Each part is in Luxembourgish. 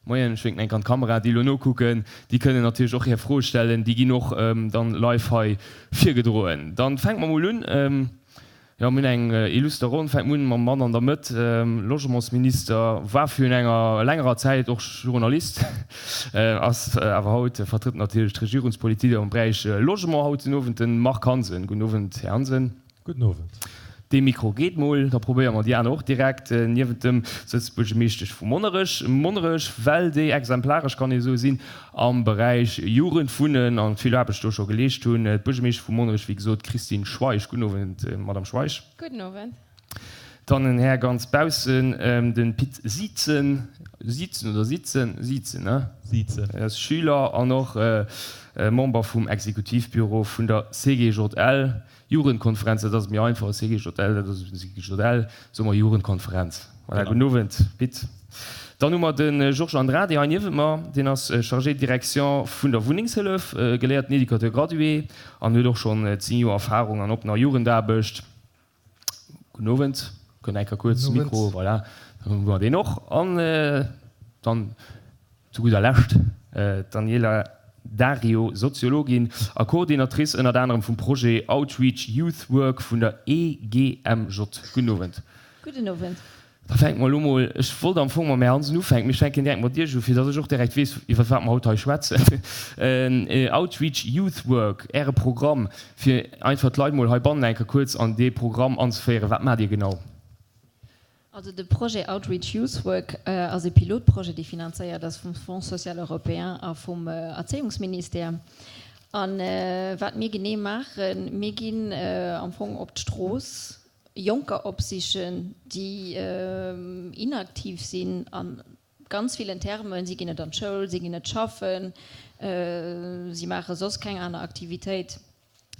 Moien, ech wénken enk an d'Kamera. Déi elo nokucken, déi kënnen natierlech och hir Froe stellen. Déi ginn och dann live hei virgedroen. Dann fänke mer mol un. Jo, mir hunn eng illuster Ronn. Fänke mer un mam Mann an der Mëtt, Logementsminister, war virun enger längerer Zäit och Journalist, ass awer haut, vertrëtt natierlech d'Regierungspolitik am Beräich Logement haut den Owend, de Marc Hansen. Gudden Owend, Här Hansen. Gudden Owend. Dee Mikro geet mol, da probéiere mer déi aner och direkt. Niewent em sëtzt d'Buergermeeschtesch vu Monnerech. Monnerech, well déi exemplaresch, kann ee soe sinn, am Beräich Jugendwunnen an vill Aarbecht do scho geleescht hunn. D'Buergermeeschtesch vu Monnerech, wéi gesot, d'Christine Schweich. Gudden Owend, Madame Schweich. Gudden Owend. Dann en Här ganz baussen, de Pit Sietzen. Sietzen oder Sitzen? Sietzen, ne? Sietzen. Er ass Schüler an och Member vum Exekutivbüro vun der CGJL. Jugendkonferenz, dat ass méi einfach, CGJL, dat ass CGJL, soe mer Jugendkonferenz. Voilà, gudden Owend, Pit. Dann hu mer de Georges Andrade hei niewent mer, deen ass Chargé de direction vun der Wunnengshëllef, geléierten Educateur gradué an huet och schonn 10 Joer Erfahrung an oppener Jugendaarbecht. Gudden Owend. Kënnt eng Kéier kuerz Mikro, voilà, dann hu mer deen och. An dann zu gudder Lescht d'Daniela Dario, Soziologin a Coordinatrice ënnert anerem vum Projet Outreach Youth Work vun der EGMJ. Gudden Owend. Gudden Owend. Da fänke mer elo mol, ech wollt am Fong mam Här Hansen ufänken, mee ech fänken direkt mat Iech u, fir datt ech och direkt weess, iwwer wat mer haut hei schwätzen. Outreach Youth Work, Äre Programm, fir einfach d'Leit mol heibannen eng Kéier kuerz an dee Programm anzeféieren. Wat maacht Dir genau? Also de Projet Outreach Youth Work ass e Pilotprojet, dee finanzéiert ass vum Fonds social européen a vum Erzéiungsministère. A wat mir genee maachen, Mir ginn am Fong op d'Strooss Jonker opsichen, déi inaktiv sinn a ganz villen Termen, si ginn net an d'Schoul, si ginn net schaffen, si maache soss keng aner Aktivitéit.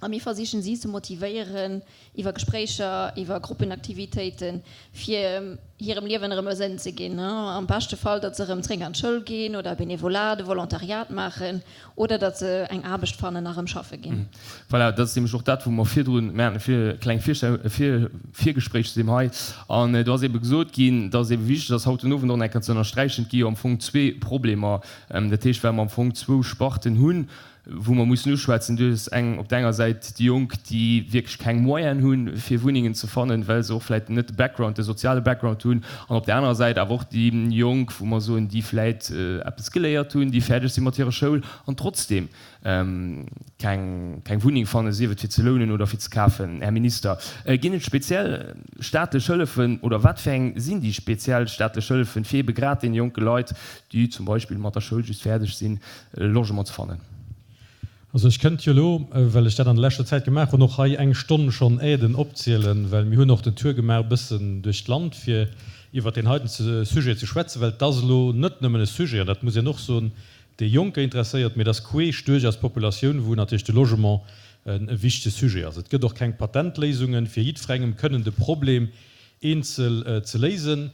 A mir versichen si ze motivéieren iwwer Gespréicher, iwwer Gruppenaktivitéiten, fir hirem Liewen erëm e Sënn ze ginn. Am beschte Fall, datt se erëm zréck an d'Schoul ginn oder e Benevolat, e Volontariat maachen oder datt se eng Aarbecht fannen a erëm schaffe ginn. Voilà, dat ass nämlech och dat, wou mer virdrun, mir haten e vir, kleng Virstell, e Virgespréich zu deem hei, an do ass eebe gesot ginn, dass et eebe wichteg ass, haut den Owend och nach eng Kéier ze ënnersträichen, et gi jo am Fong zwee Problemer, dat heescht, well mer am Fong zwou Sparten hunn, wou mer mussen uschwätzen, du hues eng op der enger Säit déi Jonk, déi wierklech keng Moyenen hunn, fir Wunnengen ze fannen, well se och vläicht net de Background, de soziale Background hunn, an op der anerer Säit awer och déi Jonk, wou mer soen, déi vläicht eppes geléiert hunn, déi fäerdeg si mat hirer Schoul an trotzdeem keng keng Wunneng fannen, sief et fir ze lounen oder fir ze kafen. Här Minister, ginn et speziell staatlech Hëllefen oder wat fir eng sinn déi speziell staatlech Hëllefen, fir ebe grad deene jonke Leit, déi zum Beispill mat der Schoul just fäerdeg sinn, e Logement ze fannen. Also ech kënnt jo elo, well ech dat an der leschter Zäit gemaach hunn, och hei eng Stonn schonn Aiden opzielen, well mir hunn och den Tour gemaach e bëssen duerch d'Land, fir iwwert deen heiten Sujet ze schwätzen, well et ass elo net nëmmen e Sujet, an dat muss een och soen, dee Jonker interesséiert, mee et ass queesch duerch eis Populatioun, wou natierlech de Logement e wichtege Sujet ass. Et gëtt och keng Patentléisungen, fir jiddwerengem kënnen de Problem eenzel ze léisen.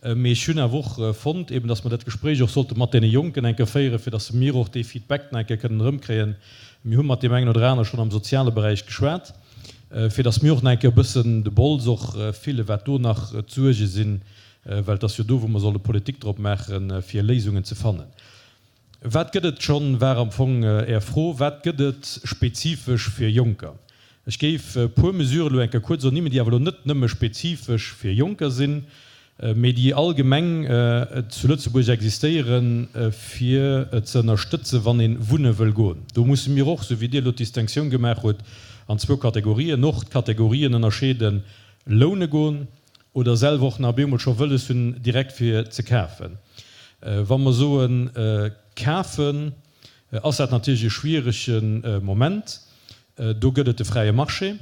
Mee ech hunn awer och fonnt, eben datt mer dat Gespréich och sollte mat deene Jonken eng Kéier féieren, fir datt mir och dee Feedback nach eng Kéier kënnen erëmkréien. Mir hu mat deem engen oder anere schonn am soziale Beräich geschwat, fir datt mir och nach eng Kéier e bëssen de Bols och fillen, wat do nach d'Suerge sinn, well et ass jo do, wou mer solle Politik drop maachen, fir Léisungen ze fannen. Wat gëtt et schonn, war am Fong Är Fro. Wat gëtt et spezifesch fir Jonker? Ech géif e puer Mesuren elo eng Kéier kuerz ernimmen, déi awer elo net nëmme spezifesch fir Jonker sinn, mee déi allgemeng zu Lëtzebuerg existéieren, fir ze ënnerstëtzen, wann ee wunne wëll goen. Do musse mir och, esou wéi Dir elo d'Distinctioun gemaach hutt an zwou Kategorien, och d'Kategorien ënnerscheeden, loune goen oder selwer och nach op eemol scho wëlles hunn direkt fir ze kafen. Wa mer soen kafen, ass dat natierlech e schwierege Moment. Do gëtt et de fräie Marché.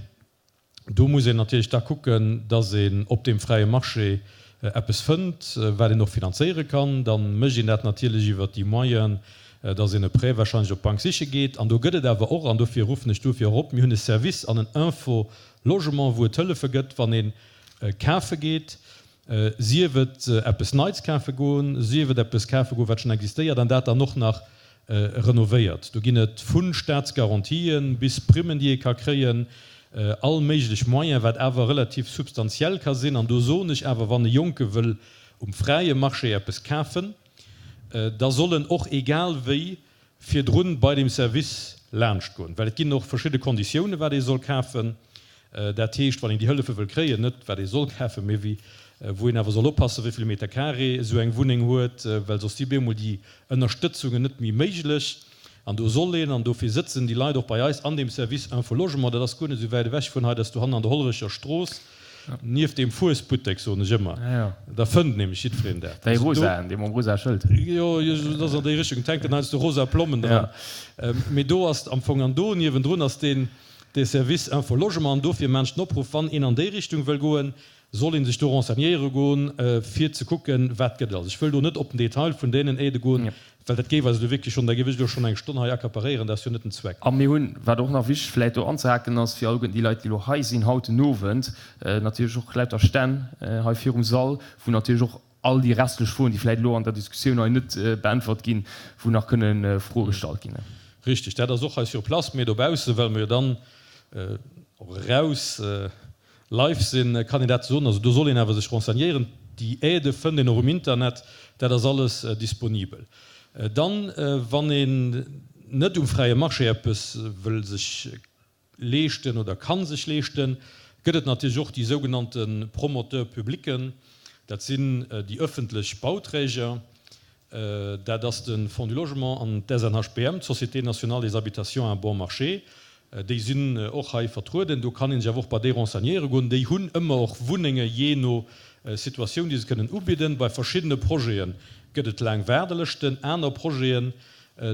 Do muss een natierlech da kucken, datt een op deem fräie Marché eppes fënnt, wat een och finanzéiere kann. Da mécht een dat natierlech iwwert déi Moyenen, datt een e Prêt wahrscheinlech op d'Bank siche geet. An do gëtt et awer och, an dofir ruffen ech dofir och op, mir hunn e Service an en Info Logement, wou et Hëllefe gëtt, wann ee kafe geet, sief et eppes Neits kafe goen, sief et eppes kafe goen, wat schonn existéiert, an dat dann och nach renovéiert. Do ginn et vu Staatsgarantien bis Primmen, déi ee ka kréien, all méiglech Moyen, wat awer relativ substantiell ka sinn. An do soen ech awer, wann e Jonke wëll um fräie Marché eppes kafen. Da soll en och egal wéi virdrun bei dem Service laanscht goen, well et ginn och verschidde Konditiounen, wat ee soll kafen. Dat heescht, wann een déi Hëllefe wëll kréien, net wat ee soll kafen, mee wéi, wou een awer soll oppassen, wéi vill Meter carré esou eng Wunneng huet, well soss si bemol déi Ënnerstëtzungen net méi méiglech. An do soll een, an dofir sëtzen déi Leit och bei eis an deem Service Info Logement, dat ass guer net esou wäit ewech vun hei, dat ass dohannen an der Hollerecher Strooss, nieft deem Fuesbuttek, soen ech ëmmer, da fënnt nämlech jiddwereen dat. Däi rosaen, dee mam rosae Schëld. Jo, dat ass an déi Richtung, et hänken heiansdo rosa Plommen dran. Mee do ass am Fong, an do niewendrun ass deen, dee Service Info Logement. An dofir maachen ech den Opruff, wann een an déi Richtung wëll goen, soll ee sech do renseignéiere goen, fir ze kucken, wat gëtt et. Also ech wëll do net op den Detail vun deenen Aidë goen, well dat géif eis elo wierklech schonn, da géif ech elo schonn eng Stonn hei accaparéieren, dat ass jo net den Zweck. A mir hunn, wat och nach wichteg vläicht do anzehaken ass, fir alleguerten déi Leit, déi elo hei sinn haut den Owend, natierlech och lauter Stänn hei virum Sall, wou natierlech och all déi restlech Froen, déi vläicht elo an der Diskussioun hei net beäntwert ginn, wou nach kënne Froe gestallt ginn. Richtig, dat ass och hei sur place, mee dobaussen, well mer jo dann och eraus Live sinn, kann een dat soen. Also do soll een awer sech renseignéieren. Déi Aidë fënnt een och um Internet, dat ass alles disponibel. Dann, wann een net um fräie Marché eppes wëll sech leeschten oder ka sech leeschten, gëtt et natierlech och déi sougenannte Promoteurs publics, dat sinn déi ëffentlech Bauträger. Dat ass de Fonds du Logement an d'SNHBM, d'Société nationale des habitations à bon marché. Déi sinn och hei vertrueden. Do kann ee sech awer och bei déi renseignéiere goen. Déi hunn ëmmer och Wunnenge jee no Situatioun, déi se kënnen ubidden. Bei verschiddene Projete gëtt et laang Waardelëschten. Aner Projeten,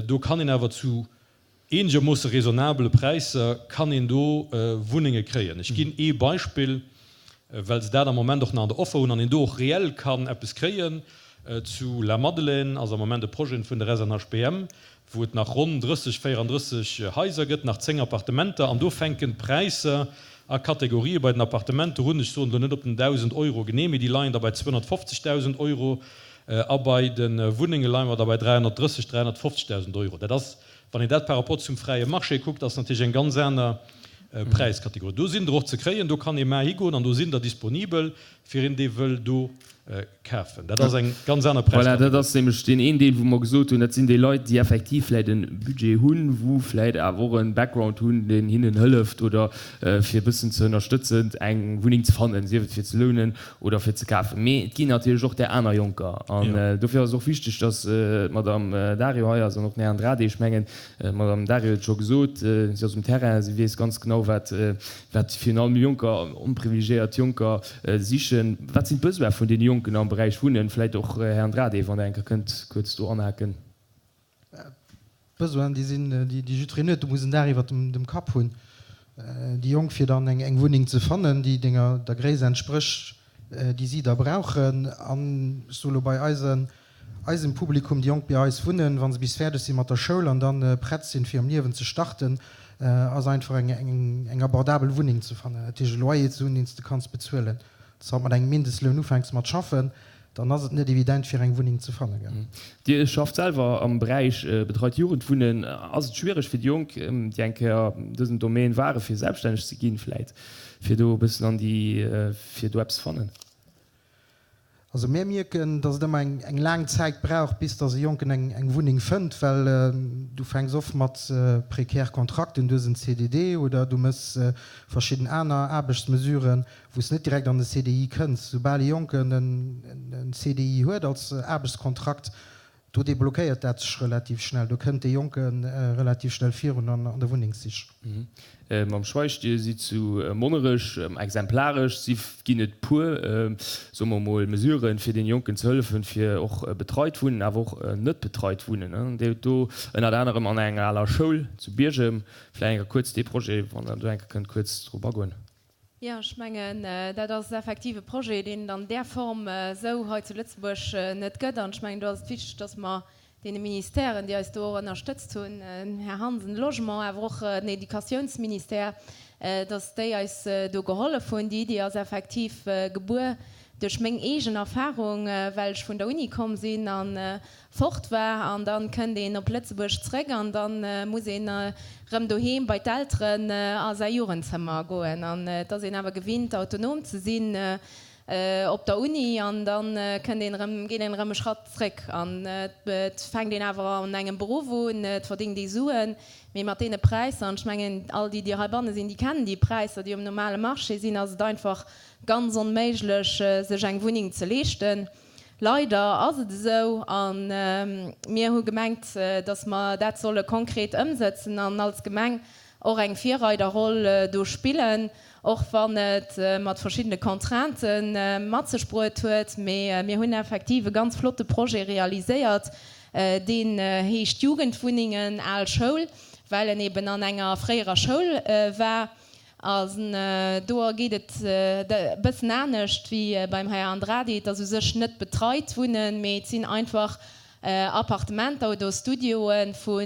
do kann een awer zu eenegermoosse raisonnabele Präisser kann een do Wunnenge kréien. Ech ginn ee Beispill, well se dat am Moment och nach an der Offer hunn an een do och reell kann eppes kréien. Zu Lamadelaine ass am Moment e Projet vun der SNHBM, wou et nach ronn 30, 34 Haiser gëtt, nach 10 Appartementer, an do fänken d'Präisser a Kategorië bei den Appartementer un, ech soen elo net op den 1.000 Euro genee, mee déi leien da bei 250.000 Euro a bei de Wunnenge leie mer da bei 330, 350.000 Euro. Dat ass Wann een dat par rapport zum fräie Marché kuckt, ass natierlech eng ganz aner Präiskategorie. Do sinn der och ze kréien, do kann ee mar higoen an do sinn der disponibel fir een, dee wëll do kafen. Dat ass eng ganz aner Voilà, dat Präiskategorie. ass nämlech deen een Deel, wou mer gesot hunn, dat sinn déi Leit, déi effektiv vläicht e Budget hunn, wou vläicht awer och e Background hunn, deen hinnen hëlleft oder fir e bëssen ze ënnerstëtzen, eng Wunneng ze fannen, sief et fir ze lounen oder fir ze kafen. Mee et ginn natierlech och där aner Jonker. An dofir ass et och wichteg, dass d'Madame Dario hei ass an och den Här Andrade. Ech mengen, d'Madame Dario huet et scho gesot, si ass um Terrain, si weess ganz genau, wat wat virun allem Jonker, onprivilegiéiert Jonker sichen. Wat sinn d'Besoine vun deene Jonken am Beräich Wunnen? Vläicht och, Här Andrade, wann Der eng Kéier kënnt kuerz do anhaken. D'Besoinen, déi sinn, déi jiddwereen huet, du muss en Daach iwwert dem Kapp hunn, déi Jonk, fir dann eng Wunneng ze fannen, déi denger, der Gréisst entsprécht, déi si da brauchen. An ech soe lo bei eise, eisem Publikum, déi Jonk bei eis wunnen, wa se bis fäerdeg si mat der Schoul an da prett sinn, fir am Liewen ze starten, ass einfach eng, eng abordabel Wunneng ze fannen, dat heescht e Loyer ze hunn, deen s de kanns bezuelen. Dass haut mat engem Mindestloun ufänks mat schaffen, dann ass et net evident fir eng Wunneng ze fannen, gell. Dir schafft selwer am Beräich betreit Jugendwunnen. Ass et schwiereg fir déi Jonk, déi eng Kéier an dësem Domaine ware fir selbststänneg ze ginn, vläit fir do e bëssen an déi, fir do eppes ze fannen? Also mär mierken, datt et ëmmer eng laang Zäit brauch, bis datt e Jonken eng Wunneng fënnt, well du fänks oft mat précaire Kontrakten, du hues en CDD oder du mëss verschidden aner Aarbechtsmesuren, wou s net direkt an de CDI kënns. Soubal e Jonken en CDI huet als Aarbechtskontrakt, do deblockéiert dat sech relativ schnell. Do kënnt dee Jonke relativ schnell virun an der Wunnengssich. Mam Schweich, Dir sidd zu Monnerech exemplaresch. Si ginn et puer, soe mer emol, Mesuren, fir deene Jonken ze hëllefen, fir och betreit Wunnen, awer och net betreit Wunnen. Dir hutt do ënnert anerem an enger aler Schoul zu Biergem, vläicht eng Kéier kuerz dee Projet, wann Der do eng Kéier kënnt kuerz drop agoen. Jo, ech mengen, dat ass effektiv e Projet, deen et an där Form esou hei zu Lëtzebuerg net gëtt. An ech mengen, do ass et wichteg, dass mer deene Ministèren, déi eis do och ënnerstëtzt hunn, den Här Hansen, Logement, awer och den Educatiounsministère, dass déi eis do gehollef hunn. Déi Iddi ass effektiv gebuer duerch meng eegen Erfahrung, well ech vun der Uni komm sinn an fort war an dann kënnt een op Lëtzebuerg zréck an dann muss een erëm doheem bei d'Elteren a säi Jugendzëmmer goen an et ass een awer gewinnt autonom ze sinn. Op der Uni an da kënnt een erëm, geet een erëm e Schratt zréck an et fänkt een awer an engem Beruff un, et verdéngt ee Suen, mee mat deene Präisser, an ech mengen all déi, déi heibanne sinn, déi kennen déi Präisser, déi um normale Marché sinn, ass et einfach ganz onméiglech, sech eng Wunneng ze leeschten. Leider ass et esou a mir hu gemengt, datt mer dat solle konkret ëmsëtzen an als Gemeng och eng Virreiderroll do spillen, och wann et mat verschiddene Contraintë mat sech bruet huet. Mee mir hunn effektiv e ganz flotte Projet realiséiert, deen heescht Jugendwunnengen, Al Schoul, well en eben an enger fréierer Schoul war. An do geet et e bëssen anescht wéi beim Här Andrade. Et ass u sech net betreit Wunnen, mee et sinn einfach Appartementer oder Studioe vu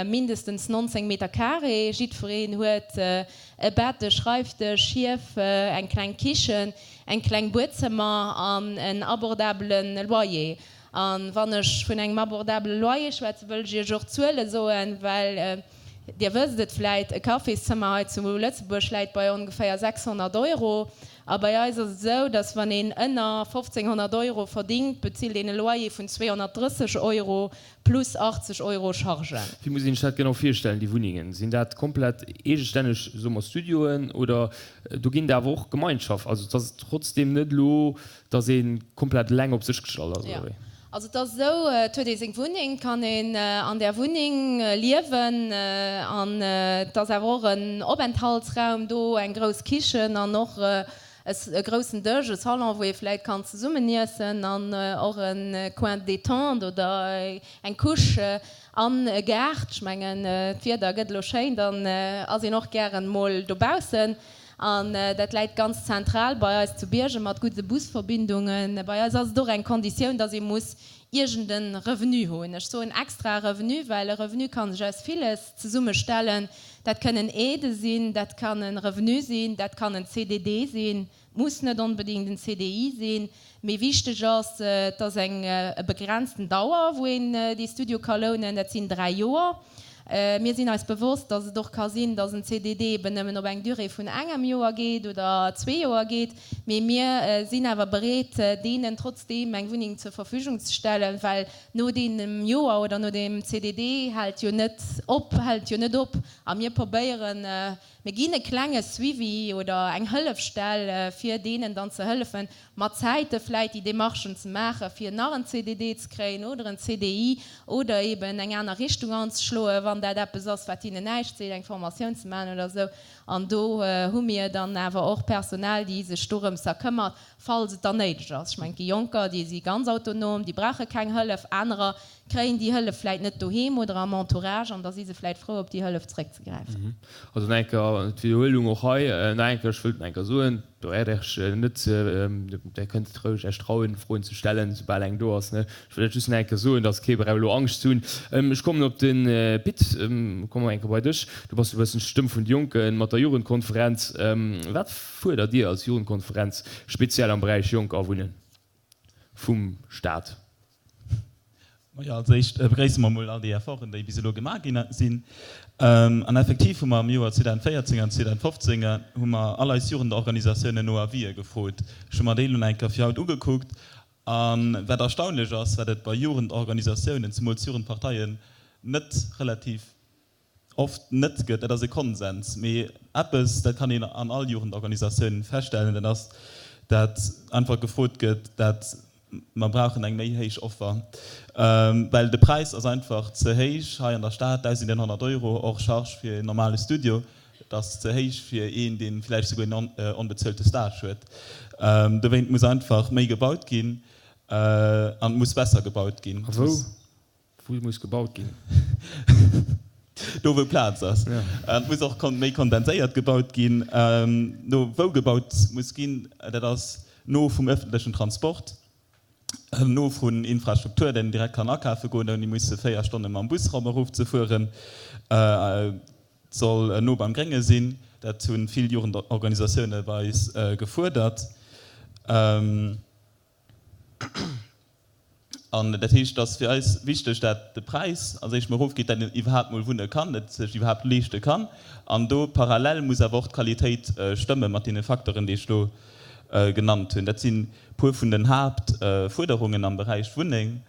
mindestens 19 Meter carré. Jiddwereen huet e Bett, e Schreifdësch, Schief, eng kleng Kichen, eng kleng Buedzëmmer an en abordabele Loyer. A wann ech vun engem abordabele Loyer schwätzen, wëll ech Iech och Zuele soen, well Dir wësst et vläit, e Cafészëmmer hei zu Lëtzebuerg läit bei ongeféier 600 Euro. A bei eis ass et esou, datt wann een ënner 1.500 Euro verdingt, bezilt een e Loyer vun 230 Euro plus 80 Euro Chargen. Wéi muss een sech dat genau virstellen, déi Wunnengen? Sinn dat komplett eegestänneg, soe mer, Studioen oder do ginn der awer och Gemeinschaft? Also et ass trotzdeem net elo Dass ee komplett eleng op sech gestallt ass, oder wéi? Also et ass esou, et huet ee seng Wunneng, et kann een an där Wunneng liewen an et ass awer och en Openthaltsraum do, eng grouss Kichen an och e groussen Dësch, e Salon, wou ee vläit kann zesummen iessen an och e Coin de détente oder eng Couche an e Gaart. Ech mengen, d'Wieder gëtt elo schéin, dann ass een och gären mol dobaussen. An dat läit ganz zentral bei eis zu Biergem mat gudde Busverbindungen. Bei eis ass et och eng Konditioun, dass ee muss iergend e Revenu hunn. Ech soen extra Revenu, well e Revenu ka sech aus villes zesummestellen. Dat kënnen Aidë sinn, dat kann e Revenu sinn, dat kann en CDD sinn, et muss net onbedéngt en CDI sinn. Mee wichteg ass, et ass eng begrenzten Dauer, wou een dee Studio ka lounen, dat sinn 3 Joer. Mir sinn eis bewosst, datt et och ka sinn, datt en CDD eben nëmmen op eng Durée vun engem Joer geet oder zwee Joer geet. Mee mir sinn awer bereet, deenen trotzdeem eng Wunneng zur Verfügung ze stellen, well no deem Joer oder no deem CDD hält jo net op, hält jo net op. A mir probéieren, mir ginn e klenge Suivi oder eng Hëllefstell, fir deenen dann ze hëllefen, mat Zäite vläit déi Demarchen ze maachen, fir nach en CDD ze kréien oder en CDI oder eben eng aner Richtung anzeschloen, wann dat eppes ass, wat hinnen näischt seet, eng Formatioun ze maachen oder esou. An do hu mir dann awer och Personal, déi sech dorëmser këmmert, falls et dann néideg ass. Ech mengen, et gi Jonker, déi si ganz autonom, déi brauche keng Hëllef. Anerer kréien déi Hëllef vläit net doheem oder am Entourage an da si se vläit frou, op déi Hëllef zréckzegräifen. Also nach eng Kéier d'Widderhuelung och hei, nach eng Kéier, ech wëllt nach eng Kéier soen, do wäert Iech net, Där kënnt et roueg Iech trauen, Froen ze stellen, soubal eng do ass. Ech wëll dat just nach eng Kéier soen, dass kee brauch elo Angscht ze hunn. Ech kommen op de Pit, komme eng Kéier bei dech. Du bass e bëssen d'Stëmm vun de Jonken mat der Jugendkonferenz. Wat fuerdert Dir als Jugendkonferenz speziell am Beräich Jonk a Wunnen vum Staat? Majo, als éischt begréisse mer emol all déi Efforten, déi bis elo gemaach gi sinn. An effektiv hu mer am Joer 2014 an 2015 hu mer all eis Jugendorganisatiounen no Avisë gefrot. Ech hu mer déi elo nach eng Kéier fir haut ugekuckt. A wat erstaunlech ass, wat et bei Jugendorganisatiounen, zemools Jugendparteien, net relativ oft net gëtt, dat ass e Konsens. Mee eppes, dat kann een an all Jugendorganisatioun feststellen, dat ass, dat einfach gefrot gëtt, dat mer brauchen eng méi héich Offer, well de Präis ass einfach ze héich hei an der Stad, 1.100 Euro hors charge fir en normale Studio, dat ass ze héich fir een, dee vläicht souguer en onbezuelte Stage huet. Dowéint muss einfach méi gebaut ginn an et muss besser gebaut ginn. A wou? Wou muss gebaut ginn? Do wou Plaz ass. An et muss och méi kondenséiert gebaut ginn. Do wou gebaut muss ginn, dat ass no vum ëffentlechen Transport, no vun Infrastruktur, datt een direkt kann akafe goen, ouni musse 4 Stonne mam Bus erop erof ze fueren. Et soll no beim Grénge sinn, dat hu vill Jugendorganisatioune bei eis gefuerdert. An dat heescht, et ass fir eis wichteg, dat de Präis als éischt mol erofgeet, dat een iwwerhaapt mol wunne kann, et sech iwwerhaapt leeschte kann. An do parallel muss awer och d'Qualitéit stëmme mat deene Facteuren, déi ech elo genannt hunn. Dat sinn e puer vun den Haaptfuerderungen am Beräich Wunneng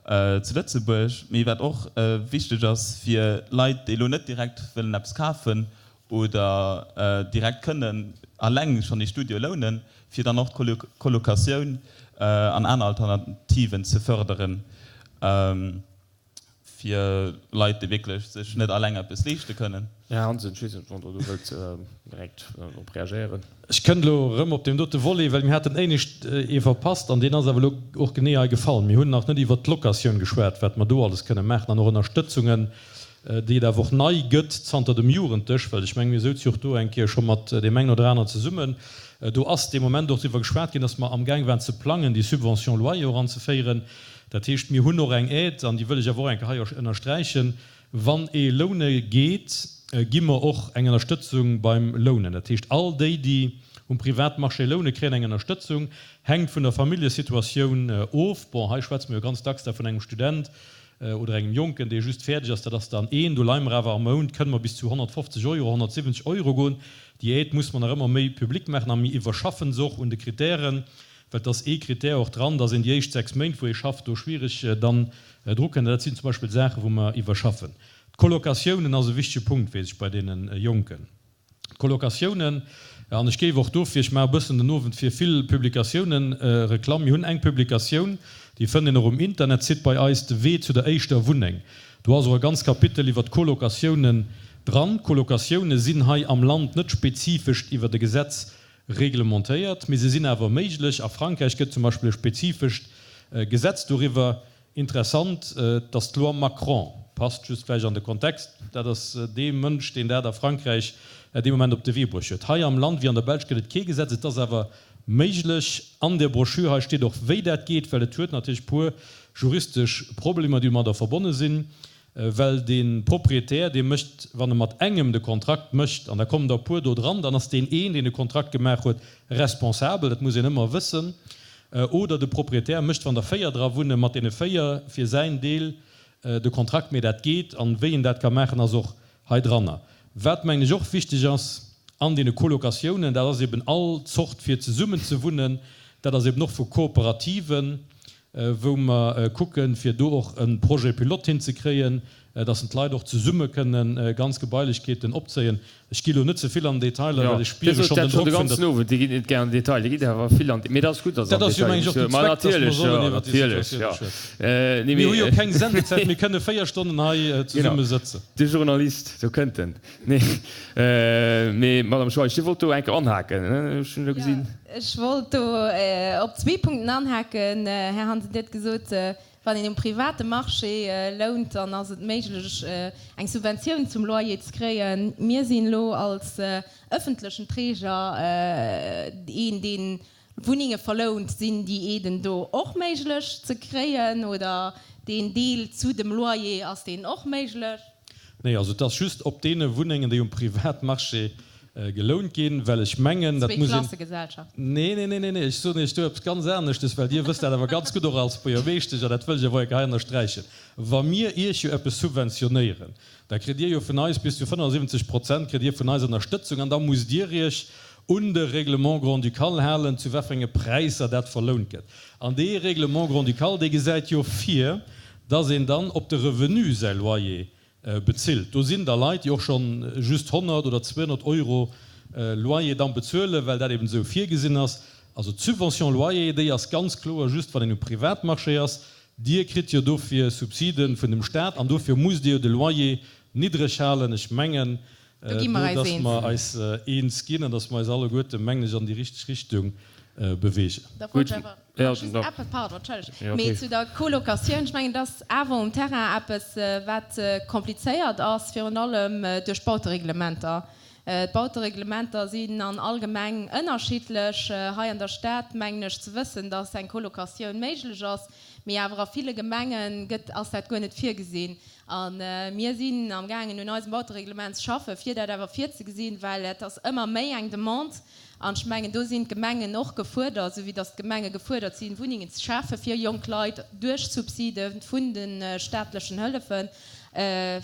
zu Lëtzebuerg. Mee wat och wichteg ass fir Leit, déi elo net direkt wëllen eppes kafen oder direkt kënnen alleng schonn ee Studio lounen, fir dann och d'Colocatioun an aner Alternativen ze fërderen. Fir Leit, déi wierklech sech net alleng eppes leeschte kënnen. Här Hansen, ech weess net, wann Der do wëllt direkt drop reagéieren. Ech kënn elo erëm op deem dote Volet, well mir haten éinescht ee verpasst, an deen ass awer elo och genee hei gefall. Mir hunn nach net iwwert d'Locatioun geschwat, wat mer do alles kënne maachen an och Ënnerstëtzungen, déi et awer och nei gëtt zanter dem Jugenddësch, well ech mengen, mir souze jo och do eng Kéier scho mat deem engen oder aneren zesummen. Do ass dee Moment och driwwer geschwat ginn, dass mer amgaang waren ze plangen, déi Subvention loyer och anzeféieren. Dat heescht, mir hunn och eng Aide, an déi wëll ech awer och eng Kéier hei ënnersträichen, Wann ee loune geet, gi mer och eng Ënnerstëtzung beim Lounen. Dat heescht, all déi, déi um Privatmarché lounen, kréien eng Ënnerstëtzung. Hänkt vun der Familljesituatioun of. Bon, hei schwätze mer jo ganz dacks da vun engem Student oder engem Jonken, dee just fäerdeg ass. Dat ass dann een. Do leie mer awer am Mount, kënne mer bis zu 150 Euro, 170 Euro goen. Déi Aide muss mer nach ëmmer méi public maachen a mir iwwerschaffen se och un de Kritären. Well et ass ee Critère och dran, dass een déi éischt 6 Méint, wou ee schafft, do schwiereg dann dru kënnt. Dat sinn zum Beispill Saachen, wou mer iwwerschaffen. D'Colocatiounen ass e wichtege Punkt, weess ech, bei deene Jonken. D'Colocatiounen, an ech géif och dofir, ech maache e bëssen den Owend fir vill Publikatiounen Reklamm, mir hunn eng Publikatioun, déi fënnt een och um Internetsite bei eis, De Wee zu der éischter Wunneng. Do ass och e ganz Kapitel iwwert d'Colocatiounen dran. D'Colocatioune sinn hei am Land net spezifescht iwwert e Gesetz reglementéiert, mee se sinn awer méiglech. A Frankräich gëtt zum Beispill e spezifescht Gesetz doriwwer. Interessant, et ass d'Loi Macron, passt just vläicht an de Kontext, dat ass dee Mënsch, deen dat a Frankräich dee Moment op de Wee bruecht huet. Hei am Land wéi an der Belsch gëtt et kee Gesetz, et ass awer méiglech. An där Broschür hei steet och, wéi dat geet, well et huet natierlech puer juristesch Problemer, déi domadder verbonne sinn. Well dee Proprietär, dee mécht, wann e mat engem de Kontrakt mécht, an da kommen der e puer do dran, dann ass deen een, deen de Kontrakt gemaach huet, responsabel, dat muss een ëmmer wëssen. Oder de Proprietär mécht, wann der 4 dra wunnen, mat deene 4 fir säin Deel de Kontrakt. Mee dat geet, an wéi een dat ka maachen, ass och hei dranner. Wat, mengen ech, och wichteg ass an deene Colocatiounen, dat ass eben all Zort fir zesummen ze wunnen, dat ass eben och vu Kooperativen, wou mer kucken, fir do och e Projet pilote hinzekréien, dass en d'Leit och zesumme kënnen ganz Gebailechkeeten opzéien. Ech gi lo net ze vill an Detailer, well ech spiere schonn den Drock vun der. Dir gitt net gär an Detail, Dir gitt awer vill an, mee dat ass gutt, dass Der Dat ass jo, mengen ech, och den Zweck, dass mer sollen iwwert déi Situatioune schwätzen. Mir hu jo keng Sendezäit, mir kënne 4 Stonnen hei zesumme sëtzen. De Journalist, do kënnt en. Nee, mee Madame Schweich, Dir wollt do eng Kéier anhaken, ech hunn elo gesinn. Jo, ech wollt do op zwee Punkten anhaken. Här Hansen, Dir hutt gesot, wann een um private Marché lount, dann ass et méiglech, eng Subventioun zum Loyer ze kréien. Mir sinn elo als ëffentlechen Träger een, deen Wunnenge verlount. Sinn déi Aiden do och méiglech ze kréien oder deen Deel zu dem Loyer, ass deen och méiglech? Nee, also et ass just op deene Wunnengen, déi um Privatmarché gelount ginn, well ech mengen, dat muss een. Zweeklassegesellschaft. Nee, nee, nee, nee, nee, ech soen Iech do eppes ganz aneschtes, well Dir wësst dat awer ganz gutt och als Buergermeeschtesch, an dat wëll ech awer och eng Kéier hei ënnersträichen, Wa mir Iech jo eppes subventionéieren, da kritt Dir jo vun eis bis zu 75 Prozent kritt Dir vun eis Ënnerstëtzung an da musst Dir Iech un de Règlement grand-ducal halen, zu wat fir enge Präisser dat verlount gëtt. An dee Règlement grand-ducal, dee gesäit jo vir, dass een dann op de Revenu säi Loyer bezilt. Do sinn da Leit, déi och schonn just 100 oder 200 Euro Loyer dann bezuelen, well dat eben esou virgesinn ass. Also d'Subvention loyer, déi ass ganz kloer just, wann een um Privatmarché ass. Dir kritt jo dofir Subside vun dem Stat an dofir musst Dir jo de Loyer niddreg halen. Ech mengen Do gi mer do, eis dass eens. mer eis eens ginn an dass mer eis alleguerte, mengen ech, an déi richteg Richtung bewegen. Da wollt ech awer nach just eppes, pardon, entschëllegt, mee zu der Colocatioun, ech mengen, dat ass awer um Terrain eppes, wat komplizéiert ass, virun allem duerch d'Bautereglementer. D'Bautereglementer sinn an all Gemeng ënnerschiddlech. Hei an der Stad mengen ech ze wëssen, dass eng Colocatioun méiglech ass, mee awer a ville Gemenge gëtt, ass dat guer net virgesinn. A mir sinn amgaangen un eisem Bautereglement ze schaffen, fir dat awer virzegesinn, well et ass ëmmer méi eng Demande. An ech mengen, do sinn d'Gemengen och gefuerdert, esou wéi datt d'Gemenge gefuerdert sinn, Wunnengen ze schafe fir jonk Leit duerch Subside vun de staatlechen Hëllefen,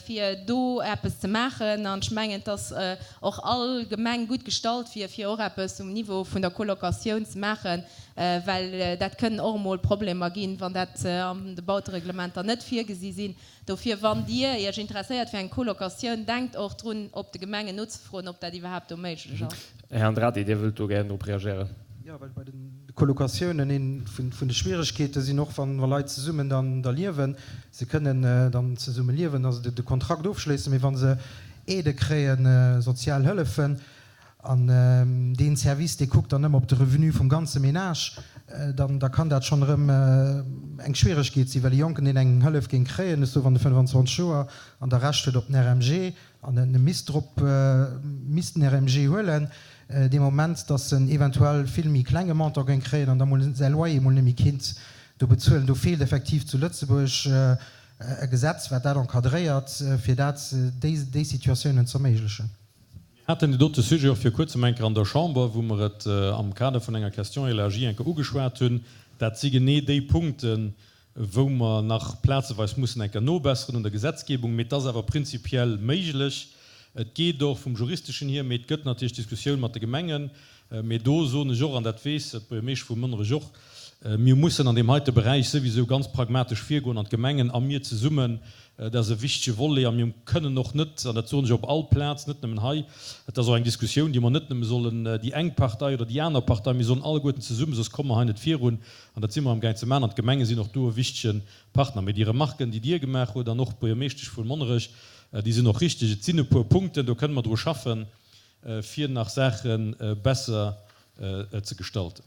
fir do eppes ze maachen. An ech mengen, dass och all Gemeng gutt gestallt wier, fir och eppes um Niveau vun der Colocatioun ze maachen, well dat kënnen och emol Problemer ginn, wann dat an de Bautereglementer net virgesi sinn. Dofir, wann Dir Iech interesséiert fir eng Colocatioun, denkt och drun, op de Gemengen nozefroen, ob dat iwwerhaapt do méiglech ass. Här Andrade, Dir wëllt do gären drop reagéieren. Jo, well bei de Colocatiounen ee vun de Schwieregkeete sinn och, wa Leit zesummen dann da liewen, se kënnen dann zesumme liewen, da se de Kontrakt ofschléissen, mee wa se Aidë kréien, sozial Hëllefen, An deen Service, dee kuckt dann ëmmer op de Revenu vum ganze Ménage, dann da kann dat schonn erëm eng Schwieregkeet sinn, well e Jonken, deen eng Hëllef géing kréien, ech soe wann e 25 Joer an der Recht huet op den RMG an en misst drop, misst den RMG huelen, dee Moment, datt en eventuell vill méi klenge Montant géing kréien an da mol säi Loyer mol net méi kinnt do bezuelen. Do feelt effektiv zu Lëtzebuerg e Gesetz, wat dat encadréiert, fir dat, déi Situatiounen z'erméiglechen. Mir haten deen dote Sujet och vir kuerzem eng Kéier an der Chamber, wou mer et am Kader vun enger Question élargie eng Kéier ugeschwat hunn. Dat si genee déi Punkten, wou mer nach plazeweis mussen eng Kéier nobesseren un der Gesetzgebung. Mee et ass awer prinzipiell méiglech. Et geet och vum Juristeschen hier, mee et gëtt natierlech Diskussioun mat de Gemengen. Mee do soen ech och, an dat weess d'Buergermeesch vu Monnerech och, Mir mussen an deem heite Beräich souwisou ganz pragmatesch virgoen an d'Gemengen a mir zesummen, dat ass e wichtege Volet. A mir kënnen och net, an dat soen ech op all Plaz, net nëmmen hei, et ass och eng Diskussioun, déi mer net nëmme sollen déi eng Partei oder déi aner Partei, mir sollen alleguerten zesummen, soss komme mer hei net virun. An dat si mer amgaang ze maachen. An d'Gemenge sinn och do e wichtege Partner. Mee déi Remarken, déi Dir gemaach hutt an och d'Buergermeeschtesch vu Monnerech, déi sinn och richtig. Et sinn e puer Punkten, do kënne mer dru schaffen, fir nach Saache besser ze gestalten.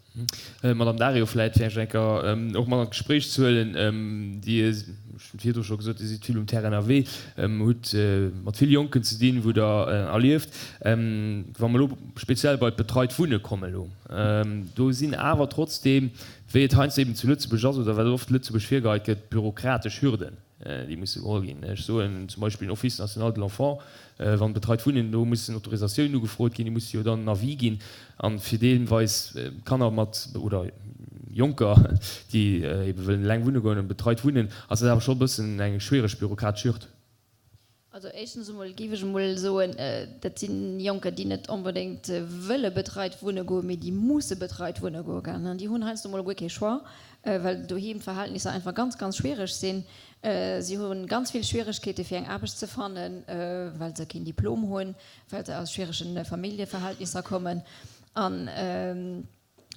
Madame Dario, vläit fir Iech eng Kéier och mat an d'Gespréich ze huelen, Dir, ech hunn et virdru scho gesot, Dir sidd vill um Terrain ënnerwee, hutt mat vill Jonken ze dinn, wou Der erlieft. Wa mer elo speziell bei d'betreit Wunne kommen elo, do sinn awer trotzdeem, wéi et heiansdo eben zu Lëtzebuerg ass oder wat oft Lëtzebuerg virgeheit gëtt, bürokratesch Hürden. déi musse geholl ginn. Ech soen zum Beispill den Office national de l'enfant, wann betreit Wunnen, do mussen Autorisatiounen ugefrot ginn, déi musse jo dann en Avis ginn. A fir deelweis Kanner mat oder Jonker, déi ebe wëllen eleng wunne goen an betreit wunnen, ass dat awer scho e bëssen eng schwiereg bürokratesch Hürd. Also éischtens emol géif ech emol soen, dat si Jonker, déi net onbedéngt wëlle betreit wunne goen, mee déi musse betreit wunne goen. An déi hunn heiansdo emol guer kee Choix, well doheem d'Verhältnisser einfach ganz, ganz schwiereg sinn. Si hu ganz vill Schwieregkeete fir eng Aarbecht ze fannen, well se keen Diplom hunn, well se aus schwierege Familljeverhältnisser kommen. An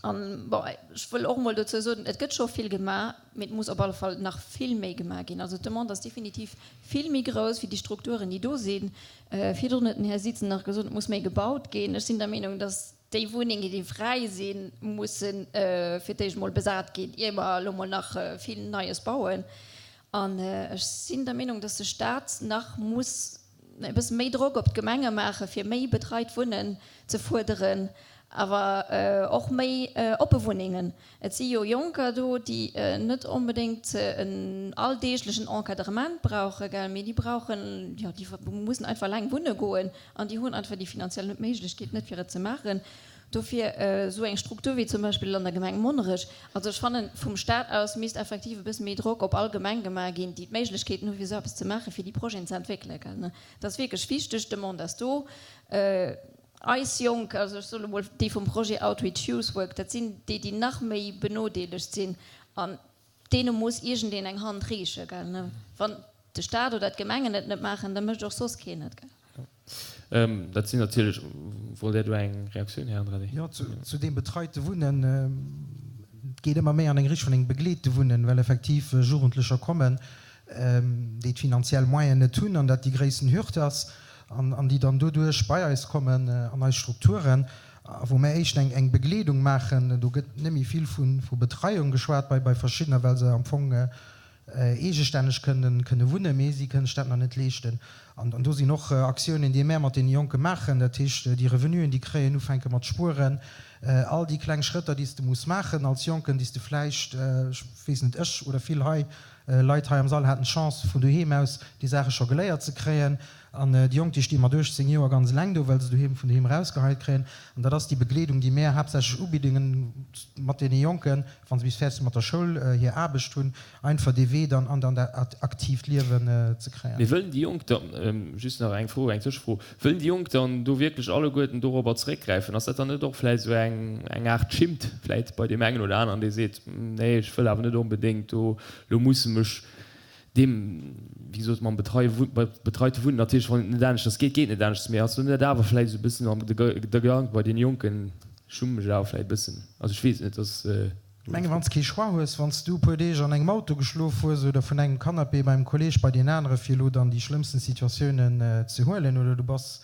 An, bon, ech wëll och emol dozou soen, et gëtt scho vill gemaach, mee et muss op alle Fall nach vill méi gemaach ginn. Also d'Demande ass definitiv vill méi grouss wéi déi Strukturen, déi do sinn. Virdrun huet den Här Sitzen nach gesot, et muss méi gebaut ginn. Ech sinn der Meenung, dass déi Wunnengen, déi fräi sinn, musse fir d'éischt emol besat ginn, ier mer elo emol nach vill Neies bauen. An ech sinn der Meenung, dass de Stat nach muss e bësse méi Drock op d'Gemenge maachen, fir méi betreit Wunnen ze fuerderen, awer och méi oppe Wunnengen. Et si jo Jonker do, déi net onbedéngt en alldeeglechen Encadrement brauchen, gell, mee déi brauchen, jo, déi mussen einfach eleng wunne goen an déi hunn einfach déi finanziell Méiglechkeet net, fir et ze maachen. Dofir esou eng Struktur wéi zum Beispill an der Gemeng Monnerech. Also ech fannen, vum Stat aus misst effektiv e bësse méi Drock op all Gemeng gemaach ginn, déi d'Méiglechkeeten hu fir esou eppes ze maachen, fir déi Projeten ze entwéckelen. Gell? Dat ass wierklech wichteg, d'Demande ass do. Eis Jonk, also ech soe mol déi vum Projet Outreach Youth Work, dat sinn déi, déi nach méi benodeelegt sinn an deene muss iergendeen eng Hand reechen. Gell? Wann de Stat oder d'Gemengen et net maachen, da mécht och soss keen et. Gell? Dat sinn natierlech. Wollt Där do eng Reaktioun, Här Andrade? Jo, zu deem betreite Wunnen. Et geet ëmmer méi an eng Richtung vun engem begleete Wunnen, well effektiv Jugendlecher kommen, déi d'finanziell Moyenen net hunn an dat déi gréissten Hürd ass an déi dann doduerch bei eis kommen an eis Strukturen, a wou mär éischt eng Begleedung maachen. Do gëtt net méi vill vu Betreiung geschwat bei verschiddener, well se am Fong eegestänneg kënnen kënne wunnen, mee si kënnen sech dat nach net leeschten. An do sinn och Aktiounen, déi mär mat deene Jonke maachen, dat heescht, déi Revenuen, déi kréien, ufänke mat spueren, all déi kleng Schrëtter, déi s de muss maachen als Jonken, déi s de vläicht, ech weess net, ech oder vill hei Leit hei am Sall haten d'Chance, vun doheem aus déi Saache scho geléiert ze kréien. An déi Jonk, déi sti mat 18 Joer ganz eleng do, well se doheem vun doheem erausgeheit kréien. An dat ass déi Begleedung, déi mär haaptsächlech ubidden mat deene Jonken, wa se bis fäerdeg si mat der Schoul, hir Aarbecht hunn, einfach dee Wee dann an dann dat aktiivt Liewen ze kréien. Mee wëllen déi Jonk dann, just nach eng Fro, eng Tëschefro, wëllen déi Jonk dann do wierklech alleguerten dorobber zeréckgräifen? Ass dat dann net och vläicht esou eng eng Aart Schimmt vläicht bei deem engen oder aneren, dee seet, nee, ech wëll awer net onbedéngt do elo musse mech Deem, wéi gesot, mam betreite Wunnen natierlech, wann et net aneschters geet, geet et net aneschters, mee ass do net awer vläicht esou e bëssen de Gedanke bei deene Jonken, ech schumme mech awer vläicht e bëssen, also ech weess et net, dass. Ech mengen, wann s kee Choix hues, wann s du e puer Deeg an engem Auto geschlof hues oder vun engem Canapé beim Kolleeg bei deen anere fir elo dann déi schlëmmsten Situatiounen ze huelen oder du bass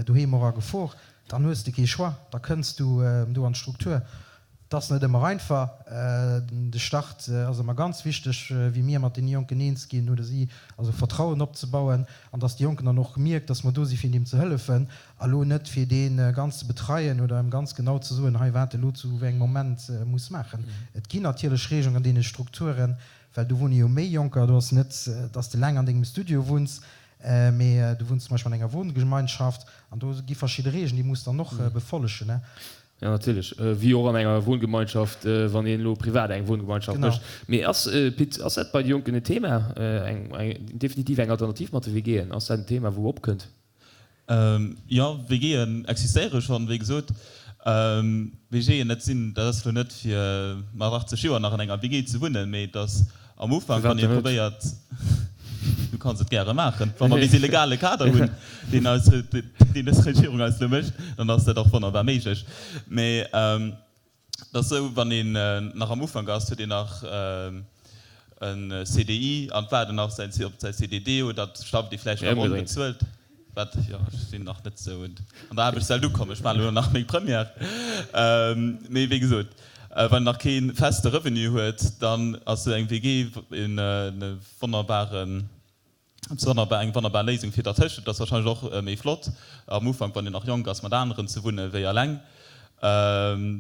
doheem och a Gefor, dann hues de kee Choix, da kënns du do an d'Struktur. Et ass net ëmmer einfach. De Start ass ëmmer ganz wichteg, wéi mir mat deene Jonken eens ginn oder si, also Vertrauen opzebauen an dass de Jonken dann och mierkt, dass mer do si fir him ze hëllefen a lo net fir dee ganz ze betreien oder em ganz genau ze soen, hei wat e lo zu wéi engem Moment muss maachen. Et ginn natierlech Regelungen an deene Strukturen, well do wunne jo méi Jonker. Do ass net, dass de laang an dengem Studio wunns, Mee du wunns zum Beispill an enger Wohngemeinschaft an do gi verschidde Regeln, déi muss dann och befollegen. Jo, natierlech. Wéi och an enger Wohngemeinschaft, wann een elo privat eng Wohngemeinschaft mécht. Mee ass, Pit, ass dat bei de Jonken en Thema, eng, definitiv eng Alternativ mat de WGen? Ass dat en Thema, wou opkënnt? Jo, WGen existéiere schonn, wéi gesot. WGen, dat sinn, dat ass elo net fir mat 80 Joer nach an enger WG ze wunnen, mee et ass am Ufank, wann ee probéiert, du kanns et gäre maachen, wa mer bis ee legale Kader hunn, deen eis, deen dës Regierung eis elo mécht, dann ass dat och wonnerbar méiglech. Mee Et ass esou, wann een nach am Ufank ass, huet een nach e CDI an waart en nach op säi CDD oder schafft ee vläicht nach onbezuelt. Wat, jo, ech sinn nach net esou an der Aarbechtswelt ukomm, ech maachen elo nach meng Première. Mee wéi gesot, wann een nach kee feste Revenu huet, dann ass esou eng WG e wonnerbaren, Wonnerbar, eng wonnerbar Léisung fir dertëscht. Et ass wahrscheinlech och méi flott am Ufank, wann een nach jonk ass, mat aneren ze wunne wéi alleng.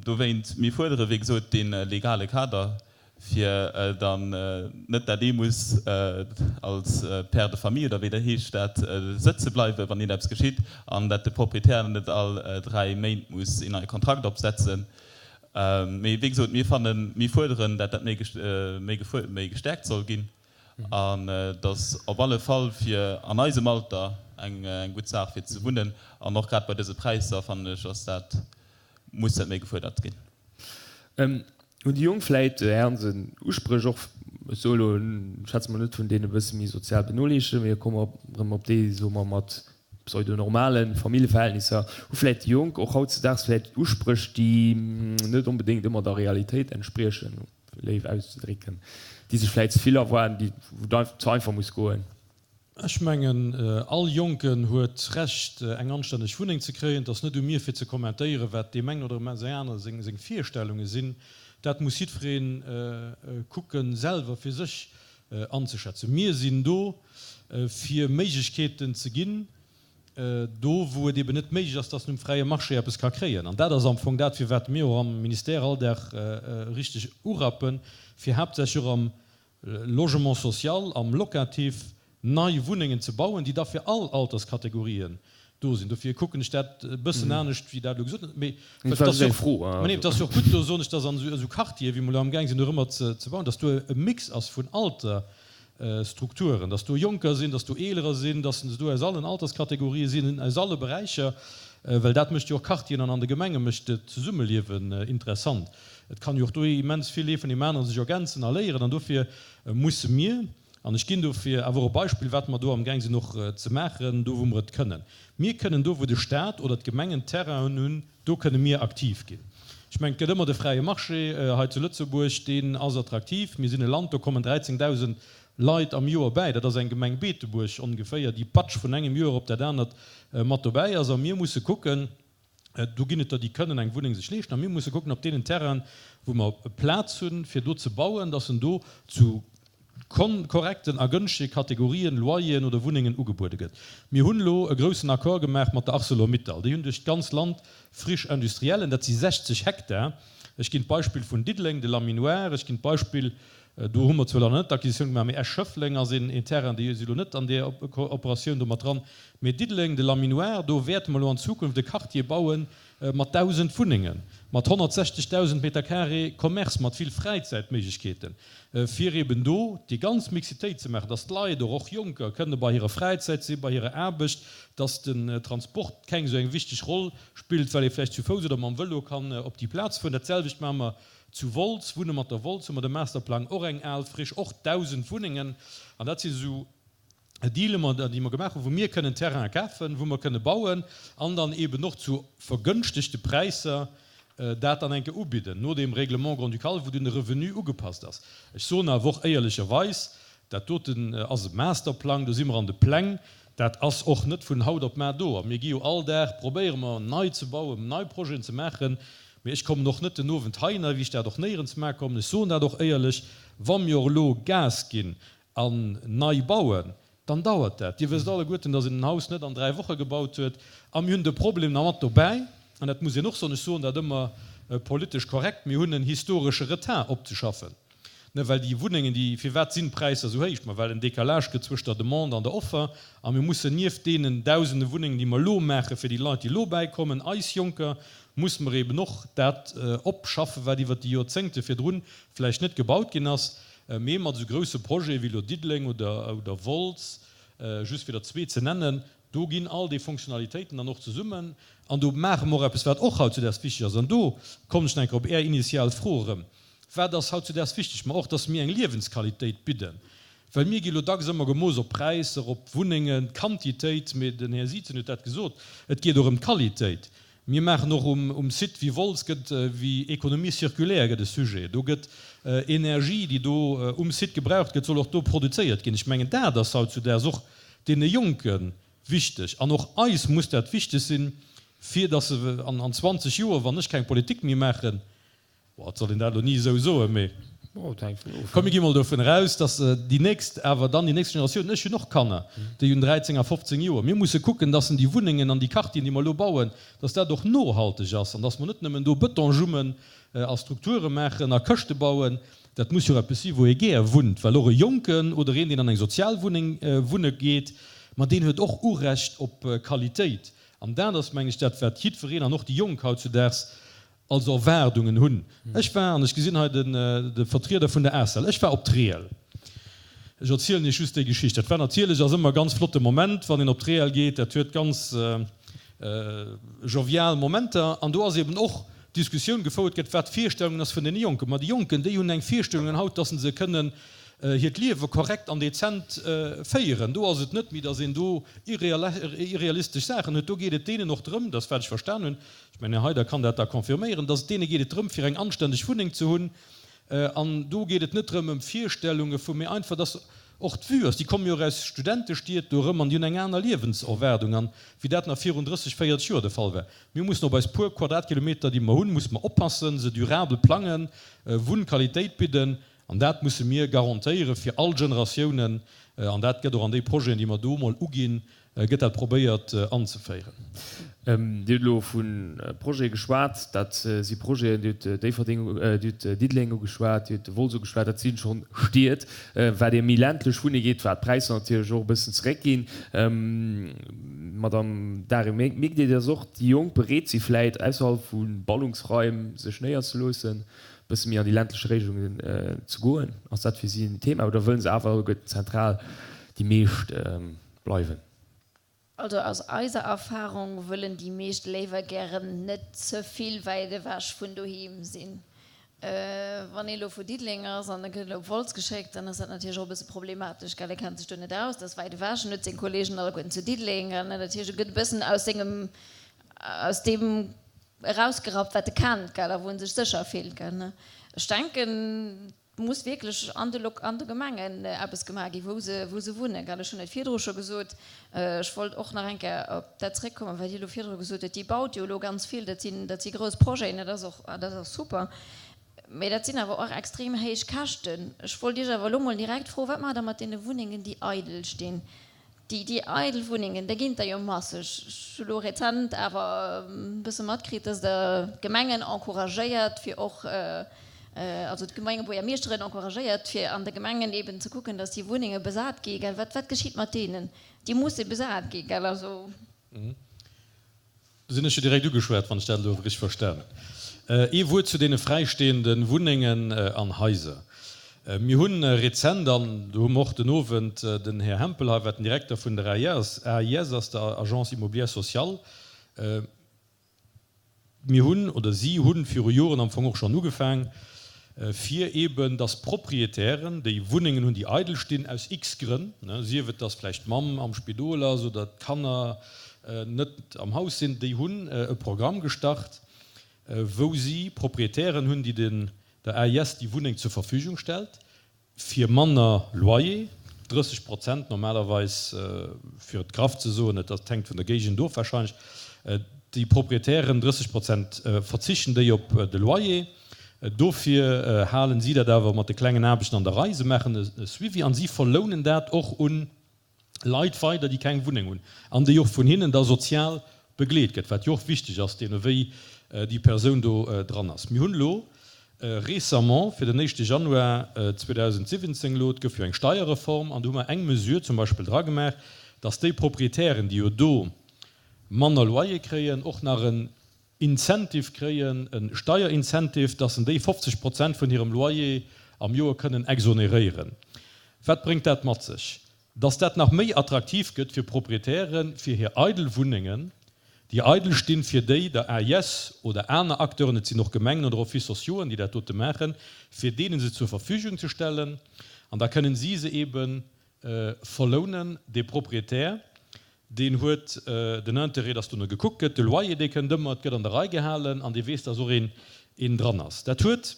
Dowéint, mir fuerdere wéi gesot dee legale Kader, fir dann net dat ee muss als Père de famille oder wéi dat heescht dat sëtze bleiwen, wann een eppes geschitt, an dat de Proprietär net all 3 Méint muss een neie Kontrakt opsetzen. Mee wéi gesot, mir fannen, mir fuerderen, dat dat méi méi gestäerkt soll ginn. An et ass op alle Fall fir an eisem Alter eng gutt Saach fir ze wunnen. An och grad bei dëse Präisser, fannen ech, ass dat, muss dat méi gefuerdert ginn. Hunn déi Jonk vläit, Här Hansen, Uspréch och, ech soe elo, schwätze mer net vun deene bësse méi sozial Benoleegten, mee komme mer erëm op déi, soe mer, mat pseudonormale Familljeverhältnisser, hu vläit déi Jonk och hautzedaags vläit Uspréch, déi net onbedéngt ëmmer der Realitéit entspriechen? léif auszedrécken, déi sech vläit ze vill erwaarden, déi, wou et ze einfach muss goen. Ech mengen, all Jonken huet d'Recht, eng anstänneg Wunneng ze kréien. Et ass net u mir, fir ze kommentéieren, wat deem engen oder deem anere seng Virstellunge sinn. Dat muss jiddweree kucken, selwer fir sech anzeschätzen. Mir sinn do, fir Méiglechkeeten ze ginn, do wou et eben net méiglech ass, dass en um fräie Marché eppes ka kréien. An dat ass am Fong dat, firwat mir och am Ministère all Dag richteg urappen, fir haaptsächlech och am Logement social, am Locatif nei Wunnengen ze bauen, déi da fir all Alterskategorien do sinn. Dofir kucken ech dat e bëssen anescht, wéi dat elo gesot gëtt. Mee et ass jo och, et ass jo och gutt, do soen ech, dass an esou Quartieren, wéi mer elo amgaang sinn do erëmmer ze bauen, dass do e Mix ass vun Alter, Strukturen, dass do Jonker sinn, dass do Eelerer sinn, dass se do aus allen Alterskategorië sinn, aus alle Beräicher, well dat mécht jo och Quartieren an an de Gemenge mécht d'Zesummeliewen interessant. Et kann jo och do immens vill ee vun deem anere sech ergänzen a léieren an dofir musse mir, an ech ginn dofir awer och e Beispill, wat mer do amgaang sinn och ze maachen, do wou mer et kënnen, mir kënnen do wou de Stat oder d'Gemengen Terrainen hunn, Do kënne mir aktiv ginn. Ech mengen, et gëtt ëmmer de fräie Marché hei zu Lëtzebuerg, deen ass attraktiv. Mir sinn e Land, do kommen 13.000 Leit am Joer bäi. Dat ass eng Gemeng Beetebuerg ongeféier, déi patsch vun engem Joer op dat anert mat dobäi ass. A mir musse kucken, do ginn et der, déi kënnen eng Wunneng sech leeschten, a mir musse kucken op deenen Terrainen, wou mer Plaz hunn, fir do ze bauen, dass en do zu korrekten a gënschtege Kategorien Loyeren oder Wunnengen ugebuede gëtt. Mir hunn elo e groussen Accord gemaach mat der Arcelor-Mittal. Déi hunn duerch d'ganz Land Friches industriellen, dat si 60 Hektar. Ech ginn d'Beispill vun Diddeleng, de Laminoir, ech ginn d'Beispill. Do hu mer zwar elo nach net d'Acquisitioun gemaach, mee Esch-Schëffleng ass een Terrain, déi si elo net an där Operatioun do mat dran. Mee Diddeleng, de Laminoir, do wäerte mer elo an Zukunft e Quartier bauen mat 1.000 Wunnengen, mat 160.000 Meter carré Commerce, mat vill Fräizäitméiglechkeeten, fir eeben do déi ganz Mixitéit ze maachen, dass d'Leit och, och Jonker, kënne bei hirer Fräizäit sinn, bei hirer Aarbecht, dass den Transport keng esou eng wichteg Roll spillt, well ee vläicht zu Fouss oder mam Vëlo kann op déi Plaz fueren. Dat selwecht maache mer zu Wolz, Wunne mat der Wolz hu mer de Masterplang, och eng al Friche, och 1.000 Wunnengen. An dat si sou Deale, déi mer gemaach hunn, wou mir kënnen Terraine kafen, wou mer kënne bauen an dann eeben och zu vergënschtegte Präisser dat dann eng Kéier ubidden, no deem Règlement grand-ducal, wou dunn de Revenu ugepasst ass. Ech soen awer och éierlecherweis, dat doten ass e Masterplang, do si mer an de Pläng, Dat ass och net vun haut op mar do. A mir gi jo all Dag, probéiere mer nei ze bauen, nei Projeten ze maachen. Mee ech kommen och net den Owend heihinner, wéi ech dat och néierens mar kommen, ech soen dat och éierlech, wa mir och elo Gas ginn an nei bauen, dann dauert dat. Dir wësst alleguerten, dass een en Haus net an 3 Woche gebaut huet. A mir hunn de Problem nach mat dobäi, an dat muss een och soen, ech soen dat ëmmer politesch korrekt, mir hunn en historesche Retard opzeschaffen. Ne, well déi Wunnengen, déi, firwat sinn d'Präisser esou héich? Ma well en Décalage gëtt zwëscht der Demande an der Offer. A mir mussen nieft deenen dausende Wunnengen, déi mer elo maache fir déi Leit, déi elo bäikommen, eis Jonker, musse mer eeben och dat opschaffen, wat iwwert déi Joerzéngte virdrun vläicht net gebaut ginn ass. Mee mat esou grousse Projete wéi elo Diddeleng oder, oder Wolz, just fir der zwee ze nennen, do ginn all déi Fonctionnalitéiten dann och zesummen. An do maache mer och eppes, wat och hautzudaags wichteg ass. An do kommen ech nach eng Kéier op Är initial Fro erëm. Wat ass hautzudaags wichteg? Ma och, dass mir eng Liewensqualitéit bidden. Well mir gi lo dacks ëmmer gemooss op Präisser, op Wunnengen, d'Quantitéit, mee den Här Sietzen huet dat gesot, et geet och ëm d'Qualitéit. Mir maachen och um Site wéi Wolz gëtt, wéi Économie circulaire gëtt e Sujet. Do gëtt Energie, déi do um Site gebraucht gëtt, soll och do produzéiert ginn. Ech mengen, dat ass hautzudaags och deene Jonke wichteg. An och eis muss dat wichteg sinn, fir dass se an 20 Joer, wann ech keng Politik méi maachen, Bon, et soll een dat elo ni esou soen, mee komm mir gi mol dovun eraus, datt déi nächst awer dann, déi nächst Generatioun, ech hunn och Kanner, déi hunn 13 a 15 Joer, mir musse kucken, datt en déi Wunnengen an déi Quartieren, déi mer elo bauen, datt dat och nohalteg ass an datt mer net nëmmen do Betonjummen a Strukture maachen a Këschte bauen. Dat muss jo och eppes si wou ee gär wunnt, well och e Jonken oder een, deen an eng Sozialwunneng wunne geet, ma deen huet och Urecht op Qualitéit. An dat ass, meng ech, dat wat jiddwereen an och déi Jonk hautzudaags als Erwaardungen hunn. Ech war, an ech gesinn hei de Vertrieder vun der ACEL, ech war op Triel. Ech erzielen Iech just déi Geschicht. Dat war natierlech, ass ëmmer e ganz flotte Moment, wann een op Triel geet. Dat huet ganz jovial Momenter. An do ass eben och d'Diskussioun gefouert gëtt, wat d'Virstellungen ass vun deene Jonken. Ma déi Jonken, déi hunn eng Virstellungen haut, dass se kënnen hiert Liewe korrekt an dezent féieren. Do ass et net méi, dass een do irrealistesch Saachen huet. Do geet et deenen och drëm, dass, wat ech verstan hunn, Ech mengen, Här Heyder kann dat da confirméieren, dass et deene geet et drëm, fir eng anständeg Wunneng ze hunn. An do geet et net drëm ëm Virstellunge vu, mee einfach, dass och d'Vue ass, déi komme jo och aus Studentestied do erëm an déi hunn eng aner Liewenserwaardung an, wéi dat nach virun 30, 40 Joer de Fall war. Mir mussen op eis puer Quadratkilometer, déi mer hunn, musse mer oppassen, se durabel plangen, Wunnqualitéit bidden. An dat musse mir garantéiere fir all Generatiounen. An dat gëtt och an déi Projeten, déi mer do emol uginn, gëtt dat probéiert anzeféieren. Dir hutt elo vu Projete geschwat. Dat si Projeten, Dir hutt Déifferdeng, Dir hutt Diddeleng ugeschwat, Dir hutt Wolz ugeschwat, dat si schonn Stied. Wat ee méi ländlech wunne geet, wat d'Präisser natierlech och e bëssen zeréckginn. Madamm Dario, mierkt Dir, datt och déi Jonk bereet si vläit ausserhalb vu Ballungsraim sech néierzeloossen, e bësse méi an déi ländlech Régiounen ze goen? Ass dat fir si en Thema oder wëllen se awer alleguerten zentral déi meescht bleiwen? Also aus eiser Erfahrung wëllen déi meescht léiwer gären net ze vill wäit ewech vun doheem sinn. Wann ee lo vu Diddeleng ass an e gëtt elo op Wolz geschéckt, dann ass dat natierlech och e bësse problematesch, gell. E kennt sech do net aus, dat ass wäit ewech, en huet seng Kolleegen alleguerten zu Diddeleng an dat heescht, e gëtt e bëssen aus sengem, aus deem erausgerappt, wat e kennt, gell, a wou en sech sécher fillt, gell. Ech denken, Et muss wierklech an de an de Gemengen eppes gemaach ginn, wou se, wou se wunnen. Gell, ech hunn et virdru scho gesot. Ech wollt och nach eng Kéier op dat zréckkommen, wat Dir elo virdru gesot hutt. Dir baut jo elo ganz vill, dat sinn, dat si grouss Projeten, dat ass och, dat ass och super. Mee dat sinn awer och extrem héich Käschten. Ech wollt Iech awer elo mol direkt froen, Wat maacht Der mat deene Wunnengen, déi eidel stinn? Déi, déi eidel Wunnengen, där ginn der jo masseg. Ech hu lo rezent awer e bësse matkritt, dass Der d'Gemengen encouragéiert, fir och. also d'Gemengebuergermeeschteren encouragéiert, fir an de Gemengen eben ze kucken, dass déi Wunnenge besat gi, gell? Wat, wat geschitt mat deenen? Déi musse besat gi, gell? Also. Do sinn ech jo direkt ugeschwat, wann ech dat elo richteg verstanen hunn. Ee Wuert zu deene fräistehende Wunnengen an Haiser. Mir hu rezent, an do hu mer och den Owend den Här Hempel hei, wat den Direkter vun der AIS ass, der Agence immobilière sociale, Mir hunn, oder si hu viru Joren am Fong och schonn ugefaang, fir eeben, dass Proprietären, déi Wunnengen hunn, déi eidel stinn, aus x Grënn, sief et, dass vläicht d'Mamm am Spidol ass oder d'Kanner net am Haus sinn, déi hunn e Programm gestart, wou si Proprietären hunn, déi den der AIS déi Wunneng zur Verfügung stellt, fir manner Loyer, 30 Prozent normalerweis, fir et graff ze soen, et hänkt vun der Géigend of wahrscheinlech, déi Proprietären, 30 Prozent verzichten déi op de Loyer, dofir halen si dat awer mat de klengen Aarbechten an der Rei, se maachen e Suivi an si verlounen dat och un Leit weider, déi keng Wunneng hunn an déi och vun hinnen da sozial begleet gëtt, wat jo och wichteg ass, deemno wéi déi Persoun do dran ass. Mir hunn elo récemment, fir den éischte Januar 2017 elo, et gouf jo eng Steierreform an do hu mer eng Mesure zum Beispill dragemaach, dass déi Proprietären, déi jo do manner Loyer kréien, och nach en Incentive kréien, e Steierincentive, dass en déi 50 Prozent vun hirem Loyer am Joer kënnen exoneréieren. Wat bréngt dat mat sech? Dass dat nach méi attraktiv gëtt fir Proprietären, fir hir eidel Wunnengen, déi eidel stinn, fir déi der AIS oder aner Acteuren, et sinn och Gemengen oder Offices sociauxen, déi dat dote maachen, fir deene se zur Verfügung ze stellen. An da kënnen si se eebe verlounen. Dee Proprietär, deen huet den Intérêt, dass dono gekuckt gëtt, de Loyer, dee kënnt ëmmer, et gëtt an der Rei gehalen an dee weess, dass och een dran ass. Dat huet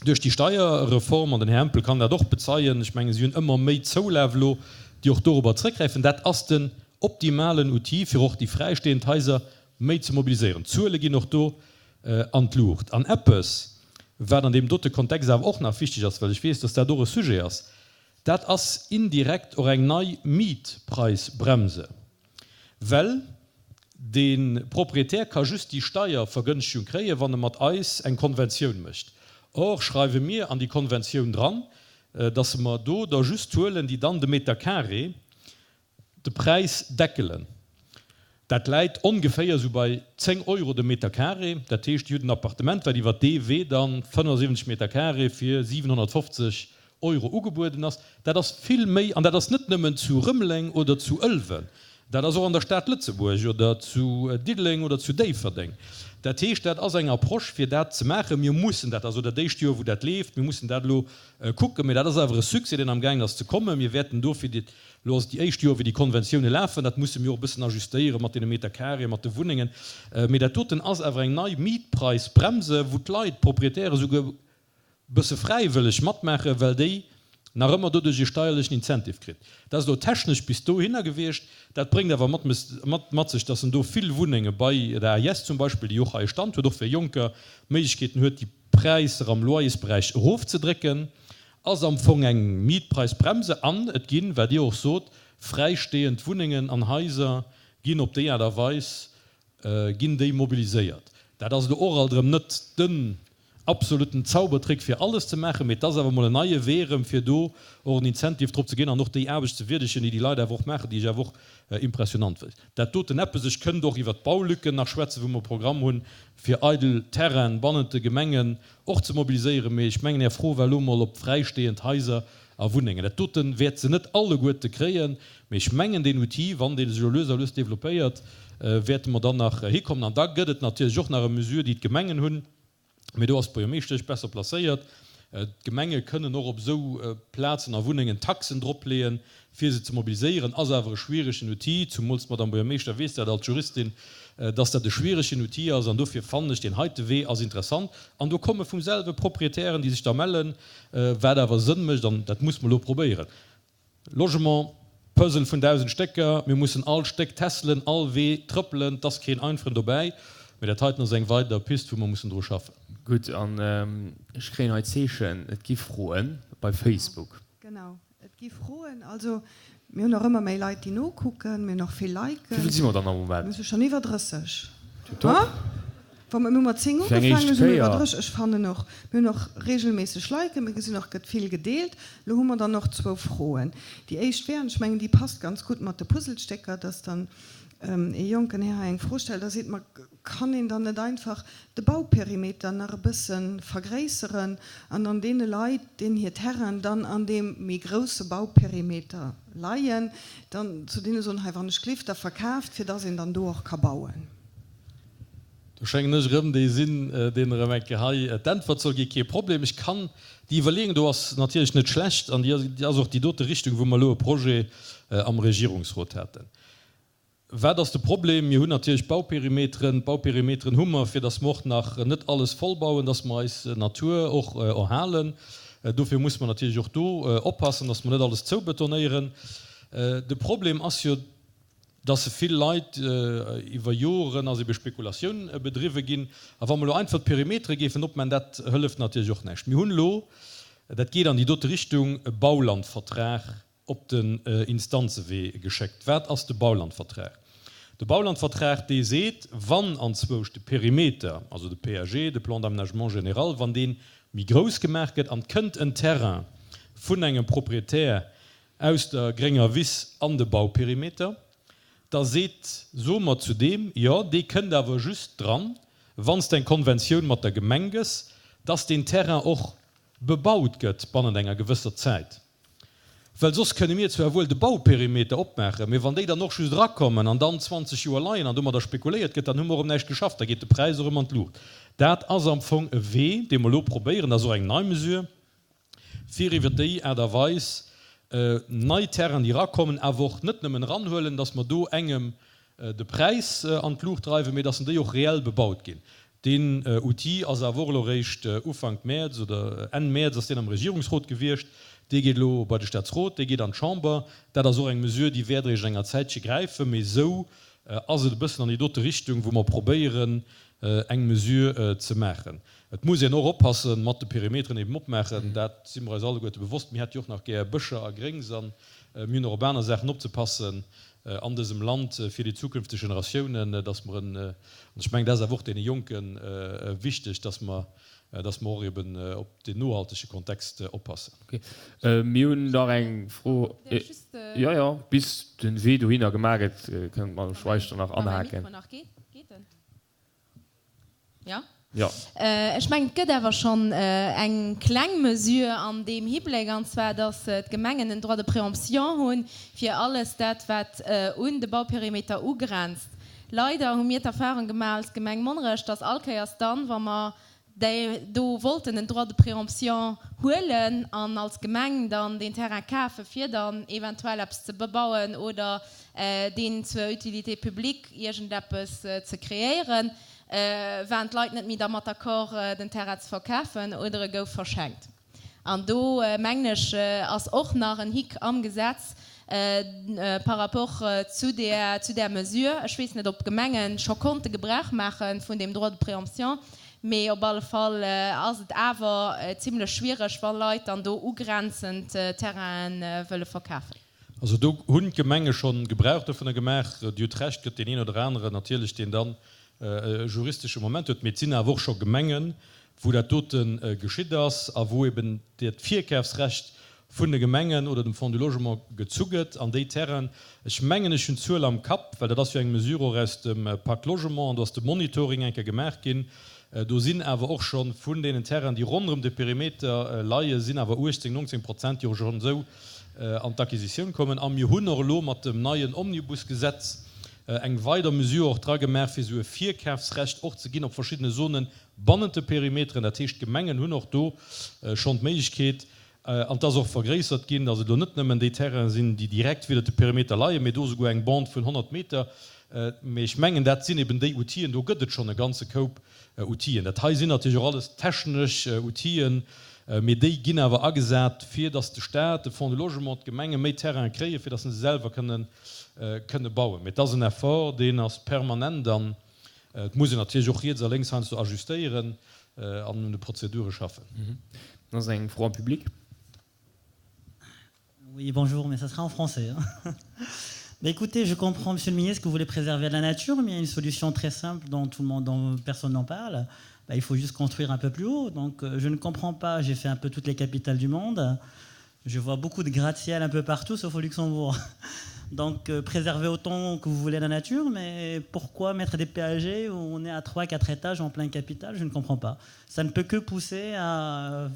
duerch déi Steierreform, an den Här Hempel kann dat och bezeien, ech mengen, si hunn ëmmer méi Zoulaf elo, déi och dorobber zrëckgräifen, dat ass den optimalen Outil, fir och déi fräistehend Haiser méi ze mobiliséieren. D'Zuele ginn och do an d'Luucht. An eppes, wat an deem dote Kontext awer och nach wichteg ass, well ech weess, dass dat och e Sujet ass, Dat ass indirekt och eng nei Mietpreisbremse, well de Proprietär ka just déi Steiervergënschtegung kréien, wann e mat eis eng Konventioun mécht. Or schreiwe mir an déi Konventioun dran, dass mer do der just huelen, déi dann de Meter carré de Präis deckelen. Dat läit ongeféier esou bei 10 Euro de Meter carré. Dat heescht, Dir hutt en Appartement, wat iwwer dee Wee dann 75 Meter carré fir 750 Euro ugebueden ass. Dat ass vill méi, an dat ass net nëmmen zu Rëmeleng oder zu Ëlwen, dat ass och an der Stad Lëtzebuerg oder zu Diddeleng oder zu Déifferdeng. Dat heescht, dat ass eng Approche, fir dat ze maachen. Mir mussen dat, also dat éischt Joer, wou dat leeft, mir mussen dat elo kucken, mä dat ass awer e Succès, deen amgaangen ass ze kommen. Mir wäerten dofir Elo ass et déi éischt Joer, wéi déi Konventioune lafen. Dat musse mir och e bëssen ajustéiere mat deene Meter carré, mat de Wunnengen. Mee dat doten ass awer eng nei Mietpreisbremse, wou d'Leit, d'Proprietäre souguer e bësse fräiwëlleg matmaachen, well déi nach ëmmer doduerch ee steierlechen Incentive kritt. Dat ass elo technesch bis dohinner gewiescht. Dat bréngt awer mat mat sech, dass en do vill Wunnenge bei der AIS zum Beispill, déi och hei e Stand huet, och fir Jonker Méiglechkeeten huet, déi Präisser am Loyersberäich erofzedrécken. Ass am Fong eng Mietpreisbremse an et ginn, wat Dir och sot, fräistehend Wunnengen an Haiser ginn op déi Aart a Weis ginn déi mobiliséiert. Dat ass elo och alt erëm net den absoluten Zaubertrick fir alles ze maachen, mee et ass awer emol en neie Wee erëm fir do och en Incentive drop ze ginn an och déi Aarbecht ze wierdegen, déi déi Leit awer och maachen, déi ech awer och impressionant wëll. Dat doten eppes, ech kënnt och iwwert d'Baulücken nach schwätzen, wou mer e Programm hunn fir eidel Terrainen bannent de Gemengen och ze mobiliséieren, mee ech mengen Är Fro war elo emol op fräistehend Haiser a Wunnengen. Dat dote wäert se net alleguerte kréien, mee ech mengen deen Outil, wann dee sech elo lues a lues développéiert, wäerte mer dann nach hikommen. An da gëtt et natierlech och nach e Mesure, déi d'Gemengen hunn, mee do ass d'Buergermeeschtesch besser placéiert, D'Gemenge kënnen och op esou Plazen a Wunnengen Taxen dropleeën, fir se ze mobiliséieren. Ass awer e schwieregen Outil, zumools d'Madame Buergermeeschter weess dat als Juristin, dass dat e schwieregen Outil ass. An dofir fannen ech, deen heite Wee ass interessant. An do komme vum selwe Proprietären, déi sech da mellen, wat awer Sënn mécht. An dat muss mer elo probéieren. Logement, Puzzle vun 1.000 Stécker, mir mussen all Stéck tässelen, all Wee trëppelen, 't ass keen einfachen dobäi, mee dat heiten ass eng weider Pist, wou mer mussen dru schaffen. Gutt, an ech kréien hei d'Zeechen, et gi Froen bei Facebook. Genau, et gi Froen. Also mir hunn och ëmmer méi Leit, déi nokucken. Mir hunn och vill Liken. Wéi vill si mer dann am Moment? Mir si schonn iwwer 30. Tiptop. Wa mer, mir hu mat 10 Fir eng ugefaangen, éischt elo si mer iwwer Kéier. 30. Ech fannen och, mir hunn och regelméisseg Liken, mir gesinn och, et gëtt vill gedeelt. Elo hu mer dann och zwou Froen. Déi éischt wär, an ech mengen, déi passt ganz gutt mat de Puzzlestécker, dass dann ee jonken Här hei eng Fro stellt a seet, Ma kann een dann net einfach de Bauperimeter nach e bësse vergréisseren an dann deene Leit, deenen hir Terrainen dann an deem méi grousse Bauperimeter leien, dann zu deene soen, hei wann ech gleef, da verkaaft, fir dass een dann do och ka bauen? Do schéngen ech erëm dee sinn, deen erëm eng Kéier hei d'Äntwert soll ginn. Kee Problem, ech kann. Déi Iwwerleeung do ass natierlech net schlecht an déi ass och déi dote Richtung, wou mer elo e Projet am Regierungsrot haten. Wat ass de Problem? Mir hunn natierlech Bauperimeteren. D'Bauperimeteren hu mer, fir datt mer och nach net alles vollbauen, datt mer eis Natur och erhalen. Dofir muss mer natierlech och do oppassen, datt mer net alles zoubetonéieren. De Problem ass jo, datt vill Leit iwwer Joren ass ebe Spekulatioun bedriwwe ginn. A wa mer elo einfach d'Perimetere géifen opmachen, dat hëlleft natierlech och näischt. Mir hunn elo, dat geet an déi dote Richtung, e Baulandvertrag op den Instanzewee geschéckt. Wat ass de Baulandvertrag? De Baulandvertrag, dee seet, wann anzwousch de Perimeter, also de PAG, de Plan d'aménagement général, wann dee méi grouss gemaach gëtt an et kënnt en Terrain vun engem Proprietär aus der grénger Wiss an de Bauperimeter, da seet, soe mer zu deem, jo, dee kënnt awer just dran, wann s de eng Konventioun mat der Gemeng gëss, dass deen Terrain och bebaut gëtt bannent enger gewësser Zäit. Well soss kënne mir zwar wuel de Bauperimeter opmaachen, mee wann déi dann och just erakommen an dann 20 Joer leien an domadder spekuléiert gëtt, dann hu mer erëm näischt geschafft, da geet de Präis erëm an d'Luucht. Dat ass am Fong e Wee, dee mer elo probéieren, dat ass och eng nei Mesure, fir iwwer déi Aart a Weis nei Terrainen, déi erakommen, awer och net nëmmen eranhuelen, dass mer do engem de Präis an d'Luucht dreiwen, mee dass en déi och reell bebaut ginn. Deen Outil ass awer och elo eréischt Ufank Mäerz oder Enn Mäerz ass deen am Regierungsrot gewiescht. Dee geet elo bei de Staatsrot, dee geet an d'Chamber. Dat ass och eng Mesure, déi wäert eréischt an enger Zäitche gräifen. Mee esou ass et e bëssen an déi dote Richtung, wou mer probéieren, eng Mesure ze maachen. Et muss een och oppassen mat de Perimeteren eben opmaachen, dat si mer eis alleguerte bewosst. Mir hätte jo och nach gär Bëscher a Gréngs an mir hunn och op aner Saachen opzepassen an dësem Land fir déi zukünfteg Generatiounen, dass mer en, an ech mengen, dat ass awer och deene Jonke wichteg, dass mer, dass mer och eben op deen nohaltege Kontext oppassen. Okay. Mir hunn nach eng Fro. Jo, jo, bis de Wee dohinner gemaach gëtt, kënnt d'Madame Schweich do nach anhaken. Jo. Jo. Ech mengen, et gëtt awer schonn eng kleng Mesure an deem Hibléck, an zwar datt d'Gemengen en Droit de préemption hunn fir alles dat, wat un de Bauperimeter ugrenzt. Leider hu mir d'Erfahrung gemaach als Gemeng Monnerech, datt allkéiers dann, wa mer déi do wollten en Droit de préemption huelen an als Gemeng dann deen Terrain kafen, fir dann eventuell eppes ze bebauen oder deen zur Utilité publique iergendeppes ze kreéieren, waren d'Leit net méi dermat d'accord, den Terrain ze verkafen oder e gouf verschenkt. An do, mengen ech, ass och nach en Hic am Gesetz par rapport zu där, zu där Mesure. Ech weess net, ob d'Gemenge scho konnte Gebrauch maache vun deem Droit de préemption, mee op alle Fall ass et awer zimlech schwiereg, wa Leit dann do ugrenzend Terrainen wëlle verkafen. Also do hunn d'Gemenge schonn Gebrauch dovunner gemaach. Dir hutt Recht, gëtt deen een oder aneren natierlech, deen dann e juristesche Moment huet. Mee et sinn awer och scho Gemengen, wou dat dote geschitt ass a wou eben dat Virkafsrecht vun de Gemengen oder dem Fonds du Logement gezu gëtt an déi Terrainen, ech mengen ech hunn d'Zuel am Kapp, well dat ass jo eng Mesure och aus dem Pacte Logement an do ass de Monitoring eng Kéier gemaach ginn, do sinn awer och scho vun deenen Terrainen, déi ronderëm de Perimeter leien, sinn awer 18, 19 Prozent, déi och schonn esou an d'Acquisitioun kommen. A mir hunn och elo mat dem neien Omnibusgesetz eng weider Mesure och dra gemaach, fir esou e Virkafsrecht och ze ginn op verschiddene Zonen Bannent de Perimeteren, dat heescht d'Gemengen hunn och do schonn d'Méiglechkeet, an et ass och vergréissert ginn, datt et elo net nëmmen déi Terrainen sinn, déi direkt widder de Perimeter leien, mee do esouguer eng Bande vun 100 Meter. Mee ech mengen, dat sinn eben déi Outiller, do gëtt et schonn e ganze Koup Outiller. Dat hei sinn natierlech och alles technesch Outiller, mee déi ginn awer agesat, fir datt de Stat, de Fonds du Logement, d'Gemenge méi Terraine kréien, fir datt se selwer kënne bauen. Mee et ass en Effort, deen ass permanent an Et muss een natierlech och riets a lénks heiansdo ajustéieren an un de Prozedure schaffen. Dann ass eng Fro am Public. Oui, bonjour, mais ça sera en français. Hein. Bah, écoutez, je comprends, Monsieur le Ministre, que vous voulez préserver la nature, mais il y a une solution très simple dont tout le monde, dont personne n'en parle. Bah, il faut juste construire un peu plus haut. Donc, euh, je ne comprends pas. J'ai fait un peu toutes les capitales du monde. Je vois beaucoup de gratte-ciel un peu partout, sauf au Luxembourg. Donc, euh, préserver autant que vous voulez la nature, mais pourquoi mettre des PAG où on est à 3, 4 étages en plein capital Je ne comprends pas. Ça ne peut que pousser à,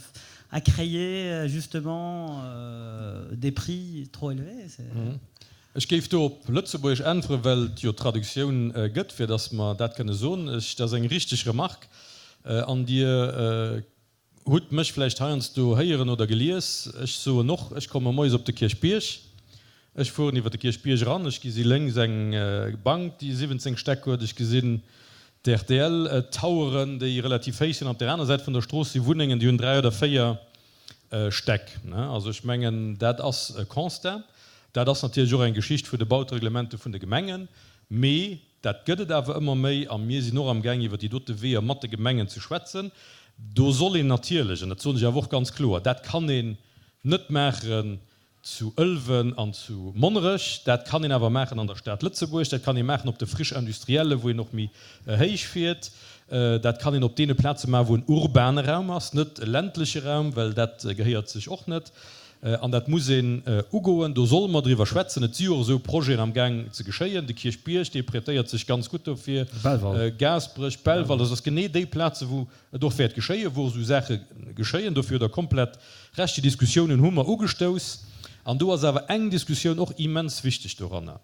à créer euh, justement euh, des prix trop élevés. Mmh. Ech géif do op Lëtzebuergesch äntweren, well et jo d'Traductioun gëtt, fir datt mer dat kënne soen. Ech, dat ass eng richteg Remarque an Dir hutt mech vläicht heiansdo héieren oder gelies, ech soen och, ech komme moies op de Kierchbierg, ech fueren iwwer de Kierchbierg eran, ech gesi lénks eng Bank, déi 17 Stäck huet, ech gesinn d'RTL-Toweren, déi relativ héich sinn, an op där aner Säit vun der Strooss si Wunnengen, déi hunn dräi oder véier Stäck. Also ech mengen, dat ass e Constat. Dat ass natierlech och eng Geschicht vu de Bautereglementen vun de Gemengen, mee dat gëtt et awer ëmmer méi a mir sinn och amgaang iwwer déi dote Weeër mat de Gemengen ze schwätzen. Do soll een natierlech, an dat soen ech awer och ganz kloer, dat kann een net maachen zu Ëlwen an zu Monnerech, dat kann een awer maachen an der Stad Lëtzebuerg, dat kann ee maachen op de Friches industrielles, wou een och méi héich fiert, dat kann een op deene Plaze maachen, wou en urbane Raum ass, net e ländleche Raum, well dat gehéiert sech och net. An dat muss een ugoen, do solle mer driwwer schwätzen. Et si jo och esou Projeten amgaang ze geschéien. De Kierchbierg, dee prêtéiert sech ganz gutt dofir, Gaasperech, Belval, dat ass genee déi Plaze wou et och wäert geschéien, wou och esou Saache geschéien. Dofir hutt Der komplett Recht, déi Diskussiounen hu mer ugestouss. An do ass awer eng Diskussioun och immens wichteg doranner,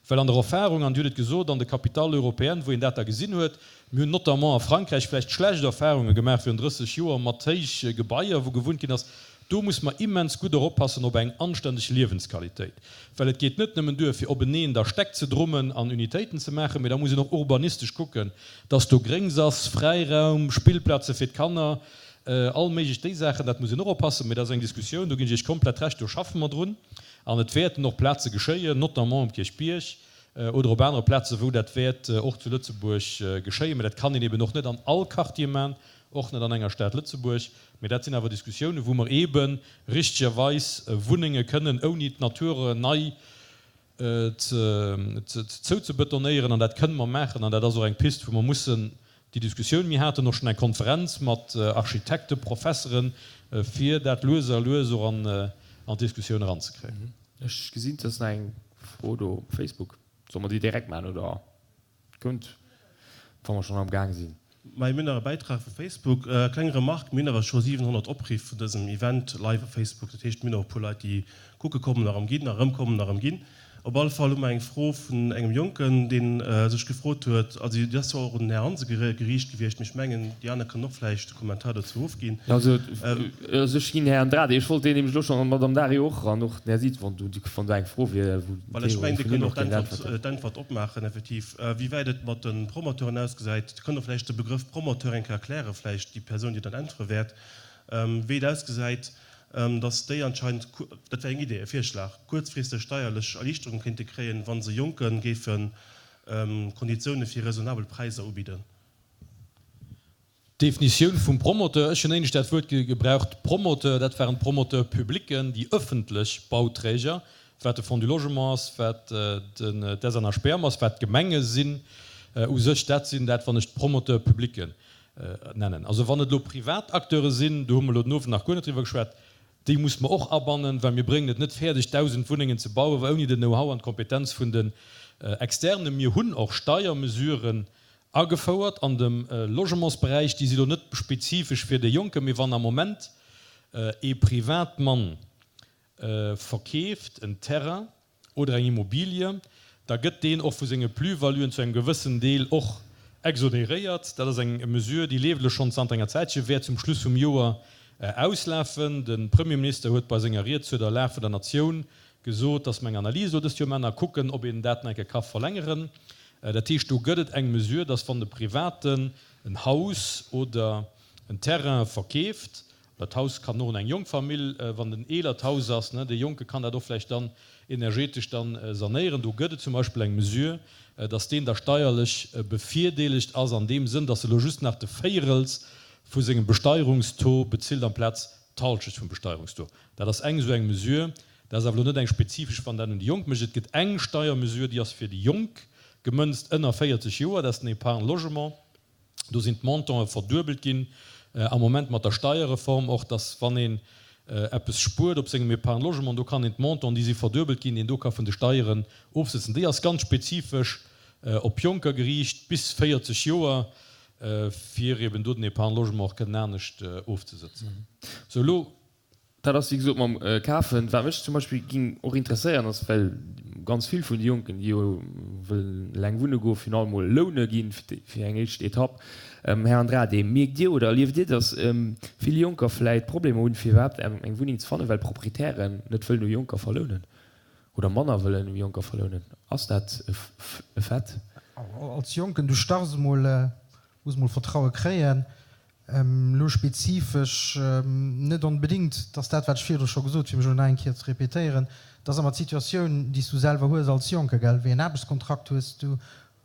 well an der Erfahrung, an Dir hutt et gesot, an de Capitales européennes, wou een dat da gesinn huet, mir hunn notamment a Frankräich vläicht schlecht Erfahrunge gemaach virun 30 Joer mat héich Gebaier, wou gewunnt ginn ass, do muss mer immens gutt och oppassen op eng anständeg Liewensqualitéit. Well et geet net nëmmen duer, fir openeen da Stäck ze drummen an Unitéiten ze maachen, mee da muss een och urbanistesch kucken, dass do Gréngs ass, Fräiraum, Spillplaze fir d'Kanner, all méiglech déi Saachen. Dat muss een och oppassen. Mee dat ass eng Diskussioun, do ginn ech Iech komplett Recht, do schaffe mer drun. An et wäerten och Plaze geschéien, notamment um Kierchbierg oder op anere Plazen, wou dat wäert och zu Lëtzebuerg geschéien. Mee dat kann een eben och net an all Quartier maachen, och net an enger Stad Lëtzebuerg. Mee dat sinn awer Diskussiounen, wou mer eebe richtegerweis Wunnenge kënnen ouni d'Natur nei zouzebetonéieren. An dat kënne mer maachen. An dat ass och eng Pist, wou mer mussen déi Diskussioun, mir haten och schonn eng Konferenz mat Architekten, Professeren, fir dat lues a lues och an d'Diskussioun eranzekréien. Ech gesinn, et ass nach eng Fro do op Facebook. Solle mer déi direkt maachen oder kënnt, wa mer schonn am Gaang sinn? Majo, mir hunn nach e Bäitrag vu Facebook. Kleng Remarque, mir hunn awer scho 700 Opriff vun dësem Event live op Facebook. Dat heescht, mir hunn och e puer Leit, déi kucke kommen a rëm ginn a rëmkommen a rëm ginn. Op alle Fall hu mer eng Fro vun engem Jonken, dee sech gefrot huet, also déi ass zwar och un den Här Hansen geriicht gewiescht, mee ech mengen, déi aner kënnen och vläicht e Kommentar dozou ofginn. Also ech ginn Här Andrade, ech wollt deen nämlech elo schonn, an d'Madame Dary och, an och den Här Sietz, wann do eng Fro wier, wou Well ech mengen, Dir kënnt och d'Äntwert opmaachen, effektiv, wéi wäit et mat de Promoteuren ausgesäit. Dir kënnt och vläicht de Begrëff Promoteur eng Kéier erklären, vläicht déi Persoun, déi dann äntwere wäert, wéi et ausgesäit. dass déi anscheinend, dat wär eng Idee, e Virschlag, kuerzfristeg steierlech Erliichterung kéinte kréien, wa se Jonke géife Konditioune fir raisonnabel Präisser ubidden. D'Definitioun vum Promoteur, ech hunn éinescht dat Wuert gebraucht, Promoteur, dat waren d'Promoteurs publics, déi ëffentlech Bauträger, wat de Fonds du Logement ass, wat d'SNHBM ass, wat d'Gemenge sinn u sech, dat sinn dat, wann ech d'Promoteurs publics Nennen. Also wann et elo privat Acteure sinn, do hu mer elo den Owend nach guer net driwwer geschwat, déi muss mer och abannen, well mir bréngen et net fäerdeg, 1.000 Wunnengen ze bauen, ouni den Know-how an d'Kompetenz vun den Externen. Mir hunn och Steiermesuren agefouert an dem Logementsberäich, déi si elo net spezifesch fir déi Jonken, mee wann am Moment ee Privatmann verkeeft en Terrain, oder eng Immobilie, da gëtt deen och vu senge Plus-valuen zu engem gewëssen Deel och exonéréiert. Dat ass eng Mesure, déi leeft elo schonn zanter enger Zäitche, wäert zum Schluss vum Joer auslafen. De Premierminister huet bei senger Ried zur der Lag vun der Natioun gesot, dass mer eng Analys elo dëst Joer maachen a kucken, ob een dat nach eng Kéier ka verlängeren. Dat heescht, do gëtt et eng Mesure, dass wann de Privaten en Haus oder en Terrain verkeeft, Dat Haus kann och un eng jonk Famill, wann et en eelert Haus ass, ne, dee Jonke kann dat och vläicht dann energetesch dann sanéieren. Do gëtt et zum Beispill eng Mesure, dass deen da steierlech bevirdeelegt ass an deem Sënn, dass e lo just nach de Véierels vu sengem Besteierungstaux bezilt amplaz d'Halschecht vum Besteierungstaux. Dat ass eng esou eng Mesure. Dat ass awer elo net eng spezifesch, wann dat un déi Jonk mécht. Et gëtt eng Steiermesure, déi ass fir déi Jonk gemënzt, ënner 40 Joer, dat ass den Épargne logement. Do sinn d'Montante verduebelt ginn am Moment mat der Steierreform och, dass wann een eppes spuert op sengem Épargne logement, do kann een d'Montanten, déi si verduebelt ginn, déi een do ka vun de Steieren ofsëtzen. Déi ass ganz spezifesch op Jonker geriicht, bis 40 Joer, fir eben do den Épargne logement och kënnen anescht ofzesëtzen. Sou, elo. Dat ass wéi gesot mam Kafen. Wat mech zum Beispill ging och interesséieren ass, well ganz vill vun de Jonken, déi jo wëllen eleng wunne goen, final mol loune ginn fir eng éischt Etapp. Här Andrade, mierkt Dir oder erlieft Dir, datt vill Jonker vläit Problemer hunn, fir iwwerhaapt eng Wunneng ze fannen, well d'Proprietären net wëllen u Jonker verlounen oder manner wëllen u Jonker verlounen? Ass dat e Fait? Als Jonken, du starts emol, muss emol Vertraue kréien. Elo spezifesch net onbedéngt. Et ass dat, wat ech virdru scho gesot, fir mech elo nach eng Kéier ze répétéieren, et ass ëmmer d'Situatioun, déi s du selwer hues als Jonke, gell. Wéi en Aarbechtskontrakt hues du,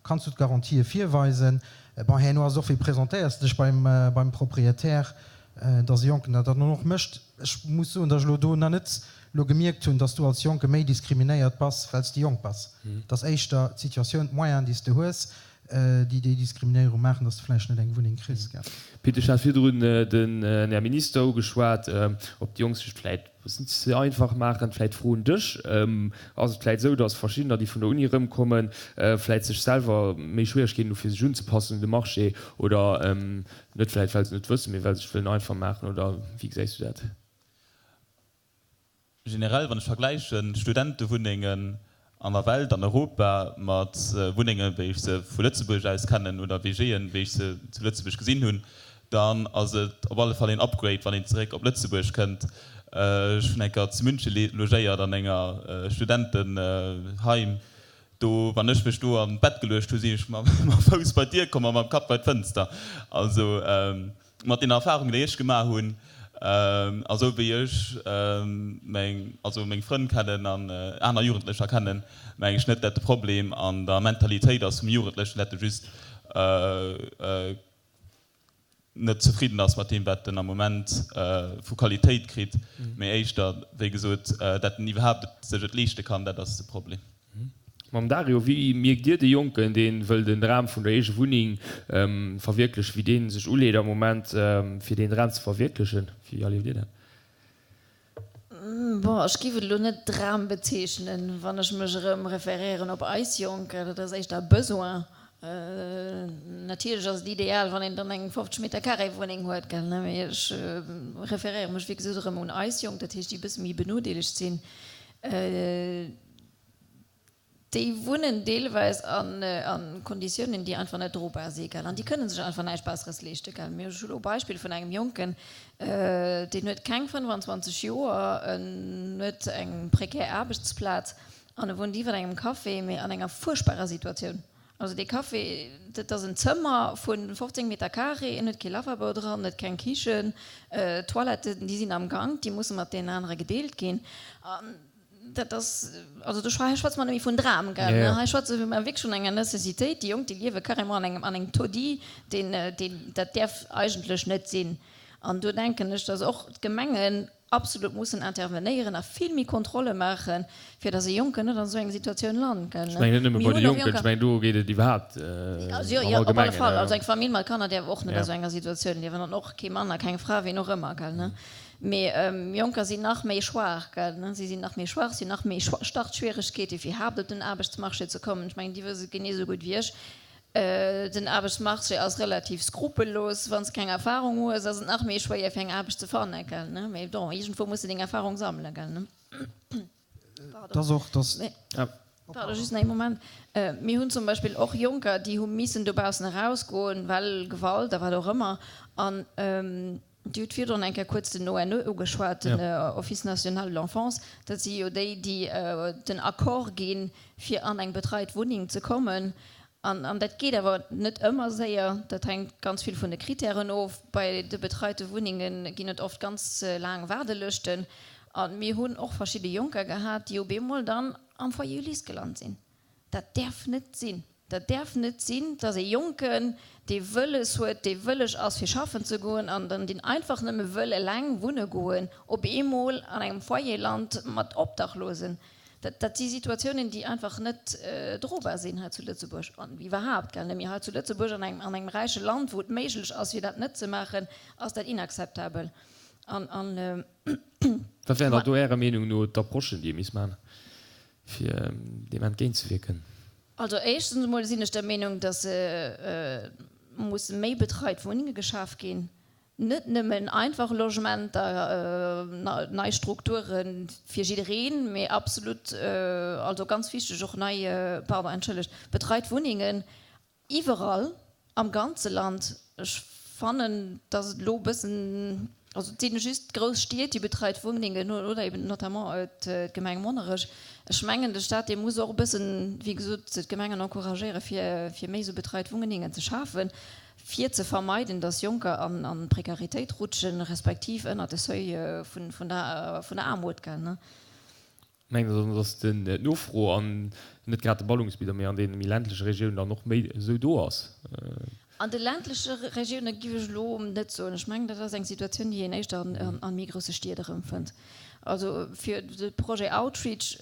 kanns du d'Garantië virweisen. Bon, herno ass et och, wéi presentéiers de dech beim, beim Propriétaire, dass e Jonken dat dann och mécht. Ech muss soen, dass ech elo do nach net elo gemierkt hunn, dass du als Jonke méi diskriminéiert bass, well s de jonk bass. Et ass éischter d'Situatioun, d'Moyenen, déi s de hues, déi déi Diskriminéierung maachen, dass de vläicht net eng Wunneng kriss, gell. Pit, ech hat virdrun den Här Minister ugeschwat, ob déi Jonk sech vläicht e bëssen ze einfach maachen. Vläicht d'Fro un dech, Ass et vläicht esou, dass verschiddener, déi vun der Uni erëmkommen, vläicht sech selwer méi Schwieregkeeten hu fir sech unzepassen un de Marché oder net vläicht well se net wëssen, mee well se sech wëllen einfach maachen, oder wéi gesäis du dat? Generell, wann ech vergläichen Studentewunnengen an der Welt, an Europa, mat Wunnengen, wéi ech se vu Lëtzebuerg aus kennen, oder WGen, wéi ech se zu Lëtzebuerg gesinn hunn, dann ass et op alle Fall een Upgrade, wann een zeréck op Lëtzebuerg kënnt. Ech hunn eng Kéier zu München logéiert an enger Studentenheim. Do, wann ech mech do an d'Bett geluecht hu, sinn ech mam Fouss bei d'Dier komm a mam Kapp bei d'Fënster. Also. Mat den Erfahrungen, déi ech gemaach hunn, a sou wéi ech meng, also meng Frënn kennen an aner Jugendlecher kennen, mengen ech net, dat de Problem an der Mentalitéit ass vum Jugendlechen, dat e just net zefridden ass mat deem, wat en am Moment vu Qualitéit kritt, mee éischter, wéi gesot, dat en iwwerhaapt et sech et leeschte kann, dat ass de Problem. Mam Dario, wéi mierkt Dir de Jonken, dee wëll den Dram vun der eege Wunneng verwierklechen, wéi dee sech uleet am Moment, fir deen Dram ze verwierklechen? Wéi erlieft Dir dat? Bon, ech giff et elo net Dram bezeechnen, wann ech mech erëm referéieren op eis Jonker. Dat ass éischter Besoin. Natierlech ass et ideal, wann een dann eng 50 Meter carré Wunneng huet, gell, ne? Mee ech referéiere mech wéi gesot erëm un eis Jonk, dat heescht déi e bësse méi benodeelegt sinn. Déi wunnen deelweis a Konditiounen, déi einfach net drobar si, gell, an déi kënne sech einfach näischt Besseres leeschte, gell. Mir hu elo e Beispill vun engem Jonken, deen huet keng 25 Joer, en huet eng prekär Aarbechtsplaz an e wunnt iwwer engem Café, mee an enger fuerchtbarer Situatioun. Also dee Café, dat ass en Zëmmer vu 15 Meter carré, en huet kee Lavabo dran, huet keng Kichen, d'Toiletten, déi sinn am Gank, déi musse mat deenen anere gedeelt ginn. Dat ass, also do hei schwätze mer net méi vun Dram, gell, ne? Hei schwätze mer wierklech vun enger Necessitéit. Déi Jonk, déi liewe carrément an engem, an engem Taudis, deen, deen, dat däerf eigentlech net sinn. An do denken ech, dass och d'Gemengen absolut mussen intervenéieren a vill méi Kontrolle maachen, fir dass e Jonken net an esou eng Situatioun lant, gell, ne? Ech mengen net nëmme bei de Jonken, ech mengen do geet et iwwerhaapt am Jo, op alle Fall. Also eng Famill mat Kanner däerf och net a sou enger Situatioun liewen an och kee Mann a keng Fra, ween och ëmmer, gell, ne? Mee Jonker sinn nach méi schwaach, gell? Si sinn nach méi schwaach, si hunn nach méi Startschwieregkeete fir iwwerhaapt op den Aarbechtsmarché ze kommen. Ech mengen, Dir wësst et genee esou gutt wéi ech, Den Aarbechtsmarché ass relativ skrupellos. Wann s de keng Erfarung hues, ass et nach méi schwéier fir eng Aarbecht ze fannen, gell? Mee bon, iergendwou muss de deng Erfarung sammelen, gell? Dass och, dass. Pardon, just nach ee Moment. Mir hunn zum Beispill och Jonker, déi hu missen dobaussen erausgoen, well Gewalt a wat och ëmmer. An Dir hutt virdrun eng Kéier kuerz den ONE ugeschwat, den Office national de l'enfance. Dat si jo déi, déi den Accord ginn, fir an eng betreit Wunneng ze kommen. An dat geet awer net ëmmer séier. Dat hänkt ganz vill vun de Kritären of. Bei de betreite Wunnenge ginn et oft ganz laang Waardelëschten. A mir hunn och verschidde Jonker gehat, déi op eemol dann am Foyer Ulysse gelant sinn. Dat däerf net sinn. Dat däerf net sinn, dass ee Jonken, dee wëlles huet, dee wëlleg ass fir schaffen ze goen an dann deen einfach nëmme wëll eleng wunne goen, op eemol an engem Foyer lant mat Obdachlosen. Dat, dat si Situatiounen, déi einfach net drobar sinn hei zu Lëtzebuerg an iwwerhaapt, gell, mee hei zu Lëtzebuerg an engem, an engem räiche Land, wou et méiglech ass fir dat net ze maachen, ass dat inakzeptabel. An, an. Wat wären da do Ärer Meenung no d'Approchen, déi ee misst maachen, fir deem entgéintzewierken? Also éischtens emol sinn ech der Meenung, dass musse méi betreit Wunnenge geschaf ginn, net nëmmen einfach Logementer, nei Strukture fir jiddereen, mee absolut, also ganz wichteg och nei, pardon, entschëllegt, betreit Wunnengen Iwwerall am ganze Land. Ech fannen, dass et elo e bëssen, also et sinn just d'grouss Stied, déi betreit Wunnengen hunn, oder eben notamment d'Gemeng Monnerech. Ech mengen, de Stat, dee muss och e bëssen, wéi gesot, d'Gemengen encouragéieren, fir, fir méi esou betreit Wunnengen ze schafen, fir ze vermeiden, dass Jonker an d'Prekaritéit rutschen, respektiv ënnert de Seuil vun, vun der, vun der Aarmut gell. Mengt Der dann, dass d'Nofro an net grad de Ballungsgebidder, mee an deene méi ländleche Regiounen dann och méi esou do ass? An de ländleche Regioune giff ech elo net soen. Ech mengen, dat ass eng Situatioun, déi een éischter an méi grousse Stied erëmfënnt. Also fir de Projet Outreach,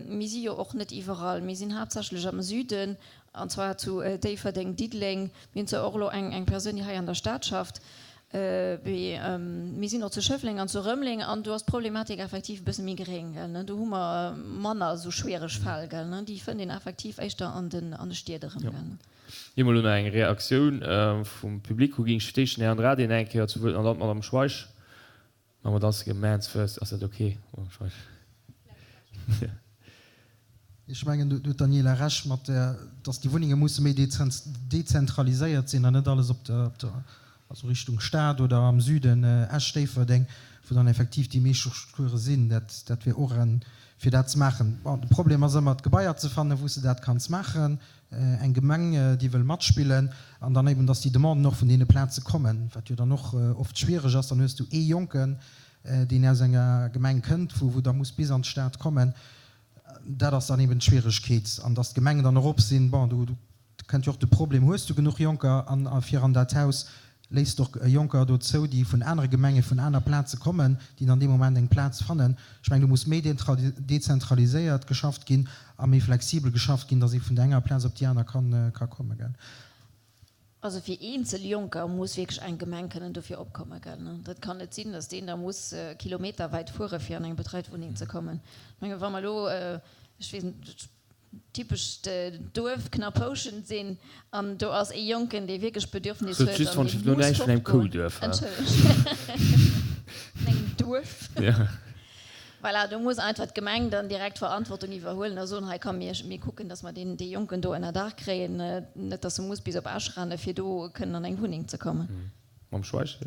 mir si jo och net iwwerall, mir sinn haaptsächlech am Süden, an zwar zu Déifferdeng, Diddeleng. Mir hunn zwar och elo eng Persoun, déi hei an der Stad schafft, Mee mir sinn och zu Schëffleng an zu Rëmeleng an do ass d'Problematik effektiv e bësse méi geréng, gell. Do hu mer manner esou schwiereg Fäll, gell. Déi fënnt een effektiv éischter an de Stied erëm, gell. Ier mer elo nach eng Reaktioun vum Public hu géing ech fir d'éischt den Här Andrade eng Kéier zu Wuert an dann d'Madame Schweich. Maache mer das Mans first. Ass dat ok, Madame Schweich? Ech mengen, do huet d'Daniela Recht mat där, dass déi Wunnenge musse méi dezentraliséiert sinn an net alles op der, also Richtung Stad oder am Süden, Esch, Déifferdeng, wou dann effektiv déi meescht Strukture sinn. Dat, dat wier och en, fir dat ze maachen. Bon, de Problem ass ëmmer, d'Gebaier ze fannen, wou s de dat kanns maachen, eng Gemeng, déi wëll matspillen an dann eben, dass déi Demanden och vun deene Plaze kommen, wat jo dann och oft schwiereg ass. Dann hues du ee Jonken, deen aus enger Gemeng kënnt, wou da muss bis an d'Stad kommen. Dat ass dann eben d'Schwieregkeet. An dass d'Gemengen dann och op sinn, bon, do kënnt jo och de Problem, Hues du genuch Jonker fir an dat Haus? Léiss de och Jonker do zou, déi vun anere Gemengen, vun aner Plaze kommen, déi dann dee Moment eng Plaz fannen? Ech mengen, do muss méi dezentraliséiert geschafft ginn a méi flexibel geschafft ginn, dass ee vun der enger Plaz op déi aner ka kommen. Also fir eenzel Jonker muss wierklech eng Gemeng kënnen dofir opkomme, gell? Dat kann net sinn, datt deen da muss kilometerwäit fuere fir an eng betreit Wunneng ze kommen. Ech menge wa mer elo, ech weess net, typescht Duerf Knapphouschent sinn an do ass ee Jonken, dee wierklech Bedürfnis huet an dee muss fortgoen, entschëllegt, vun engem Duerf. Voilà, do muss einfach d'Gemeng dann direkt Verantwortung iwwerhuelen a soen, hei komm, mir, mir kucken, dass mer deen, dee Jonken do ënner Daach kréien, net dass e muss bis op Esch renne fir do kënnen an eng Wunneng ze kommen. Mme Schweich.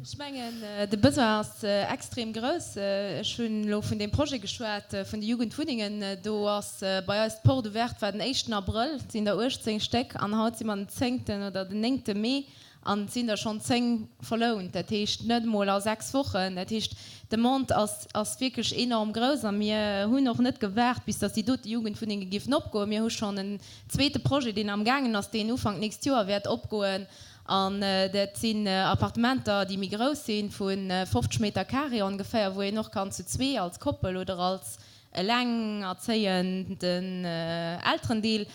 Ech mengen, de Besoin ass extrem grouss. Ech hunn elo vun deem Projet geschwat vun de Jugendwunnengen. Do ass bei eis d'Porte ouverte war den éischten Abrëll, et sinn der 18 Stéck an haut si mer den zéngten oder den néngte Mee. An et sinn der schonn 10 verlount, dat heescht net emol a 6 Wochen. Dat heescht, d'Demande ass, ass wierklech enorm grouss. A mir hunn och net gewaart, bis datt déi dote Jugendwunnenge géifen opgoen. Mir hu schonn en zweete Projet, deen amgaangen ass, deen Ufank d'nächst Joer wäert opgoen. An dat sinn Appartementer, déi méi grouss sinn, vu 50 Meter carré ongeféier, wou een och kann zu zwee als Koppel oder als elengerzéienden Elterendeel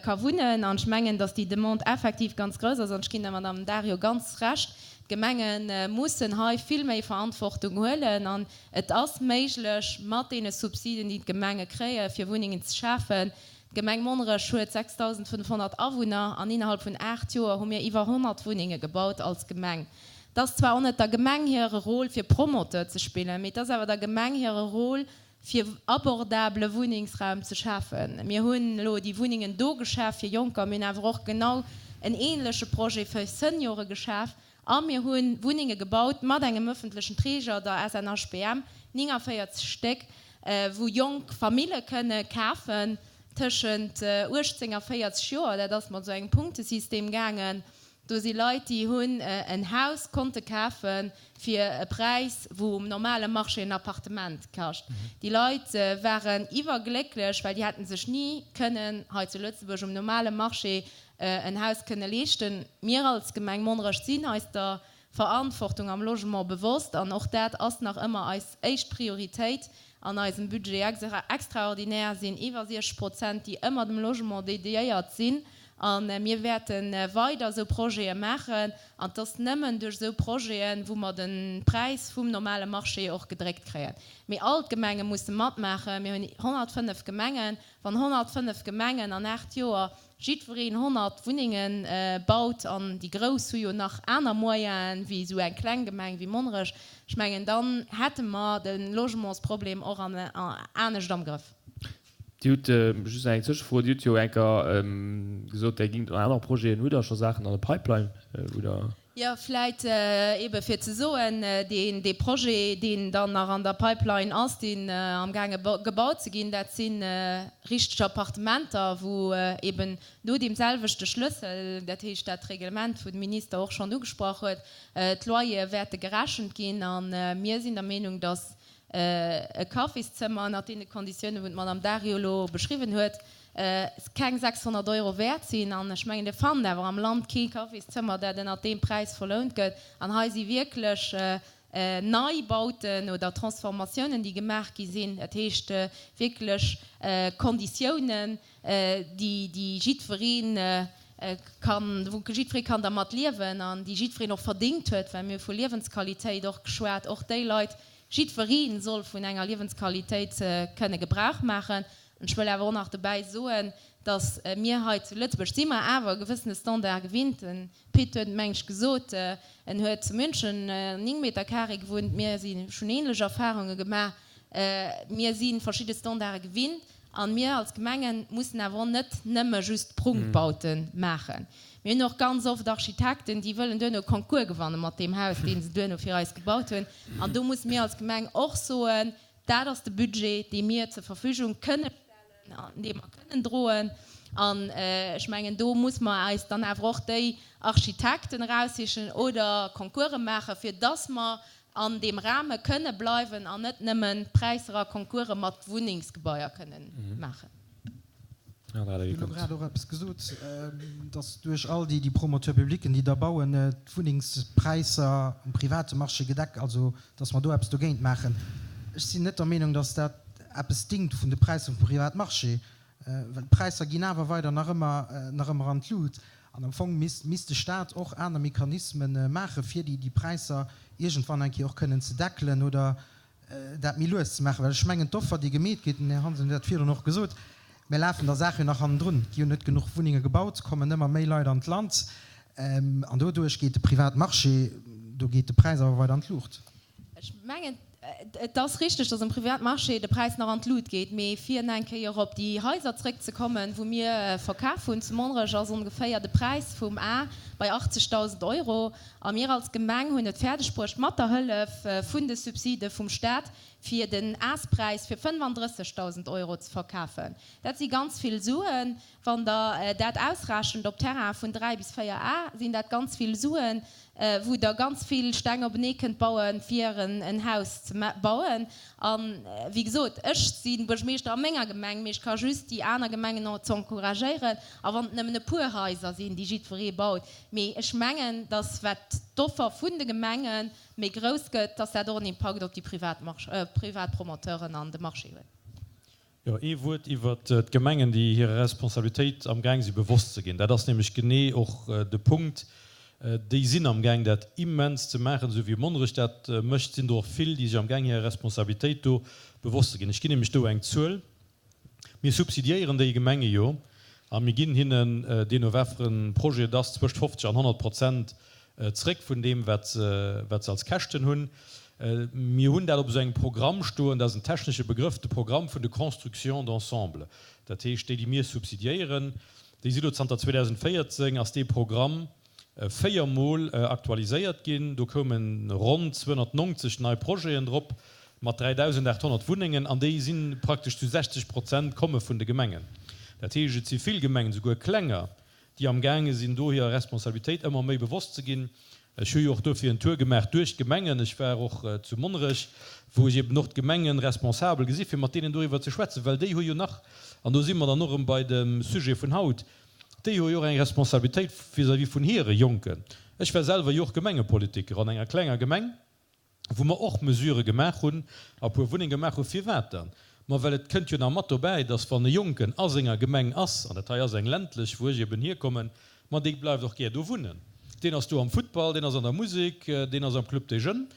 ka wunnen. An ech mengen, datt déi Demande effektiv ganz grouss ass. An ech ginn der Madame Dario ganz Recht, d'Gemenge mussen hei vill méi Verantwortung huelen. An et ass méiglech, mat deene Subsiden, déi d'Gemenge kréien, fir Wunnengen ze schafen. D'Gemeng Monnerech huet 6.500 Awunner an innerhalb vun 8 Joer hu mir iwwer 100 Wunnenge gebaut als Gemeng. Et ass zwar och net der Gemeng hire Rôle, fir Promoteur ze spillen, mee et ass awer der Gemeng hire Rôle, fir abordabele Wunnengsraum ze schafen. Mir hunn elo déi Wunnengen do geschaf fir Jonker, mir hunn awer och genau en ähnleche Projet fir Seniore geschaf a mir hu Wunnenge gebaut mat engem öffentlechen Träger, der SNHBM, 49 Stéck, wou jonk Famille kënne kafen tëschent 18 a 40 Joer. Dat ass mat esou engem Punktesystem gaangen. Do si Leit, déi hunn en Haus konnte kafe fir e Präis, wou um normale Marché en Appartement kascht. Déi Leit waren iwwerglécklech, well déi hätte sech ni kënnen hei zu Lëtzebuerg um normale Marché en Haus kënne leeschten. Mir als Gemeng Monnerech sinn eis der Verantwortung am Logement bewosst an och dat ass nach ëmmer eis éischt Prioritéit an eisem Budget extraordinaire sinn iwwer 60 Prozent, déi ëmmer dem Logement dédiéiert sinn a mir wäerte weider esou Projete maachen an et ass nëmmen duerch esou Projeten, wou mer de Präis vum normale Marché och gedréckt kréien. Mee all d'Gemenge musse matmaachen. Mir hunn 105 Gemengen. Wann 105 Gemengen an 8 Joer jiddwereen 100 Wunnenge baut, an déi grouss hu jo nach aner Moyenen wéi esou eng kleng Gemeng wéi Monnerech, ech mengen, dann hätte mer de Logementsproblem och anescht am Grëff. Dir hutt, just nach eng Zwëschefro, Dir hutt jo eng Kéier gesot, Der gingt un aner Projeten, hutt Der scho Saachen an der Pipeline, wou Der. Jo, vläit eebe fir ze soen, deen, dee Projet, deen dann nach an der Pipeline ass, deen amgaange gebaut ze ginn, dat si richteg Appartementer, wou eeben no deem selwechte Schlëssel, dat heescht dat Reglement, wou de Minister och schonn ugesprach huet, d'Loyere wäerte gerechent ginn. A mir sinn der Meenung, datt e Kaffis-zëmmer ënnert deene Konditiounen, wou d'Madame Dario elo beschriwwen huet, keng 600 Euro wäert sinn. An ech mengen, Dir fannt awer am Land kee Kaffis-zëmmer, dat ënnert deem Präis verlount gëtt. An hei si wierklech Neibauten oder Transformatiounen, déi gemaach gi sinn, dat heescht wierklech Konditiounen, déi jiddweree kann, wou jiddweree kann dermat liewen an déi jiddwereen och verdéngt huet, well mir hu vu Liewensqualitéit och geschwat, och déi Leit, Jiddweree soll vun enger Liewensqualitéit kënne Gebrauch maachen. An ech wëll awer och nach dobäi soen, datt mir hei zu Lëtzebuerg si mer awer e gewëssene Standard gewinnt. De Pit huet et, meng ech, gesot, en huet zu München an 9 Meter carré gewunnt. Mir si schonn ähnlech Erfahrunge gemaach. Mir si verschidde Standarde gewinnt. A mir als Gemenge mussen awer och net nëmme just Prunkbaute maachen. Mir hunn och ganz oft Architekten, déi wëllen duerno e Concours gewanne mat deem Haus, dee se duerno fir eis gebaut hunn. An do musse mir als Gemeng och soen, Dat ass de Budget, dee mir zur Verfügung kënne stellen an dee mer kënnen droen. An ech mengen, do muss mer eis dann awer och déi Architekten eraussichen oder Concourse maachen, fir dass mer an deem Rahme kënne bleiwen an net nëmmen Präisser a Concourse mat Wunnengsgebaier kënnen maachen. Dir hutt elo grad och eppes gesot, dass duerch all déi Promoteur-publicken, déi da bauen, d'Wunnengspräisser um private Marché gedeck, also dass mer do eppes dogéint maachen. Ech sinn net der Meenung, dass dat eppes dingt vun de Präisser vum Privatmarché, well d'Präisser ginn awer weider nach ëmmer nach ëmmer an d'Lut. An am Fong misst misst de Stat och aner Mechanisme maachen, fir déi déi Präisser iergendwann eng Kéier och kënnen ze deckelen oder dat méi lues ze maachen. Well ech mengen, d'Offer, déi gemeet gétt, den Här Hansen huet dat virdrun och gesot, mir lafen der Saach jo nach hannendrun, et gi jo net genuch Wunnenge gebaut, kommen ëmmer méi Leit an d'Land an doduerch geet de Privatmarché, do geet de Präis awer weider an d'Luucht. Ech mengen, et ass richtig, dass um Privatmarché de Präis nach an d'Lut geet. Mee fir nach eng Kéier op déi Haiser zrëckzekommen, wou mir verkaf hunn, zu Monnerech ass ongeféier de Präis vum A bei 80.000 Euro. A mir als Gemeng hunn et fäerdegbruecht, mat der Hëllef vun de Subside vum Stat, fir den Aspräis fir 35.000 Euro ze verkafen. Dat si ganz vill Suen. Wann Der dat ausrechent op Terraine vun 3 bis 4 A, sinn dat ganz vill Suen, wou Der ganz vill Steng openee kënnt bauen, fir en Haus ze bauen. A wéi gesot, ech si Buergermeeschter a menger Gemeng, mee ech ka just déi aner Gemengen och ze encouragéieren, a wann et nëmmen e puer Haiser sinn, déi jiddweree baut. Mee ech mengen, datt wat d'Offer vun de Gemenge méi grouss gëtt, datt dat och en Impakt op déi privat Promoteuren an de Marché huet. Jo, ee Wuert iwwert d'Gemengen, déi hirer Responsabilitéit amgaang si bewosst ze ginn. Dat ass nämlech genee och de Punkt. Déi sinn amgaang dat immens ze maachen. Esou wéi Monnerech dat mécht, sinn der och vill, déi sech amgaang hirer Responsabilitéit do bewosst ze ginn. Ech ginn nämlech do eng Zuel. Mir subsidiéieren déi Gemenge jo a mir ginn hinnen, deemno wat fir e Projet et ass, zwëscht 50 an 100 Prozent Zréck vun deem, wat se, wat se als Käschten hunn. Mir hunn dat op esou engem Programm stoen, dat ass en technesche Begrëff, de Programme vun de Constructions d'ensemble. Dat heescht, déi, déi mir subsidiéieren, déi si lo zanter 2014 ass dee Programm véiermol aktualiséiert ginn. Do koume ronn 290 nei Projeten drop mat 3.800 Wunnengen an déi si praktesch zu 60 Prozent komme vun de Gemengen. Dat heescht, et si vill Gemengen, souguer klenger, déi amgaange sinn, do hirer Responsabilitéit ëmmer méi bewosst ze ginn. Ech hu jo och dofir en Tour gemaach duerch d'Gemengen. Ech war och zu Monnerech, wou ech eben och d'Gemengeresponsabel gesi fir mat deenen doriwwer ze schwätzen, well déi hu jo nach, an do si mer dann och erëm bei dem Sujet vun haut, déi hu jo och eng Responsabilitéit vis-à-vis vun hire Jonken. Ech war selwer jo och Gemengepolitiker an enger klenger Gemeng. wou mer och Mesurë gemaach hunn a puer Wunnenge gemaach hunn. Firwat dann? Ma well et kënnt jo nach mat dobäi, dass wann e Jonken a senger Gemeng ass, an dat hei ass eng ländlech, wou ech eben hierkommen, ma dee bleift och gär do wunnen. Deen ass do am Futtball, deen ass an der Musek, deen ass am Club des Jeunes.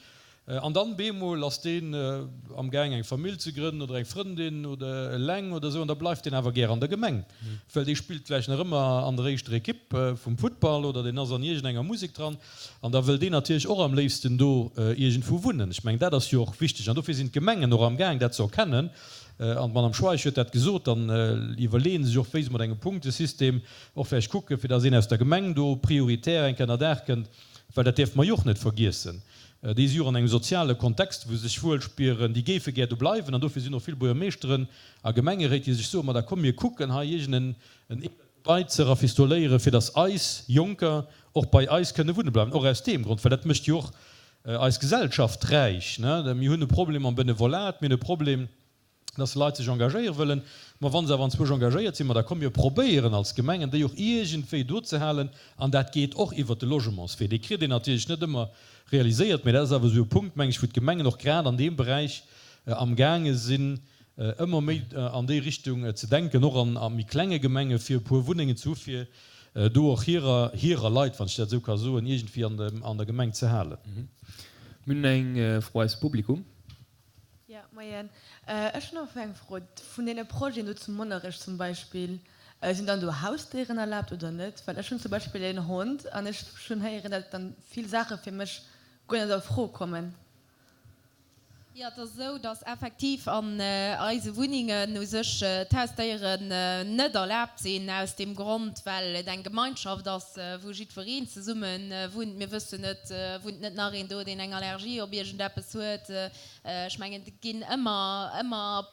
An dann bemol ass deen amgaang eng Famill ze grënnen oder eng Frëndin oder eleng oder esou an da bleift deen awer gär an der Gemeng, well dee spillt vläicht nach ëmmer an der éischter Ekipp vum Futtball oder deen ass an iergendenger Musek dran. An da wëll deen natierlech och am léifsten do iergendwou wunnen. Ech mengen, dat ass jo och wichteg. An dofir sinn d'Gemengen och amgaang, dat ze erkennen. An d'Madame Schweich huet dat gesot. Dann iwwerleeë se sech och, wéi se mat engem Punktesystem och vläicht kucken, fir dass een aus der Gemeng do prioritär eng Kéier ënnerdaach kënnt. Well dat däerfe mer jo och net vergiessen, déi si jo och an engem soziale Kontext, wou se sech wuel spieren. Déi géife gär do bleiwen. An dofir sinn och vill Buergermeeschteren a Gemengeréit, déi sech soen, Ma da komm, mir kucken hei iergend en Gebai ze rafistoléieren, fir dass eis Jonker och bei eis kënne wunne bleiwen, och aus deem Grond, well dat mécht jo och eis Gesellschaft räich. Mir hunn e Problem am Benevolat, mir hunn e Problem, dass Leit sech engagéiere wëllen. Ma wa se awer anzwousch engagéiert sinn, ma da komm mir probéieren als Gemengen, déi och iergendwéi do ze halen. An dat geet och iwwert de Logementswee. Dee kritt een natierlech net ëmmer realiséiert, mä dat ass awer esou e Punkt, meng ech, wou d'Gemengen och grad an deem Beräich amgaange sinn, ëmmer méi an déi Richtung ze denken, och an a méi klenge Gemenge fir e puer Wunnengen ze hu fir do och hirer hirer Leit, wann ech dat esou ka soen, iergendwéi an dem an der Gemeng ze halen. Mir hunn eng Fro aus dem Publikum. Jo, moien. Ech hunn och eng Fro. Vun deene Projeten do zu Monnerech zum Beispill, sinn dann do Hausdéieren erlaabt oder net? Well ech hunn zum Beispill en Hond an ech hunn héieren, datt dann vill Saache fir mech guer net a Fro kommen. Jo, et ass esou, datt effektiv an eise Wunnengen u sech d'Hausdéieren net erlaabt sinn, aus deem Grond, well et eng Gemeinschaft ass, wou jiddwereen zesumme wunnt. Mir wëssen net, wunnt net nach een do, deen eng Allergie op iergendeppes huet? Ech mengen, et ginn ëmmer, ëmmer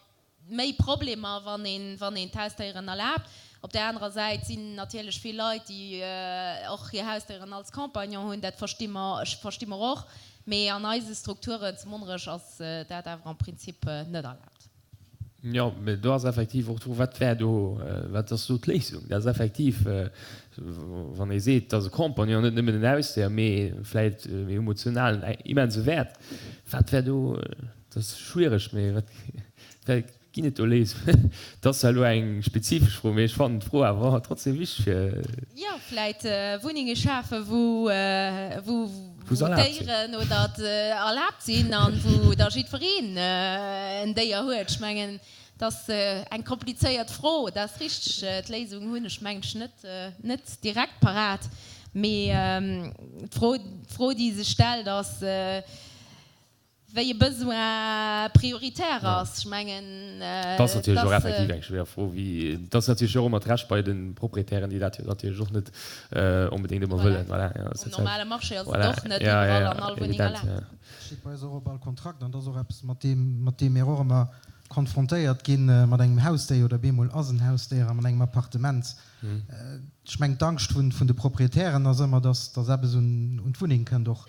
méi Problemer, wann een, wann een d'Hausdéieren erlaabt. Op där anerer Säit sinn natierlech vill Leit, déi och hir Hausdéieren als Compagnon hunn. Dat versti mer, versti mer och. Mee an eise Strukturen zu Monnerech ass dat awer am Prinzip net erlaabt. Jo, mee do ass effektiv och d'Fro, Wat wär do, wat ass do d'Léisung? Dat ass effektiv, wann ee seet, dass e Compagnon, net nëmmen en Hausdéier, mee vläicht e emotionalen immense Wäert, wat wär do, dat ass schwiereg, mee wat wat ginn et do Léisungen? Dat ass zwar elo eng spezifesch Fro, mee ech fannen d'Fro awer trotzdem wichteg fir. Jo, vläit Wunnenge schafen, wou wou Déieren oder erlaabt sinn an wou da jiddwereen en Déier huet. Ech mengen, dat ass eng komplizéiert Fro, dat ass richteg. D'Léisung hunn ech, mengen ech, net net direkt parat. Mee d'Fro, d'Fro déi sech stellt, ass, wéi e Besoin prioritaire ass. Ech mengen, Dat ass natierlech och effektiv eng schwéier Fro. Wéi, et ass natierlech och ëmmer d'Recht bei de Proprietären, déi dat jo natierlech och net onbedéngt ëmmer wëllen. Voilà, jo, Um normale Marché ass et och net iwwerall an all Wunneng erlaabt. Steet bei eis och op all Kontrakt an dat ass och eppes, mat deem, mat deem mir och ëmmer konfrontéiert ginn, mat engem Hausdéier oder bemol ass en Hausdéier a mat engem Appartement. Ech mengen, d'Angscht vun de Proprietären ass ëmmer, dass, dass eppes un d'Wunneng kënnt och.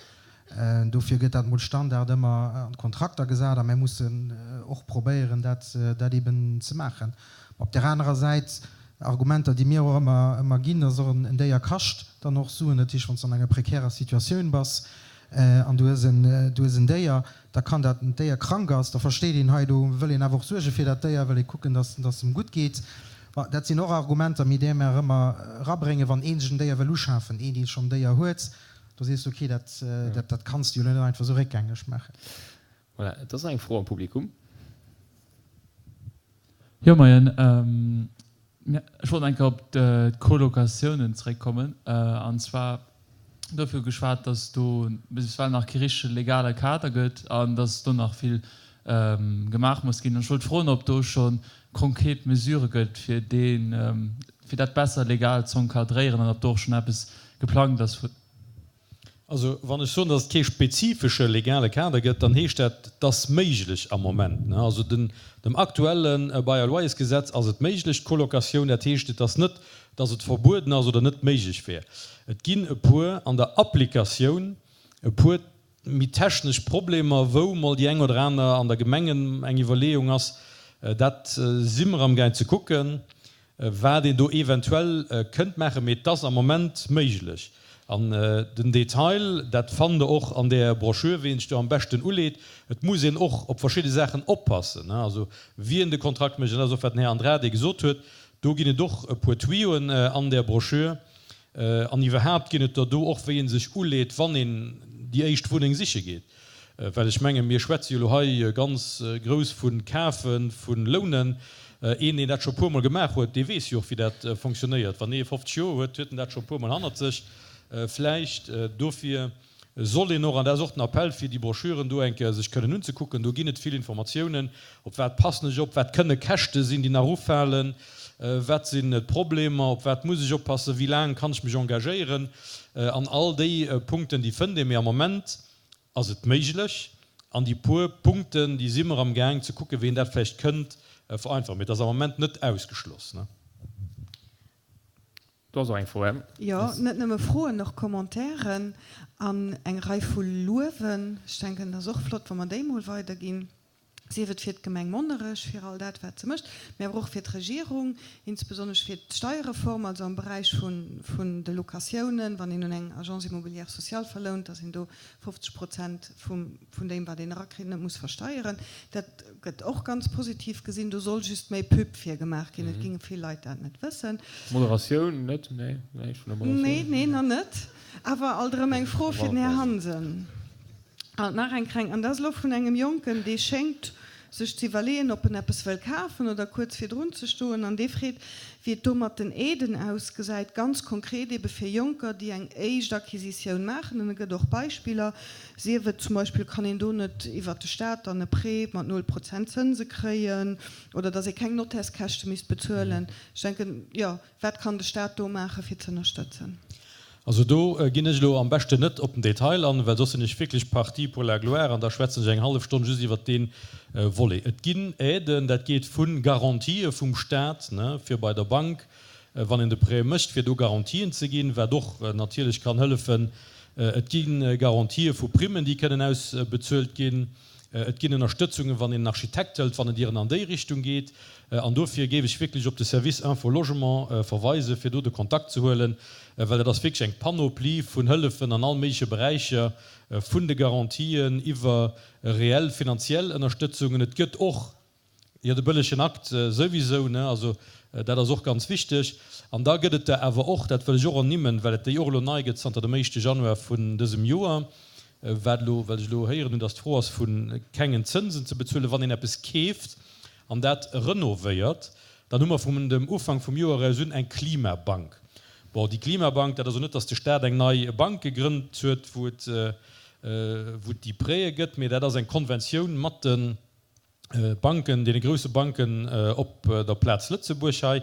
Dofir gëtt dat mol Standard ëmmer an d'Kontrakter gesat a mär mussen och probéieren, dat, dat eben ze maachen. Op där anerer Säit, Argumenter, déi mir och ëmmer, ëmmer ginn, ass och en Déier kascht dann och Suen. Dat heescht, wann s de an enger prekärer Situatioun bass an du hues en, du hues en Déier, da kann dat, en Déier krank ass, da versteet een, hei do wëll een awer och suerge fir dat Déier, wëll ee kucken, dass, dass em gutt geet. Bon, dat sinn och Argumenter, méi där mär ëmmer erabréngen, wann ee sech en Déier wëll uschafen, een, dee schonn en Déier huet, Do sees de, ok, dat, dat, dat kanns de jo elo net einfach esou réckgängeg maachen. Voilà, et ass nach eng Fro am Publikum. Jo, moien. Ech wollt eng Kéier op d'Colocatiounen zeréckkommen. An zwar gouf jo geschwat, datt do bis ewell nach kee richtege legale Kader gëtt an datt do nach vill gemaach muss ginn. An ech wollt froen, ob do scho konkret Mesurë gëtt, fir deen, fir dat besser legal z'encadréieren an ob do och schonn eppes geplangt ass. Also, wann ech soen, datt et kee spezifesche legale Kader gëtt, dann heescht dat, et ass méiglech am Moment. Also den, dem aktuelle Bail à loyers-Gesetz ass et méiglech, d'Colocatioun. Dat heescht, et ass net, datt et verbueden ass oder net méiglech wär. Et ginn e puer an der Applikatioun e puer méi technesch Problemer, wou mol déi eng oder aner an der Gemengen eng Iwwerleeung ass. Dat si mer amgaang ze kucken. wat een do eventuell kënnt maachen, mee et ass am Moment méiglech. An den Detail, dat fannt Der och an där Broschür, wéi een sech do am beschten uleet. Et muss een och op verschidde Saachen oppassen, also wien de Kontrakt mécht, an dat ass och, wat den Här Andrade gesot huet, do ginn et och e puer Tuyauxen an där Broschür. An iwwerhaapt ginn et der do och, wéi ee sech uleet, wann een déi éischt Wunneng siche geet. Well ech mengen, mir schwätze jo elo hei ganz grouss vu Kafen, vu Lounen. Een, deen dat scho puermol gemaach huet, dee weess jo och, wéi dat fonctionnéiert. Wann ee 50 Joer huet, huet en dat scho puermol hannert sech vläicht. Dofir soll een och, an dat ass och den Appell, fir déi Broschüren do eng Kéier sech kënnen unzekucken, do ginn et vill Informatiounen, op wat passen ech op, wat kënne Käschte sinn, déi nach ufalen, wat sinn d'Problemer, op wat muss ech oppassen, wéi laang kann ech mech engagéieren. An all déi Punkten, déi fënnt ee. Mee am Moment ass et méiglech. An déi puer Punkten, déi si mer am Gaang ze kucken, wéi een dat vläicht kënnt vereinfachen. Mee et ass am Moment net ausgeschloss. Do ass och eng Fro, här. Jo, net nëmme Froen, och Commentairen an eng Rei vu Luewen. Ech denken, et ass och flott, wa mer déi emol weiderginn, sief et fir d'Gemeng Monnerech, fir all dat, wat se mécht, mä awer och fir d'Regierung, insbesonnesch fir d'Steierreform, also am Beräich vun de Locatiounen, wann een un eng Agence immobilière sociale verlount, dass een do 50 Prozent vun deem, wat een erakritt, net muss versteieren. Dat gëtt och ganz positiv gesinn. Do soll just méi Pub fir gemaach ginn. Et géinge vill Leit dat net wëssen. Moderatioun net? Nee, näischt vun der Moderatioun? Nee, nee, nach net. Awer alt erëm eng Fro fir den Här Hansen. Alt nach eng kleng, an dat ass elo vun engem Jonken, dee schéngt sech ze iwwerleeën, ob en eppes wëll kafen oder kuerz virdrun ze stoen, an dee freet, wéi et do mat den Aiden ausgesäit, ganz konkret ebe fir Jonker, déi eng éischt Acquisitioun maachen. An e gëtt och Beispiller, sief et zum Beispill, kann een do net iwwert de Staat dann e Prêt mat null Prozent Zënse kréien oder datt ee keng Notairskäschte misst bezuelen. Ech denken, jo, Wat kann de Staat do maachen, fir z'ënnerstëtzen? Also do ginn ech elo am beschten net op den Detail an, well soss sinn ech wierklech parti pour la gloire an da schwätzen ech eng hallef Stonn just iwwert dee Volet. Et ginn Aiden, dat geet vu Garantië vum Staat, ne, fir bei der Bank, wann een de Prêt mécht, fir do Garantien ze ginn, wat och natierlech kann hëllefen. Et gi Garantië vu Primmen, déi kënnen ausbezuelt ginn. Et ginn Ënnerstëtzungen, wann een en Architekt hëlt, wann et ieren an déi Richtung geet. An dofir géif ech wierklech op de Service Info Logement verweisen, fir do de Kontakt ze huelen, well dat ass wierklech eng Panoplie vun Hëllefen an all méigleche Beräicher, vun de Garantien iwwer reell finanziell Ënnerstëtzungen. Et gëtt och Jo, de bëllegen Akt souwisou, ne? Also dat ass och ganz wichteg. An da gëtt et der awer och, dat wëll ech och ernimmen, well et déi och elo nei gëtt zanter dem éischte Januar vun dësem Joer, wat elo, well ech elo héieren hunn, datt d'Fro ass vu kengen Zënsen ze bezuelen, wann een eppes keeft an dat renovéiert, dann hu mer vun dem Ufank vum Joer eraus un eng Klimabank. Bon, déi Klimabank, dat ass elo net, datt de Stat eng nei Bank gegrënnt huet, wou et, wou et déi Prêtë gëtt, mee dat ass eng Konventioun mat de Banken, deene grousse Banken op der Plaz Lëtzebuerg hei,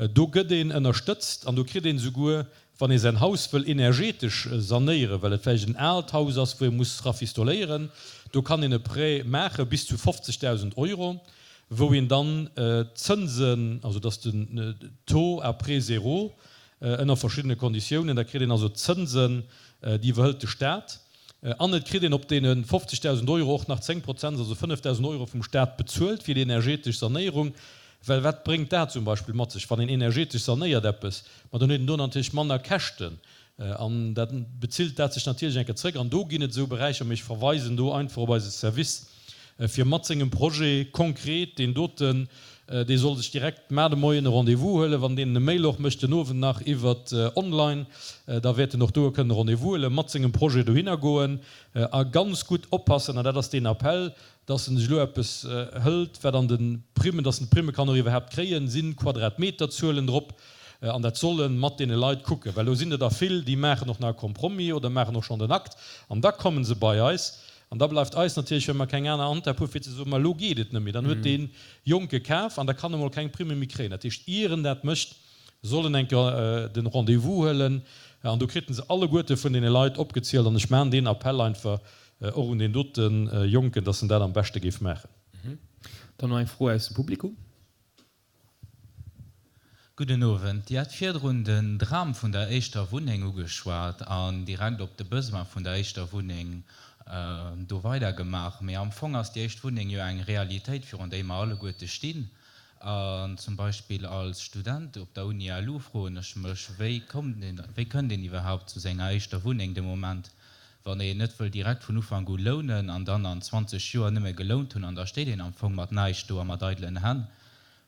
do gëtt een ënnerstëtzt an do kritt een esouguer, wann ee säin Haus wëll energetesch sanéieren, well et vläicht en aalt Haus ass, wou ee muss rafistoléieren, do kann een e Prêt maache bis zu 50.000 Euro, wou een dann d'Zënsen, also dass den Taux à prêt zéro ënner verschiddene Konditiounen, da kritt een also d'Zënsen, déi iwwerhëlt de Staat. An et kritt een op deene 50.000 Euro och nach 10 Prozent, also 5.000 Euro vum Staat bezuelt fir déi energetesch Sanéierung. Well wat bréngt dat zum Beispill mat sech, wann een energetesch sanéiert eppes? Ma dann huet een do natierlech manner Käschten an da bezilt dat sech natierlech eng Kéier zréck. An do ginn et esou Beräicher, mee ech verweisen do einfach op eise Service, fir mat sengem Projet konkret deen doten, dee soll sech direkt mar de Moien e Rendez-vous huelen, wann deen e Mail och mécht den Owend nach iwwert online, da wäert en och do kënnen e Rendez-vous huelen, mat sengem Projet dohinner goen a ganz gutt oppassen, an dat ass deen Appell, dass en sech elo eppes hëlt, wat an de Primmen, dass en d'Primme kann och iwwerhaapt kréien, si Quadratmeterzuelen drop, an dat soll e mat deene Leit kucken, well do sinn der der vill, déi maachen och nach e Compromis oder maachen och schonn den Akt an da komme se bei eis An da bleift eis natierlech, well mer keng aner Handhab hu fir ze soen, ma elo geet et net méi, dann huet dee Jonke kaf an da kann e mol keng Primme méi kréien. Dat heescht, ier en dat mécht, Sollen eng Kéier den Rendez-vous huelen an do kriten se alleguerte vun deene Leit opgezielt an ech maachen deen Appell einfach och un deen dote Jonken, dass en dat am beschte géif maachen. Dann nach eng Fro aus dem Publikum. Gudden Owend. Dir hat virdrun den Dram vun der éischter Wunneng ugeschwat an direkt op de Besoin vun der éischter Wunneng do weidergemaach. Mee am Fong ass déi éischt Wunneng jo eng Realitéit, virun déi mer alleguerte stinn. An zum Beispill als Student op der Uni LU froen ech mech, wéi kommt een, wéi kënnt een iwwerhaupt zu senger éischter Wunneng de Moment, wann een net wëll direkt vun Ufank u lounen an dann an 20 Joer nëmme gelount hunn an da steet een am Fong mat näischt do a mat eidelen Hänn.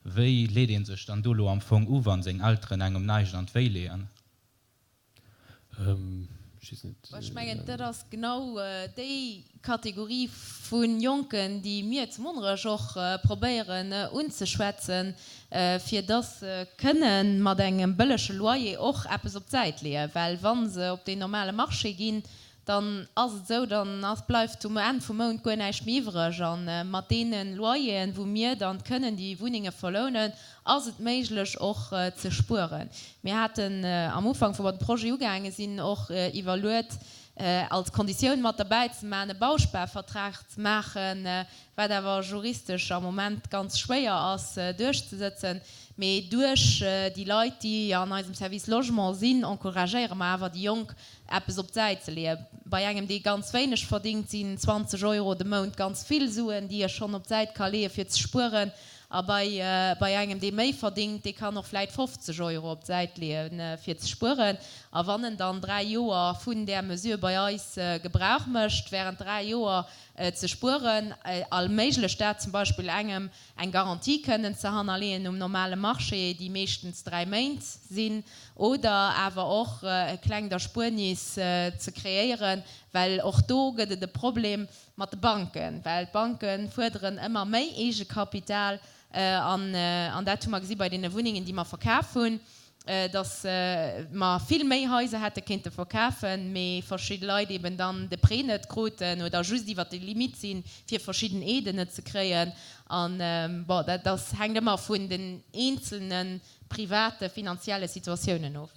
Wéi leet ee sech dann do elo am Fong u, wann seng Elteren engem näischt an d'Wéi leeën? Ech mengen, dat ass genau déi Kategorie vu Jonken, déi mir zu Monnerech och probéieren unzeschwätzen, fir dass se kënne mat engem bëllege Loyer och eppes op d'Säit leeën. Well wa se op deen normale Marché ginn, dann ass et esou, dann ass, bleift um Enn vum Mount guer näischt méi iwwreg. A mat deene Loyeren, wou mir dann kënnen déi Wunnenge verlounen, ass et méiglech och ze spueren. Mir haten am Ufank, wou mer de Projet ugaange sinn, och iwwerluet, als Konditioun mat derbäi ze maachen, e Bausparvertrag ze maachen, wat awer juristesch am Moment ganz schwéier ass duerchzesëtzen. Mee duerch déi Leit, déi an eisem Service Logement sinn, encouragéiere mer awer déi Jonk, eppes op d'Säit ze leeën. Bei engem, dee ganz wéineg verdingt, sinn 20 Euro de Mount ganz vill Suen, déi e schonn op d'Säit ka leeë fir ze spueren. A bei bei engem, dee méi verdingt, dee kann och vläit 50 Euro op d'Säit leeë fir ze spueren. A wann en dann 3 Joer vun där Mesure bei eis Gebrauch mécht, während 3 Joer ze spueren, erméiglecht dat zum Beispill engem, eng Garantie kënnen ze hannerleeën um normale Marché, déi meeschtens 3 Méint sinn, oder awer och e klengt Erspuernis ze kreéieren, well och do gëtt et e Problem mat de Banken, well d'Banke fuerderen ëmmer méi Eegekapital an dat hu mer gesi bei deene Wunnengen, déi mer verkaf hunn, datt mer vill méi Haiser hätte kéinte verkafen, mee verschidde Leit eben dann de Prêt net kruten oder just iwwert déi Limitt sinn, fir verschidden Aiden net ze kréien. An, bon, dat ass, hänkt ëmmer vun den eenzelne private finanzielle Situatiounen of.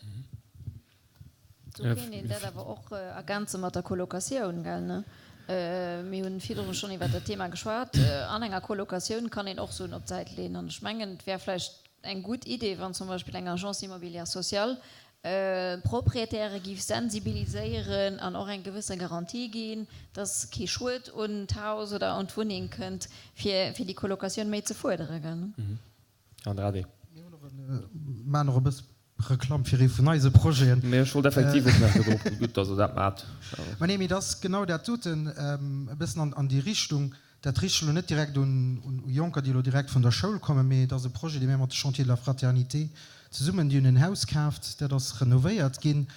Do kéint een dat awer och ergänze mat der Colocatioun, gell, ne? Mir hunn virdrun schonn iwwert dat Thema geschwat. An enger Colocatioun kann een och Suen op d'Säit leeën. An ech mengen, et wär vläicht eng gutt Idee, wann zum Beispill eng Agence immobilière sociale d'Proprietäre géif sensibiliséieren an och eng gewësse Garantie ginn, dass kee Schued un d'Haus oder un d'Wunneng kënnt, fir déi Colocatioun méi ze fuerderen, gell, ne? Andrade. Mir hunn och e, maachen och e bësse Reklamm fir ee vun eise Projeten. Mee ech wollt effektiv och nach do drop, gutt, dass Der dat maacht. Mä nee, mee et ass genau dat doten, e bëssen an déi Richtung. Dat riicht sech elo net direkt un Jonker, déi elo direkt vun der Schoul kommen, mee et ass e Projet, dee mir mat de Chantiers de la Fraternité zesummen, déi hunn en Haus kaaft, dat ass renovéiert ginn.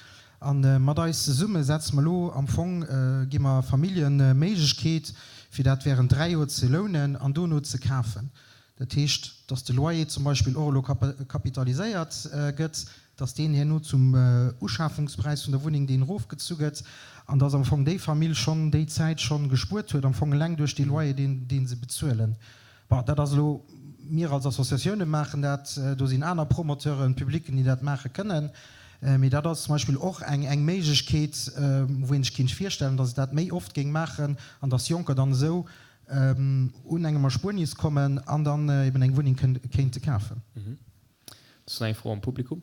A mat eis zesumme setze mer elo am Fong, gi mer Familljen d'Méiglechkeet, fir dat während 3 Joer ze lounen an dono ze kafen. Dat heescht, dass de Loyer zum Beispill och elo kapitaliséiert gëtt, dass deen herno zum Uschafungspräis vun der Wunneng, deen erofgezu gëtt, an dass am Fong déi Famill schonn déi Zäit schonn gespuert huet, am Fong eleng duerch dee Loyer, deen dee se bezuelen. Bon, dat ass elo, mir als Associatioune maachen dat, do sinn aner Promoteuren, Publicken, déi dat maache kënnen, mee dat ass zum Beispill och eng eng Méiglechkeet, wou een sech kéint virstellen, dass et dat méi oft géing maachen an dass Jonker dann esou un engem Erspuernis kommen an dann eben eng Wunneng kéinte kafen. Ass nach eng Fro am Publikum?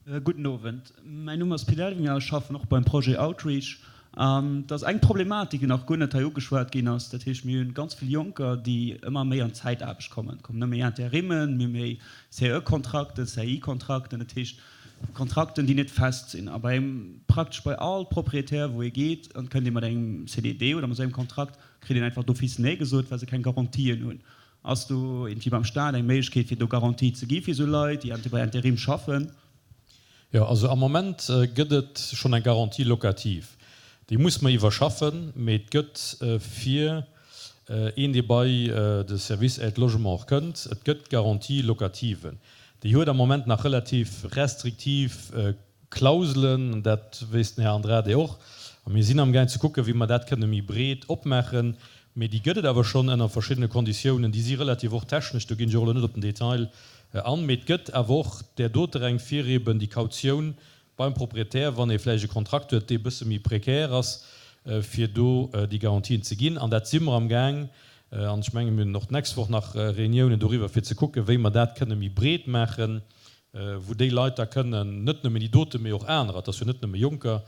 Gudden Owend, mäin Numm ass Pit Elvinger, ech schaffen och beim Projet Outreach. An et ass eng Problematik, déi nach guer net hei ugeschwat ginn ass. Dat heescht, mir hunn ganz vill Jonker, déi ëmmer méi an d'Zäitaarbecht kommen. Et kommen ëmmer méi Interimmen, méi méi CE-Kontrakten, CI-Kontrakten, dat heescht Kontrakten, déi net fest sinn. A bei engem, praktesch bei all Proprietär, wou ee geet, an kënnt ee mat engem CDD oder mat esou engem Kontrakt, kritt een einfach d'office Nee gesot, well se keng Garantien hunn. Ass do iergendwéi beim Staat eng Méiglechkeet, fir do Garantie ze gi fir esou Leit, déi bei Interim schaffen? Jo, also am Moment gëtt et schonn eng Garantie locative. Déi muss mer iwwerschaffen, mee et gëtt fir een, dee bei de Service Aide Logement och kënnt, et gëtt Garantie locative. Déi huet am Moment nach relativ restriktiv Klauselen, dat wéisst den Här Andrade och. A mir sinn amgaang ze kucken, wéi mer dat kënne méi breet opmaachen. Mee déi gëtt et awer schonn ënner verschiddene Konditiounen. Déi si relativ och technesch, do ginn ech och elo net op den Detail. An, mee et gëtt awer och där doter eng, fir eben déi Kautioun beim Proprietär, wann ee vläicht e Kontrakt huet, dee e bësse méi précaire ass, fir do déi Garantien ze ginn. An dat si mer amgaang, an ech menge mir hunn och d'nächst Woch nach Reuniounen doriwwer, fir ze kucken, wéi mer dat kënne méi breet maachen, wou déi Leit da kënnen, net nëmmen déi doten, mee och anerer, et ass jo net nëmme Jonker,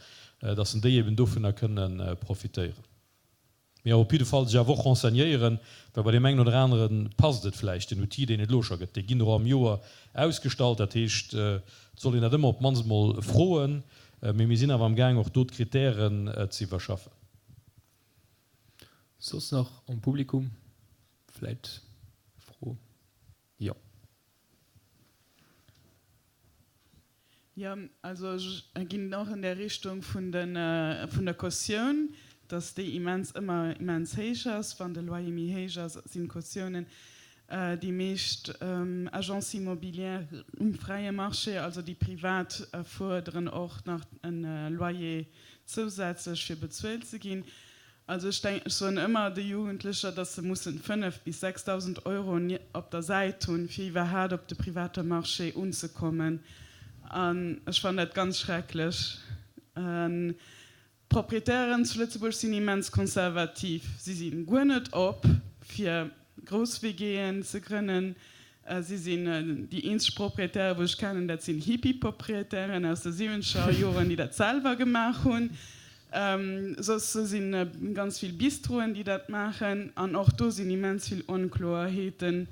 dass en déi eben dovunner kënne profitéieren. Mee op jidde Fall sech awer och renseignéieren, well bei deem engen oder anere passt et vläicht, den Outil, deen et elo scho gëtt, dee ginn och am Joer ausgestallt. Dat heescht, et soll een dat ëmmer op d'mannst emol froen. Mee mir sinn awer amgaang, och do d'Kritären ze iwwerschaffen. Soss nach am Publikum vläicht Fro? Jo. Jo, also ech ginn och an där Richtung vun de, vun der Cautioun, dass déi immens, ëmmer immens héich ass. Wann de Loyer méi héich ass, sinn d'Cautiounen. Déi meescht Agences immobilières um fräie Marché, also déi privat, fuerderen och nach e Loyer zousätzlech fir bezuelt ze ginn. Also ech denken, ech soen ëmmer de Jugendlecher, dass se mussen 5 bis 6.000 Euro op der Säit hunn, fir iwwerhaat op de private Marché unzekommen. An ech fannen dat ganz schrecklech. D'Proprietären zu Lëtzebuerg sinn immens konservativ. Si si guer net op, fir grouss WGen ze grënnen. Si sinn déi eenzeg Proprietären, wou ech kennen, dat sinn Hippie-Proprietären aus de siwwenzeger Joren, déi dat selwer gemaach hunn. Soss si ganz vill Bistroen, déi dat maachen. An och do sinn immens vill Onkloerheeten.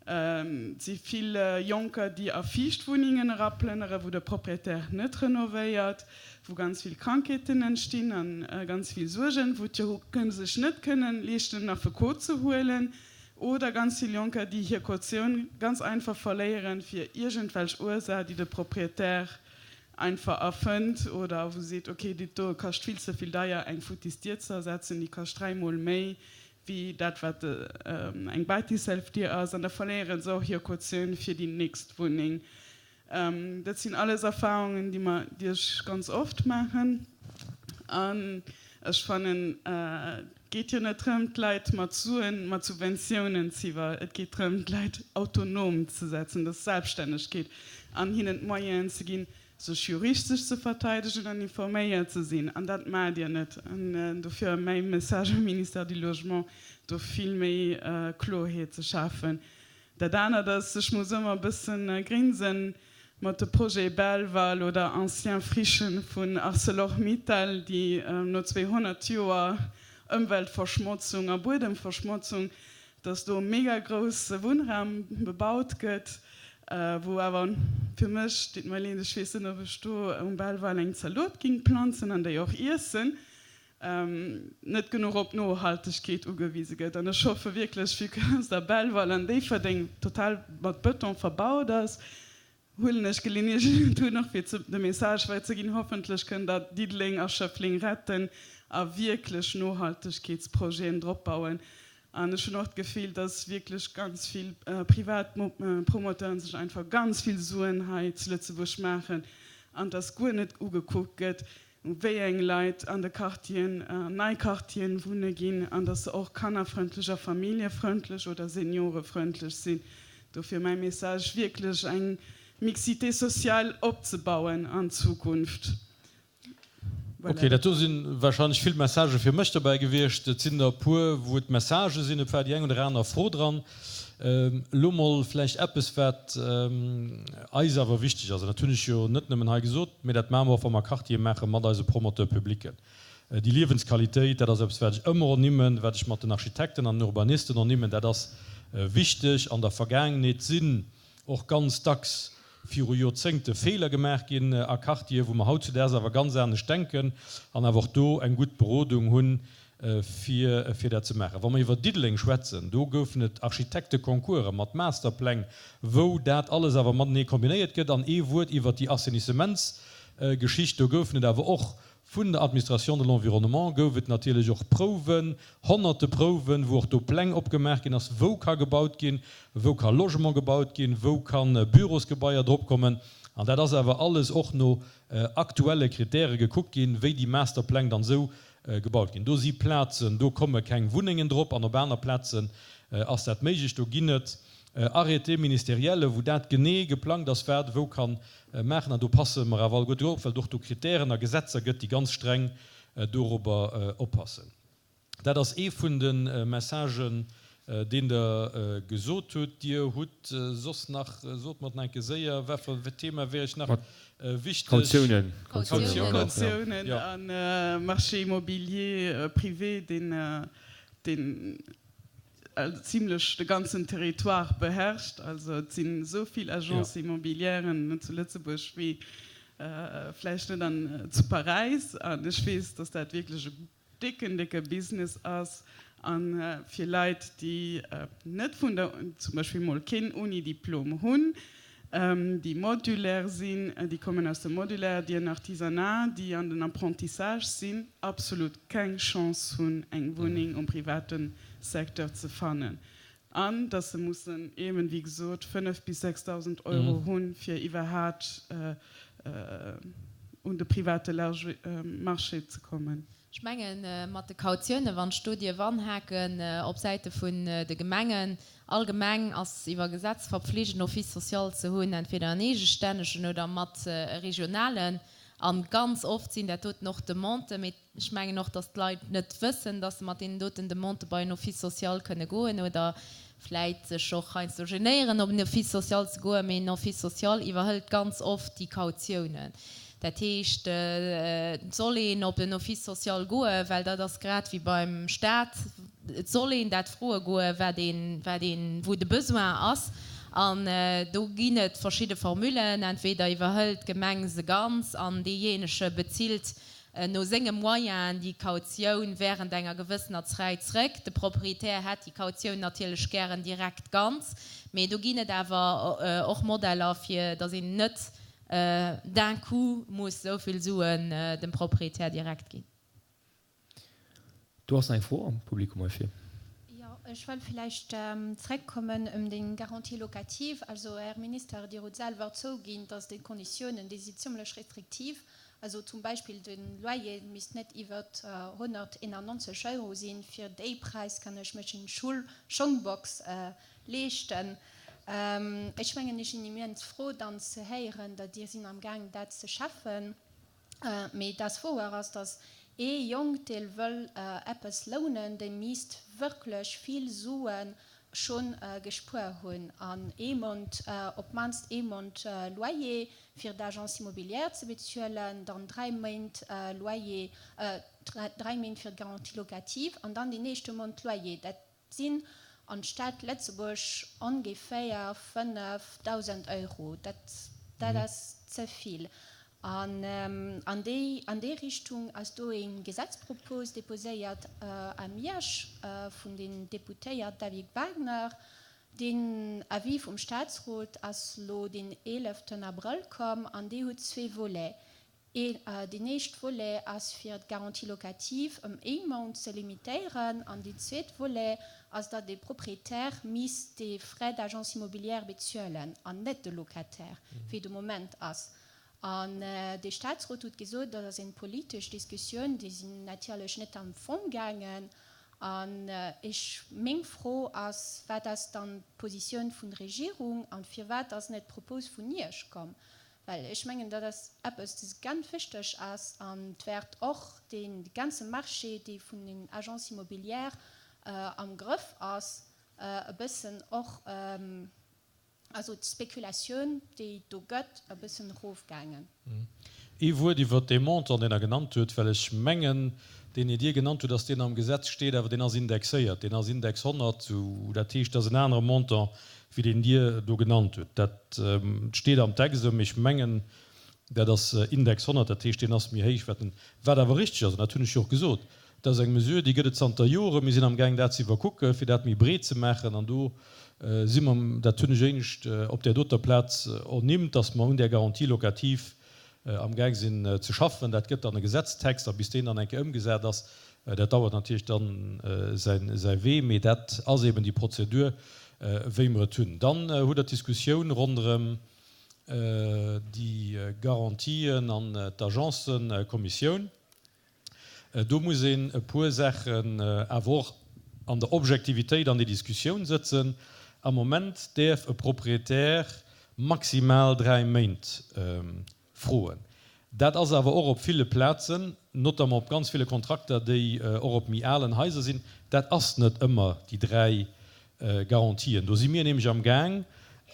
Et si vill Jonker, déi a Fiichtwunnengen eraplënneren, wou de Proprietär net renovéiert, wou ganz vill Krankheeten entstinn a ganz vill Suergen, wou d'Jonken sech net kënnen leeschten, en Affekot ze huelen. Oder ganz vill Jonker, déi hir Kautioun ganz einfach verléieren, fir iergendwelch Ursaach, déi de Proprietär einfach erfënnt oder wou seet, ok, dat do kascht vill ze vill deier, eng futtis Dier ze ersetzen, déi kascht dräimol méi wéi dat, wat eng Buy-it-yourself-Dier ass, an da verléiere se och hir Kautioun fir déi nächst Wunneng. Dat sinn alles Erfahrungen, déi mer, déi ech ganz oft maachen. An ech fannen, et geet jo net drëm, d'Leit mat Suen, mat Subventiounen z'iwwer, et geet drëm, d'Leit autonom ze setzen, dass Selbststännegkeet, an hinnen d'Moyenen ze ginn, sech juristesch ze verteidegen an informéiert ze sinn. An dat maacht Dir net. An dofir mäi Message um Ministère du Logement, do vill méi Kloerheet ze schafen. Dat anert ass, ech muss ëmmer e bëssen grinsen mat de Projet Belval oder Anciens Frichen vun Arcelor-Mittal, déi no 200 Joer Ëmweltverschmotzung a Buedemverschmotzung, dass do mega grousse Wunnraum bebaut gëtt, wou awer fir mech, deet mer leed, ech weess net, ob ech do um Belval eng Zalot ging planzen an déi och iessen, net genuch op Nohaltegkeet ugewise gëtt. An ech hoffe wierklech, vue que dass der Belval an Déifferdeng total mat Bëton verbaut ass, huelen ech d'Geleeënheet un och fir de Message weiderzeginn, hoffentlech kënnt Der Diddeleng a Schëffleng retten a wierklech Nohaltegkeetsprojeten drop bauen. An ech hunn och d'Gefill, dass wierklech ganz vill privat Promoteuren sech einfach ganz vill Suen hei zu Lëtzebuerg maachen an dass guer net ugekuckt gëtt, wéi eng Leit an de Quartieren, an nei Quartieren wunne ginn an dass se och kannerfrëndlech a familljefrëndlech oder seniorefrëndlech sinn. Dofir mäi Message, wierklech eng Mixité sociale opzebauen an Zukunft. Voilà. Ok, dat do si wahrscheinlech vill Messagë fir mech dobäi gewiescht. Et sinn der e puer, wou et Messagë sinn, et war déi eng oder aner Fro dran. Elo mol vläicht eppes, wat eis awer wichteg ass, an dat hunn ech jo net nëmmen hei gesot, mä dat maache mer och, wa mer Quartiere maache mat eise Promoteur-publicken, déi Liewensqualitéit, dat ass eppes, wat ech ëmmer ernimmen, wat ech mat den Architekten an den Urbanisten ernimmen, dat ass wichteg. An der Vergaangenheet sinn och ganz dacks viru Joerzéngte Feeler gemaach ginn a Quartieren, wou mer hautzudaags awer ganz anescht denken an awer och do eng gutt Berodung hunn, fir fir dat ze maachen. Wa mer iwwer Diddeleng schwätzen, do goufen et Architekteconcourse mat Masterpläng, wou dat alles awer matenee kombinéiert gëtt. An ee Wuert iwwert déi Assainissementsgeschicht, do goufen et awer och vun der Administration de l'Environnement gouf et natierlech och Prouwen, honnerte Prouwen, wou och do Pläng opgemaach ginn ass, wou ka gebaut ginn, wou ka Logement gebaut ginn, wou ka Bürosgebaier drop kommen. An dat ass awer alles och no aktuelle Kritäre gekuckt ginn, wéi déi Masterpläng dann esou Gebaut ginn. Do si Plazen, do komme keng Wunnengen drop an op aner Plazen ass dat méiglech. Do ginn et. Arrêté ministériel, wou dat genee geplangt ass, wat e wou ka maachen. An do passe mer awer alleguerte op, well et och do Kritären a Gesetzer gëtt, déi ganz streng dorobber oppassen. Dat ass ee vun de Messagen, deen Der gesot hutt. Dir hutt soss nach, sot mer et nach eng Kéier séier, wat fir e Thema wär Iech nach wichteg? Kautiounen. Kautiounen a Marché immobilier privé, deen, deen zimlech de ganzen Territoire beherrscht. Also et sinn esou vill Agences immobilièren zu Lëtzebuerg wéi vläicht net an zu Paräis. An ech weess, datt dat wierklech e décken, décke Business ass. A fir Leit, déi net vun der, zum Beispill mol keen Unidiplom hunn, déi modulaire sinn, déi kommen aus dem Modulaire, déi en Artisanat, déi an den Apprentissage sinn, absolut keng Chance hunn, eng Wunneng um private Secteur ze fannen. An dass se mussen eeben, wéi gesot, 5 bis 6.000 Euro hunn, fir iwwerhaat un de private Marché ze kommen. Ech mengen, mat de Kautiounen, wann ech do dierf anhaken, op Säite vun de Gemengen, all Gemeng ass iwwer Gesetz verpflicht, en Office social ze hunn, entweder en eegestännegen oder mat e regionalen. A ganz oft sinn dat doten och Demanden, mee ech mengen och, datt d'Leit net wëssen, datt se mat deenen doten Demandë bei en Office social kënne goen oder vläit sech och heiansdo genéieren, op en Office social ze goen. Mee en Office social iwwerhëlt ganz oft déi Kautiounen. Dat heescht, et soll een op en Office social goen, well dat ass grad wéi beim Stat, et soll een dat froe goen, wat een, wat een, wou de Besoin ass. An do ginn et verschidde Formulen, entweder iwwerhëlt d'Gemeng se ganz an deejéinege bezilt no senge Moyenen déi Kautioun während enger gewëssener Zräit zrëck. De Proprietär hätt déi Kautioun natierlech gären direkt ganz, mee do ginn et awer och Modeller, fir datt een net d'un coup muss esou vill Suen dem Proprietär direkt ginn. Do ass nach eng Fro am Publikum hei vir. Jo, ech wëll villäicht zréckkommen ëm déi Garantie locative. Also, Här Minister, Dir hutt selwer zouginn, dass déi Konditiounen, déi si zimlech restriktiv. Also zum Beispill de Loyer misst net iwwer 191 Euro sinn. Fir déi Präis kann ech mech eng Schongbox leeschten. Ech mengen, ech sinn immens frou dann ze héieren, datt Dir sinn amgaang dat ze schaffen. Mee et ass wouer ass, datt ee Jonk, dee wëll eppes lounen, dee misst wierklech vill Sue scho gespuer hunn an ee Mount, op d'mannst ee Mount Loyer fir d'Agence immobilière ze bezuelen, dann 3 Méint Loyer, 3 Méint fir d'Garantie locative an dann deen éischte Mount Loyer. Dat sinn an d'Stad Lëtzebuerg ongeféier 5.000 Euro. Dat, dat ass ze vill. An an déi, an déi Richtung ass do e Gesetzpropos déposéiert a Miersch vun den Deputéiert David Wagner. Deen Avis vum Statsrot ass elo den 11 Abrëll komm an dee huet zwee Volets. Een, deen éischt Volet ass fir d'Garantie locative ëm ee Mount ze limitéieren an deen zweet Volet ass, datt de Propriétaire misst déi Frais d'agence immobilière bezuelen an net de Locataire, wéi de Moment ass. An de Statsrot huet gesot, dat ass eng politesch Diskussioun, déi sinn natierlech net am Fong gaangen. An ech, meng Fro ass, Wat ass dann d'Positioun vun Regierung an firwat ass net d'Propos vun Iech komm? Well ech mengen, dat ass eppes, dat ganz wichteg ass an et wäert och dee ganze Marché, dee vun den Agences immobilières am Grëff ass, e bëssen och, also d'Spekulatioun, déi et do gëtt, e bëssen erofgaangen. Ee Wuert iwwert dee Montant, deen Der genannt hutt, well ech mengen, deen, dee Dir genannt hutt, ass deen am Gesetz steet, awer deen ass indexéiert, deen ass Index 100, dat heescht, dat ass en anere Montant wéi deen Dir do genannt hutt. Dat steet am Text esou, mee ech mengen, dat ass Index 100, dat heescht, deen ass méi héich. Wat en, wat awer richtig ass, an dat hunn ech jo och gesot, dat ass eng Mesure, déi gëtt et zanter Joren. Mir sinn amgaang, dat ze iwwerkucken, fir dat méi breet ze maachen. An do si mer, dat hunn ech éinescht op där doter Plaz ernimmt, dass mer un där Garantie locative amgaang sinn ze schaffen. Dat gëtt dann e Gesetztext, a bis deen dann eng Kéier ëmgesat ass, dat dauert natierlech dann säi Wee, mee dat ass eben déi Prozedur, wéi mer et hunn. Dann hutt Der d'Diskussioun ronderëm déi Garantien an d'Agencëkommissioun. Do muss een e puer Saachen awer och an der Objektivitéit an déi Diskussioun sëtzen. Am Moment däerf e Proprietär maximal 3 Méint froen. Dat ass awer och op ville Plazen, notamment op ganz ville Kontrakter, déi och op méi alen Haiser sinn, dat ass net ëmmer déi 3 Garantien. Do si mir nämlech am Gaang,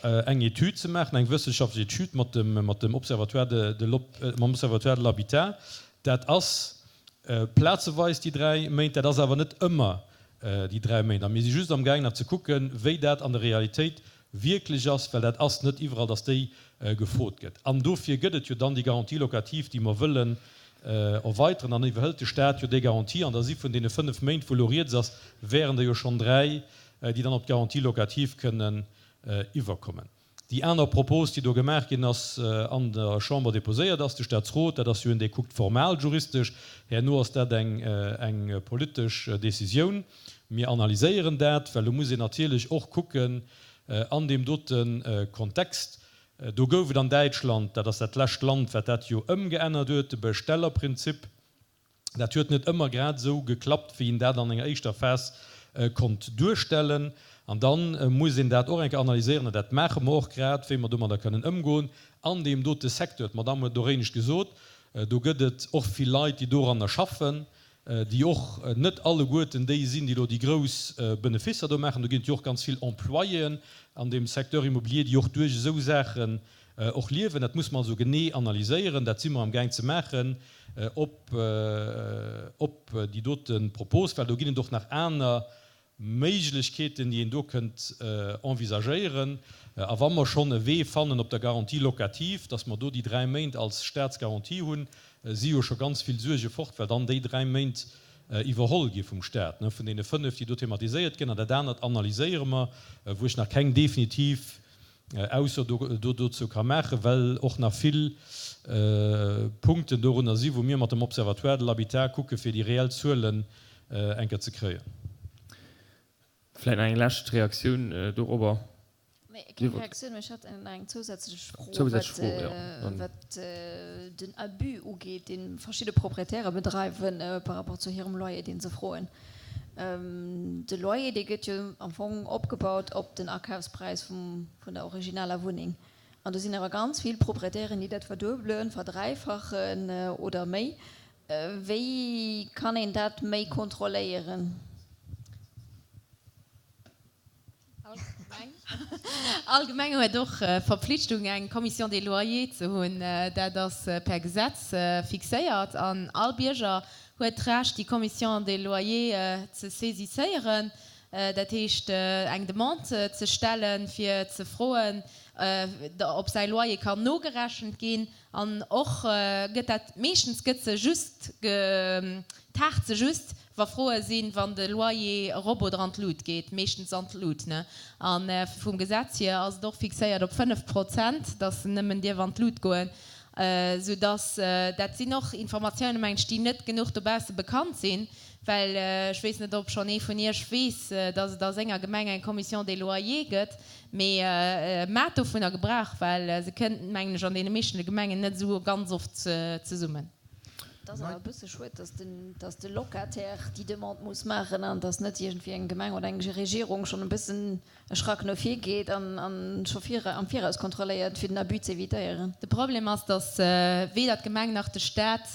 eng Etüd ze maachen, eng wëssenschaftlech Etüd mat dem, mat dem Observatoire de, de, mam Observatoire de l'habitat. Dat ass plazeweis déi 3 Méint, dat ass awer net ëmmer déi 3 Méint. A mir si just am Gaang nach ze kucken, wéi dat an der Realitéit wierklech ass, well dat ass net iwwerall, dass déi gefrot gëtt. An dofir gëtt et jo dann déi Garantie locative, déi mer wëllen erweiteren. Dann iwwerhëlt de Stat jo déi Garantie. An da si vun deene 5 Méint, wou elo rieds ass, wären der jo schonn 3, déi dann op d'Garantie locative kënnen iwwerkommen. Déi aner Propos, déi do gemaach ginn ass, an der Chamber déposéiert ass, de Statsrot, dat ass jo en, dee kuckt formal juristesch, herno ass dat eng eng politesch Décisioun. Mir analyséieren dat, well do muss een natierlech och kucken an deem dote Kontext, do gouf et an Däitschland, dat ass dat lescht Land, wat dat jo ëmgeännert huet, de Bestellerprinzip, Dat huet net ëmmer grad esou geklappt, wéi een dat an enger éischter Phas konnt duerstellen. An da muss een dat och eng Kéier analyséieren, an dat maache mer och grad, wéi mer domadder kënnen ëmgoen an deem dote Secteur. D'Madamm huet et och éinescht gesot, do gëtt et och vill Leit, déi doranner schaffen, déi och net alleguerten déi sinn, déi elo déi grouss Benefisser do maachen. Do ginn et jo och ganz vill Employéen an deem Secteur immobilier, déi och duerch esou Saachen och liewen. Dat muss mer also genee analyséieren. Dat si mer amgaang ze maachen op op déi dote Propos, well do ginn et och nach aner Méiglechkeeten, déi een do kënnt envisagéieren. A wa mer schonn e Wee fannen op der Garantie locative, dass mer do déi 3 Méint als Staatsgarantie hunn, si jo scho ganz vill Suerge fort, well dann déi 3 Méint iwwerholl gi vum Staat, vun deene 5, déi do thematiséiert ginn. An dat anert analyséiere mer, wou ech nach keng definitiv Ausso do dozou ka maachen, well och nach vill Punkten dorunner si wou mir mat dem Observatoire de l'habitat kucke fir déi reell Zuelen eng Kéier ze kréien. Vläicht nach eng lescht Reaktioun dorobber? Nee, keng Reaktioun, mä ech hat nach eng zousätzlech Fro, wat den Abus ugeet, dee verschidde Proprietäre bedreiwen par rapport zu hirem Loyer, dee se froen. De Loyer, dee gëtt jo am Fong opgebaut op den Akafspräis vum, vun der originaler Wunneng. An do sinn awer ganz vill Proprietären, déi dat verduebelen, verdräifachen oder méi. Wéi kann een dat méi kontrolléieren? All Gemeng huet och d'Verpflichtung, eng Commission des loyers ze hunn. Dat ass per Gesetz fixéiert an all Bierger huet d'Recht, déi Commission des loyers ze saisisséieren, dat heescht eng Demande ze stellen, fir ze froen, ob säi Loyer kann nogerechent ginn. An och gëtt dat, meeschtens gëtt se just, tagt se just, wa Froe sinn, wann de Loyer erop oder an d'Lut geet, meeschtens an d'Lut, ne? A vum Gesetz hier ass et och fixéiert op 5 Prozent, dass se nëmmen dierf an d'Lut goen, soudass, dat sinn och Informatiounen, mengen ech, déi net genuch dobausse bekannt sinn, well ech weess net, ob schonn ee vun Iech weess, dass et a senger Gemeng eng Commission des loyers gëtt. Mee maat dovunner Gebrauch, well se kënnt, mengen ech, an deene meeschten Gemengen net esou ganz oft zesummen. Et ass awer e bësse schued, dass de Locataire déi Demande muss maachen an dass net iergendwéi eng Gemeng oder eng Regierung schonn e bëssen e Schrack no vir geet an scho am Viraus kontrolléiert, fir den Abus z'evitéieren. De Problem ass, dass weder d'Gemeng nach de Staat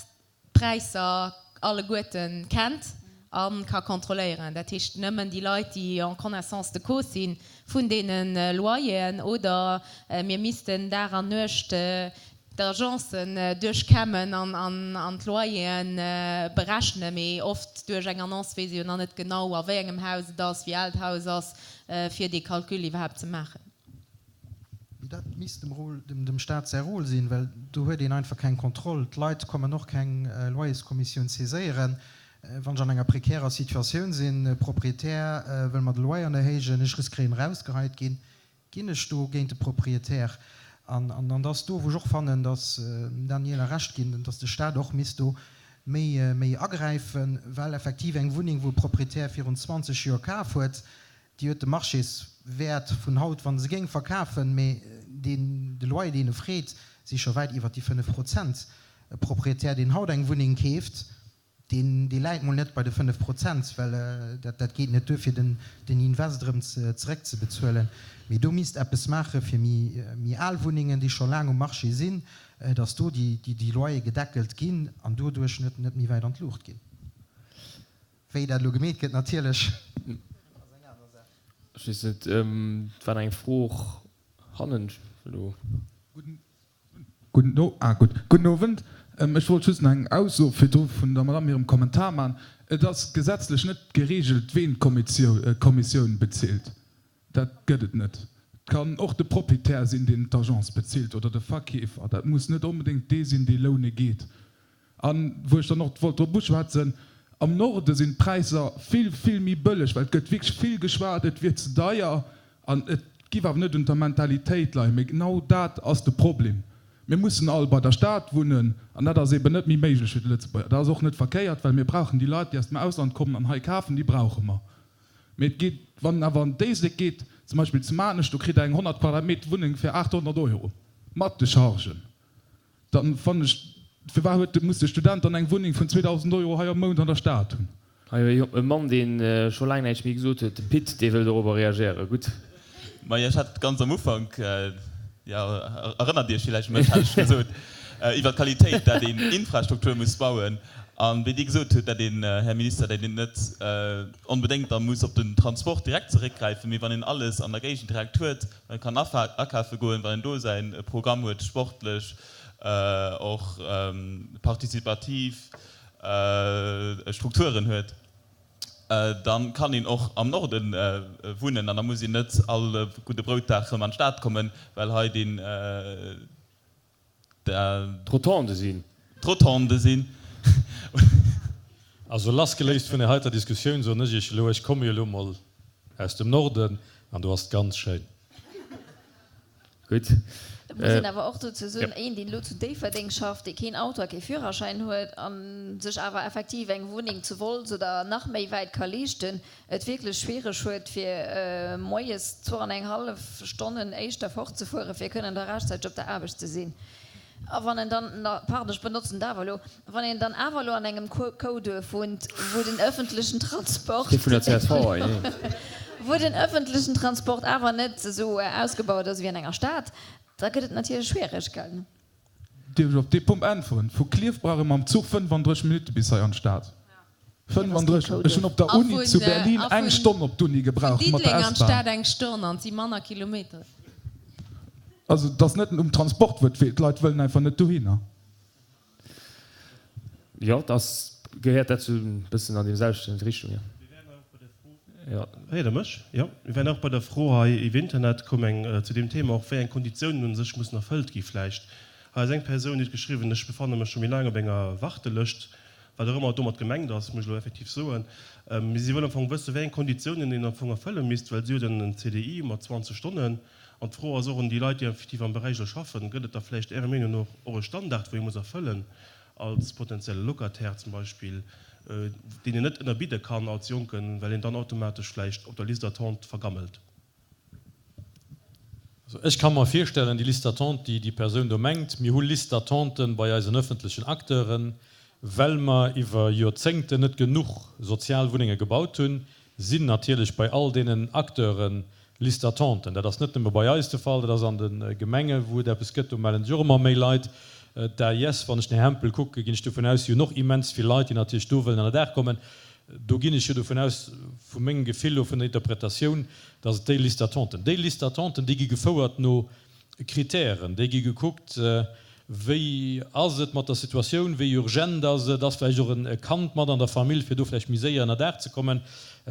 d'Präisser alleguerte kennt a ka kontrolléieren. Dat heescht, nëmmen déi Leit, déi en connaissance de cause si vun deene Loyeren, oder mir missten Dag an Nuecht d'Agencen duerchkämmen an d'Loyere berechnen. Mee oft duerch eng Annonce weess ee jo nach net genau, a wéi engem Haus et ass, wéi al d'Haus ass, fir dee Calcul iwwerhaapt ze maachen. Mee dat misst dem Rôle, dem Staat säi Rôle sinn, well do huet een einfach keng Kontroll. D'Leit kommen och keng Loyerskommissioun saiséieren, wann ech an enger prekärer Situatioun sinn, e Proprietär wëll mer de Loyer erhéijen, ech riskéieren erausgeheit ginn, ginn ech do géint de Proprietär. An an ass do, wou ech och fannen, datt dem Daniela Recht ginn, datt de Staat och misst do méi méi agräifen, well effektiv eng Wunneng, wou e Proprietär virun 20 Joer kaf huet, Déi huet de Marchéswäert vun haut, wa se géing verkafen, mee deen, de Loyer, deen e freet, si scho wäit iwwert déi 5 Prozent. E Proprietär, deen haut eng Wunneng keeft. Deen, dee läit mol net bei de 5 Prozent, well dat, dat geet net duer, fir den, den Invest erëm zeréckzebezuelen. Mee do misst eppes maache fir méi, méi al Wunnengen, déi scho laang um Marché sinn, datt do déi, déi, déi Loyere gedeckelt ginn an doduerch net, net méi wäit an d'Luucht ginn. Wéi dat elo gemeet gëtt natierlech, ass eng aner Saach. Ech weess net, et war nach eng Fro hannen elo. Gudden No, ah gutt, gudden Owend. Ech wollt just nach eng Ausso virdru vun der Madamm hirem Kommentar maachen. Et ass gesetzlech net geregelt, ween d'Kommissioun bezilt. Dat gëtt et net. Et kann och de Proprietär sinn, deen d'Agence bezilt, oder de Verkeefer. Dat muss net onbedéngt dee sinn, dee loune geet. An wou ech dann och wollt drop uschwätzen, Am Norde sinn d'Präisser vill, vill méi bëlleg, well et gëtt wierklech vill geschwat, et wier ze deier an et giff awer net un der Mentalitéit leien. Mee genau dat ass de Problem. Mir mussen all bei der Stad wunnen an dat ass eeben net méi méiglech fir de Lëtzebuerger. Dat ass och net verkéiert, well mir brauchen déi Leit, déi aus dem Ausland kommen an hei kafen, déi brauche mer. Mee et geet, wann en awer an d'Éislek geet, zum Beispill zu Maarnech, do kritt Der eng 100 Quadratmeter Wunneng fir 800 Euro mat de Chargen. Dann fannen ech, firwat huet, muss de Student dann eng Wunneng vun 2.000 Euro hei am Mount an der Stad hunn? Hei e Mann, dee scho laang näischt méi gesot huet, de Pit, dee wëll dorobber reagéieren. Gutt. Majo, ech hat ganz am Ufank, jo, erënnert Iech villäicht un mech, hat ech gesot, iwwer d'Qualitéit, dat een Infrastruktur muss bauen. An wéi Dir gesot hutt, dat een, Här Minister, dat een net onbedéngt da muss op den Transport direkt zeréckgräifen, mee wann een alles an der Géigend direkt huet, Wann e kann akafe goen, wann en do säi Programm huet, sportlech, och participativ Strukturen huet, da kann een och am Norde wunnen an da muss een net all gudde Broutdag erëm an d'Stad kommen, well hei deen. D'Rotonde sinn. D'Rotonde sinn. Also lassgeléist vun där heiter Diskussioun soen ech Iech elo, ech komme jo elo mol aus dem Norden an do ass et ganz schéin. Gutt. Et muss een awer och dozou soen, een, deen elo zu Déifferdeng schafft, dee keen Auto a kee Führerschäin huet a sech awer effektiv eng Wunneng zu Wolz oder nach méi wäit ka leeschten, et wierklech schwiereg huet fir moies zwou an eng hallef Stonnen éischter fortzefueren, fir kënnen da rechtzäiteg op der Aarbecht ze sinn. A wann en dann, pardon, ech benotzen et awer elo, wann een dann awer elo an engem Kouduerf wunnt, wou den öffentlechen Transport, Dee vun der csv hei, nee. wou den öffentlechen Transport awer net esou ausgebaut ass wéi an enger Stad, da gëtt et natierlech schwiereg, gell? Dierf ech op dee Punkt äntweren? Vu Klierf brauch ee mam Zuch 35 Minutte bis hei an d'Stad. 35! Ech hunn op der Uni zu Berlin eng Stonn op d'Uni gebraucht mat der S-Bahn. Eng Stonn an et si manner Kilometer. Also et ass net um Transport wou et feelt, d'Leit wëllen einfach net dohinner. Jo, et ass, gehéiert dat sou e bëssen an déi selwechten Richtung, jo. Jo. Héiert Der mech? Jo. Mir wären och bei der Fro hei iwwer Internet koum eng zu deem Thema och, wéi eng Konditiounen u sech mussen erfëllt gi vläicht. Hei ass eng Persoun, déi huet geschriwwen, Ech befanne mech scho méi laang op enger Wartelëscht, wat och ëmmer domat gemengt ass, muss ech elo effektiv soen. Mee si wëll am Fong wëssen, wéi eng Konditiounen een am Fong erfëlle misst, well si huet en CDI mat 20 Stonnen. An d'Fro ass och un déi Leit, déi effektiv am Beräich elo schaffen, Gëtt et da vläicht Ärer Meenung no och e Standard, wou ee muss erfëllen als potenzielle Locataire zum Beispill, deen een net ënnerbidde kann als Jonken, well een dann automatesch vläicht op der Liste d'attente vergammelt? Also ech ka mer virstellen, déi Liste d'attente, déi déi Persoun do mengt, mir hu Liste d'attenten bei eisen öffentlechen Acteuren, well mer iwwer Joerzéngten net genuch sozial Wunnenge gebaut hunn, sinn natierlech bei all deenen Acteure Liste d'attenten. Dat ass net nëmme bei eis de Fall, dat ass an de Gemenge wou et eppes gëtt, do mellen sech och ëmmer méi Leit. D'AIS, wann ech den Här Hempel kucke, ginn ech dovun aus, si hunn och immens vill Leit, déi natierlech do wëllen an der Dag kommen. Do ginn ech jo dovun aus, vu mengem Gefill no, vun der Interpretatioun, datt et déi Liste d'attenten, déi Liste d'attenten, déi gi gefouert no Kritären, déi gi gekuckt, wéi ass et mat der Situatioun, wéi urgent ass et, ass vläicht och e Kand mat an der Famill, fir do vläicht méi séier ënnerdaach ze kommen.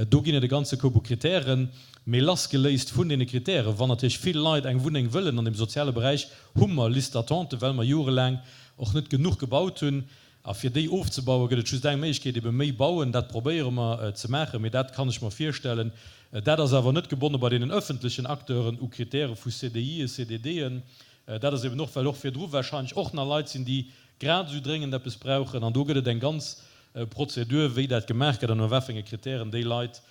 Do ginn et e ganze Koup u Kritären. Mee lassgeléist vun deene Kritären, wann natierlech vill Leit eng Wunneng wëllen an dem soziale Beräich, hu mer Liste d'attente, well mer jorelaang och net genuch gebaut hunn. A fir déi ofzebauen, gëtt et just eng Méiglechkeet, ebe méi bauen. Dat probéiere mer ze maachen, mee dat kann ech mer virstellen. Dat ass awer net gebonne bei deenen öffentlechen Acteuren u Kritäre vu CDIen, CDDen. Dat ass eben och, well och virdru wahrscheinlech och nach Leit sinn, déi grad esou dréngend eppes brauchen. An do gëtt et eng ganz Prozedur, wéi dat gemaach gëtt an no wat fir enge Kritären déi Leit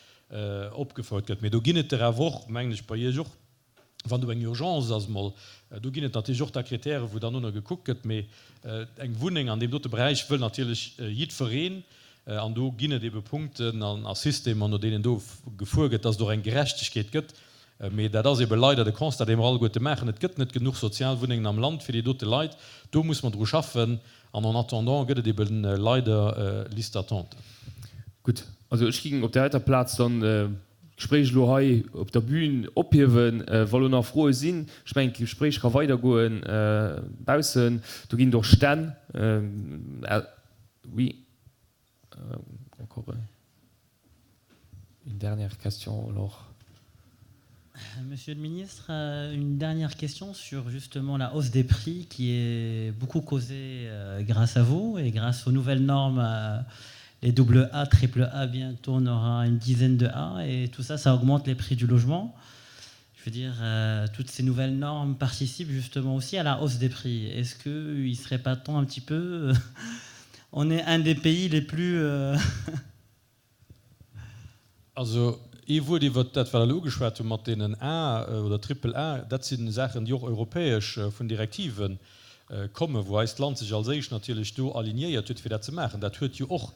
opgefouert gëtt. Mee do ginn et der awer och, mengen ech, bei Iech och, wann do eng Urgence ass mol, do ginn et natierlech och da Kritären, wou dann no gekuckt gëtt. Mee eng Wunneng an deem dote Beräich wëll natierlech jiddwereen. An do ginn et ebe Punkten a Systemer, no deenen do gefuer gëtt, dass et och eng Gerechtegkeet gëtt. Mee dat ass ebe leider de Constat, dee mer alleguerte maachen, Et gëtt net genuch Sozialwunnengen am Land fir déi dote Leit. Do muss mer dru schaffen. An en attendant gëtt et ebe leider Liste d'attenten. Gutt, also ech géing op där heiter Plaz dann d'Gespréich elo hei op der Bühn ophiewen. Wa lo nach Froe sinn, ech mengen d'Gespréich ka weidergoen baussen, do ginn et och Stänn. Oui, encore une dernière question alors. Monsieur le ministre, une dernière question sur justement la hausse des prix qui est beaucoup causée grâce à vous et grâce aux nouvelles normes les double A, triple A, bientôt on aura une dizaine de A et tout ça, ça augmente les prix du logement. Je veux dire, euh, toutes ces nouvelles normes participent justement aussi à la hausse des prix. Est-ce qu'il ne serait pas temps un petit peu On est un des pays les plus... Euh Also ee Wuert iwwert dat, wat Der elo ugeschwat hutt mat deenen A oder Triple A, dat si Saachen, déi och europäesch vun Direktive kommen, wou eist Land sech als éischt natierlech do alignéiert huet, fir dat ze maachen. Dat huet jo och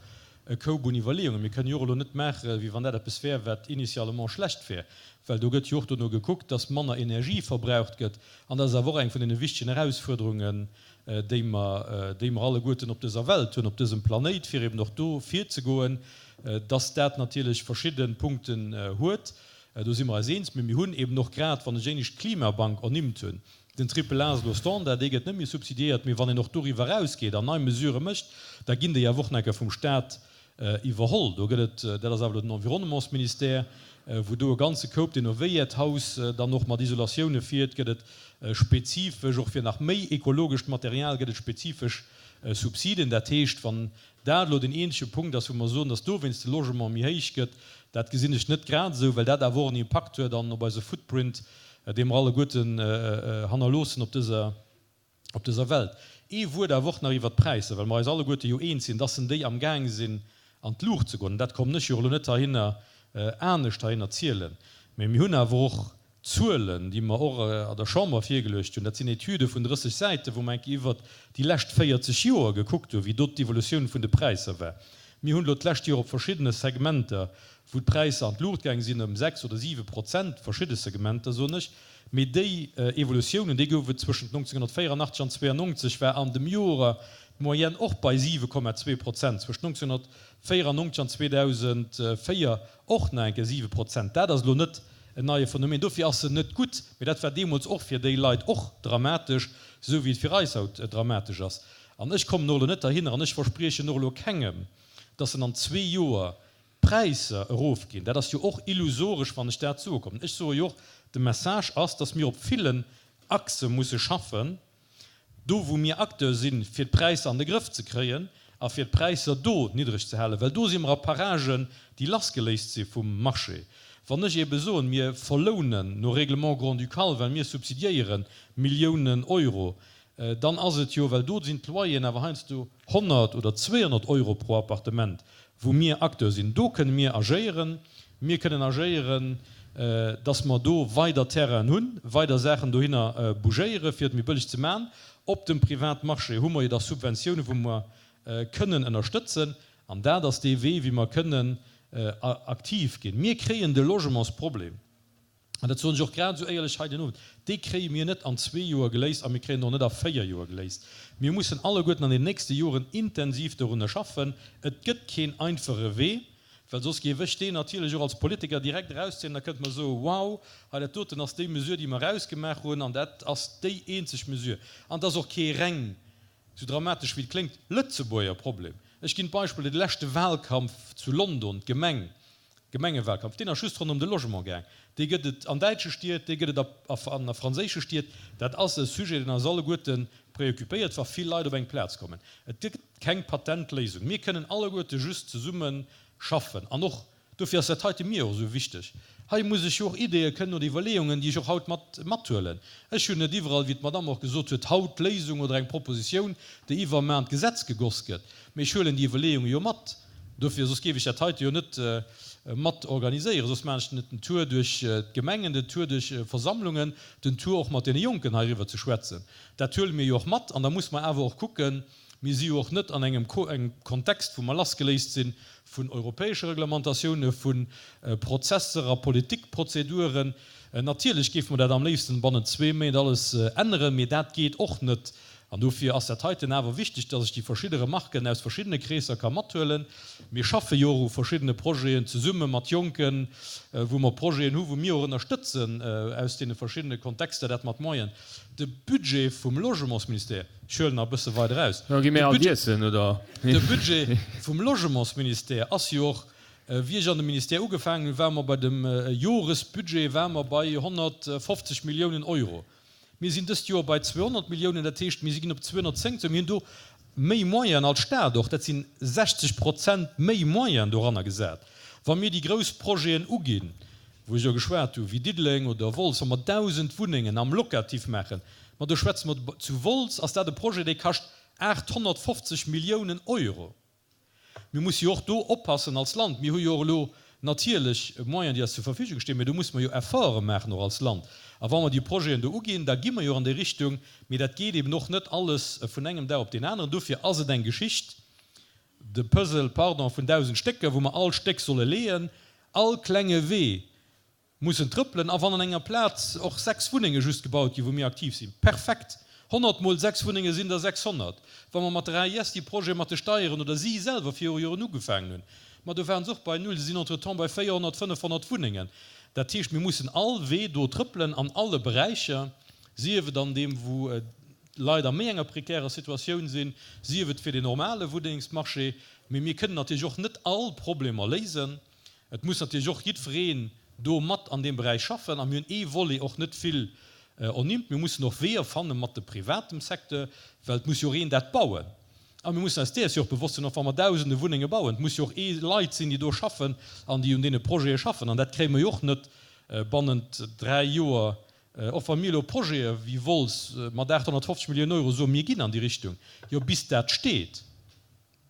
e Koup un Iwwerleeungen. Mir kënnen jo och elo net maachen, wéi wann dat eppes wär, wat initialement schlecht wär, well do gëtt jo och dono gekuckt, dass manner Energie verbraucht gëtt. An dat ass awer och eng vun deene wichtegen Erausfuerderungen, déi mer, déi mer alleguerten op dëser Welt hunn, op dësem Planéit, fir eben och do virzegoen, dass dat natierlech verschidde Punkten huet, do si mer eis eens. Mee mir hunn eben och grad, wann ech éinescht d'Klimabank ernimmt hunn, den Triple A ass elo Standard, dee gëtt net méi subsidiéiert, mee wann een och doriwwer erausgeet an nei Mesurë mécht, da ginn déi awer och nach eng Kéier vum Stat iwwerholl. Do gëtt et, dat ass awer elo den Environnementsministère, wou do e ganze Koup, deen no wéi Äert Haus dann och mat Isolatioune fiert, gëtt et spezifesch, och fir nach méi ekologescht Material gëtt et spezifesch Subsiden. Dat heescht, wann dat elo den eenzege Punkt ass, wou mer soen, datt dowéinst de Logement méi héich gëtt, dat gesinn ech net grad esou, well dat awer och en Impakt huet an op eise Footprint, dee mer alleguerten hannerloossen op dëser op dëser Welt. Ee Wuert awer och nach iwwert d'Präisser, well mer eis alleguerte jo eens sinn, dass en déi amgaang sinn an d'Luucht ze goen. An dat kommen ech jo och elo net heihinner anescht heihinner zielen. Mä mir hunn awer och Zuelen, déi mer och a der Chamber virgeluecht hunn. Dat sinn Etüde vun 30 Säiten, wou mer eng Kéier iwwert déi lescht 40 Joer gekuckt hunn, wéi do d'Evolutioun vun de Präisser war. Mir hunn elo d'lescht Joer op verschiddene Segmenter, wou d'Präisser an d'Luucht gaang sinn ëm 6 oder 7 Prozent, verschidde Segmenter, soen ech, Mee déi Evolutiounen, déi gouf et zwëschent 1984 an 92, war an dem Joer d'Moyenne och bei 7,2 Prozent, zwëschent 1994 an 2004 och nach eng Kéier 7 Prozent. Dat ass elo net en neie Phänomen, dofir ass en net gutt, mee dat war deemools och fir déi Leit och dramatesch, esou wéi et fir eis haut dramatesch ass. An ech kommen och elo net derhinner an ech verspriechen och elo kengem, dass en an zwee Joer d'Präisser erofginn, dat ass jo och illusoresch, wann ech dat soe kommen. Ech soe jo och, de Message ass, datt mir op villen Achse musse schaffen, do wou mir Acteur sinn, fir d'Präisser an de Grëff ze kréien a fir d'Präisser do niddreg ze halen, well do si mer a Paragen, déi lassgeléist si vum Marché. Wann ech eebe soen, mir verlounen no Règlement grand-ducal, well mir subsidiéiere Milliounen Euro, dann ass et jo, well do sinn d'Loyeren awer heiansdo 100 oder 200 Euro pro Appartement, wou mir Acteur sinn. Do kënne mir agéieren. Mir kënnen agéieren, dass mer do weider Terrainen hunn, weider Saachen dohinner bougéieren, fir et méi bëlleg ze maachen. Op dem Privatmarché hu mer jo da Subventiounen, wou mer kënnen ënnerstëtzen. An dat ass dee Wee, wéi mer kënnen aktiv ginn. Mir kréien de Logementsproblem an dat soen ech och grad esou éierlech hei den Owend, dee kréie mir net an zwee Joer geléist a mir kréien en och net a véier Joer geléist. Mir mussen alleguerten an den nächste Joren intensiv dorunner schaffen. Et gëtt keen einfache Wee, well soss géif ech deen natierlech och als Politiker direkt erauszéien an da kënnte mer soen, Wow, hei dat doten ass déi Mesure, déi mer erausgemaach hunn an dat ass déi eenzeg Mesure. An et ass och kee reng, esou dramatesch wéi et kléngt, Lëtzebuerger Problem. Ech ginn d'Beispill, de leschte Wahlkampf zu London, d'Gemeng, Gemengewahlkampf, deen ass just ronderëm de Logement gaang. Dee gëtt et an däitsche Stied, dee gëtt et a franséische Stied. Dat ass e Sujet, deen eis alleguerte preoccupéiert, wa vill Leit op eng Plaz kommen. Et gëtt keng Patentléisung. Mir kënnen alleguerte just zesumme schaffen. An och dofir ass dat heite mir och esou wichteg. Hei muss ech jo och Ideeë kënnen oder Iwwerleeungen, déi ech och haut mat mathuelen. Ech hunn net iwwerall, wéi d'Madame och gesot huet, haut d'Léisung oder eng Propositioun, déi iwwermaer an d'Gesetz gegoss gëtt. Mee ech huelen déi Iwwerleeunge jo mat. Dofir, soss géif ech dat heite jo net mat organiséieren, soss maachen ech net den Tour duerch d'Gemengen, den Tour duerch Versammlungen, den Tour och mat deene Jonken heiriwwer ze schwätzen. Dat huele mir jo och mat. An da musse mer awer och kucken. Mir si jo och net an engem Kontext, wou mer lassgeléist si vun europäesche Reglementatioune, vu Prozesser a Politikprozeduren. Natierlech géife mer dat am léifsten bannent zwee Méint alles änneren, mee dat geet och net. An dofir ass dat heiten awer wichteg, dass ech déi verschidde Remarken aus verschiddene Kreesser ka mathuelen. Mir schaffe jo och u verschiddene Projeten zesumme mat Jonken, wou mer Projeten hu wou mir och ënnerstëtzen aus deene verschiddene Kontexter, dat mat Moyen. De Budget vum Logementsministère, ech huelen nach e bësse weider aus, de Budget vum Logementsministère ass jo och, wéi ech an dem Ministère ugefaangen hunn, ware mer bei dem Joresbudget ware mer bei 150 Milliounen Euro. Mir sinn dëst Joer bei 200 Milliounen, dat heescht, mir ginn op 210 zou. Mir hunn do méi Moyenen als Stat och, dat si 60 Prozent méi Moyenen doranner gesat. Wa mir déi grouss Projeten uginn, wou ech jo geschwat hu wéi Diddeleng oder Wolz, wa mer 1.000 Wunnengen am Locatif maachen, ma do schwätze mer, zu Wolz ass dat e Projet, dee kascht 850 Milliounen Euro. Mir musse jo och do oppassen als Land. Mir hu jo och elo natierlech Moyenen, déi eis zur Verfügung stinn, mä do musse mer jo Efforte maachen och als Land. A wa mer déi Projeten do uginn, da gi mer jo an déi Richtung. Mee dat geet eben och net alles vun engem Dag op deen aneren. Dofir ass et eng Geschicht, de Puzzle, pardon, vun 1.000 Stécker, wou mer all Stéck solle leeën, all klenge Wee, Mussen trëppelen a wann an enger Plaz och 6 Wunnenge just gebaut ginn, wou mir aktiv sinn, perfekt, 100 mol 6 Wunnenge sinn der 600. Wa mer mat der AIS déi Projete mat de Steieren oder si selwer viru Joren ugefaangen hunn, ma do waren se och bei null, se sinn entretemps bei 400, 500 Wunnengen. Dat heescht, mir mussen all Wee do trëppelen an alle Beräicher, sief et an deem wou d'Leit a méi enger prekärer Situatioun sinn, sief et fir den normale Wunnengsmarché. Mee mir kënnen natierlech och net all Problemer léisen. Et muss natierlech och jiddwereen do mat an deem Beräich schaffen. A mir hunn ee Volet och net vill ernimmt, Mir mussen och Weeër fanne mat de privatem Secteur, well et muss jo och een dat bauen. A mir mussen eis däers jo och bewosst sinn, och wa mer Dausende Wunnenge bauen, et muss jo och ee Leit sinn, déi do schaffen an déi un deene Projete schaffen. An dat kréie mer jo och net bannent dräi Joer, och wa mir elo Projete wéi Wolz mat 850 Milliounen Euro soen, mir ginn an déi Richtung, jo bis dat steet,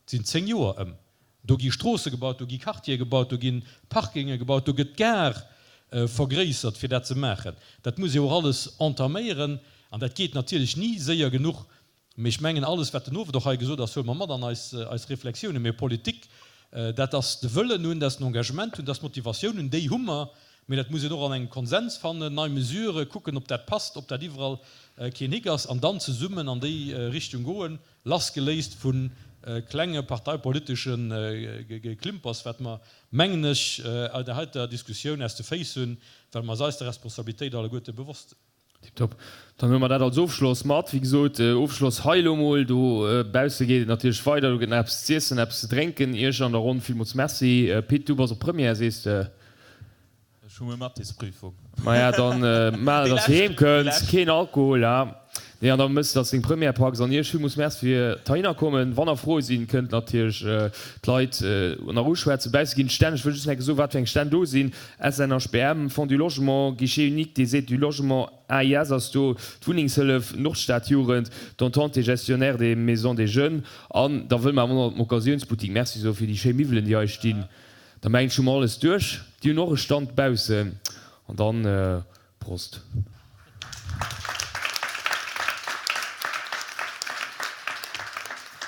sinn 10 Joer ëm. Do gi Stroosse gebaut, do gi Quartiere gebaut, do gi Parkinge gebaut, do gëtt d'Gare vergréissert, fir dat ze maachen. Dat muss ee och alles entaméieren an dat geet natierlech ni séier genuch. Mee ech mengen, alles, wat den Owend och hei gesot ass, huele mer mat an eis Reflexiounen. Mee Politik, dat ass de Wëllen hunn, dat ass den Engagement hunn, dat ass d'Motivatioun hunn, déi hu mer. Mee dat muss een och an engem Konsens fannen, nei Mesurë kucken, ob dat passt, ob dat iwwerall keen Hick ass, an dann zesummen an déi Richtung goen. Lassgeléist vu klenge parteipolitesche Geklimpers, wat mer, mengen ech, an der heiter Diskussioun aus de Féiss hunn, well mer eis eister Responsabilitéit alleguerte bewosst sinn. Tiptop. Dann huele mer dat als Ofschloss mat. Wéi gesot, Ofschloss hei elo mol. Do bausse geet et natierlech weider. Do gëtt nach eppes z'iessen, eppes ze drénken. Iech an der Ronn villmools Merci. Pit, du bass op Première, sees de? Ech hu muer Mathésprüfung. Maja, dann maach et, dass de heem kënns. Keen Alkohol, ha? Nee, an da mëss de, dass deng Première packs. An iech villmools Merci fir d'heihinner kommen. Wann der Froe sinn, kënnt natierlech d'Leit nach uschwätzen. Bäisse ginn d'Stänn. Ech wëll just nach eng Kéier soen, wat fir eng Stänn do sinn, SNHBM, Fonds du Logement, Guichet unique des aides du logement, AIS ass do, d'Wunnengshëllef, Nordstadjugend, d'Entente des gestionnaires des maisons des jeunes. An da wëlle mer awer och nach dem Occasiounsboutique Merci soe fir déi schéi Miwwelen, déi hei stinn. Da mengen ech hu mer alles duerch. Déi hunn och e Stand baussen. An dann Prost.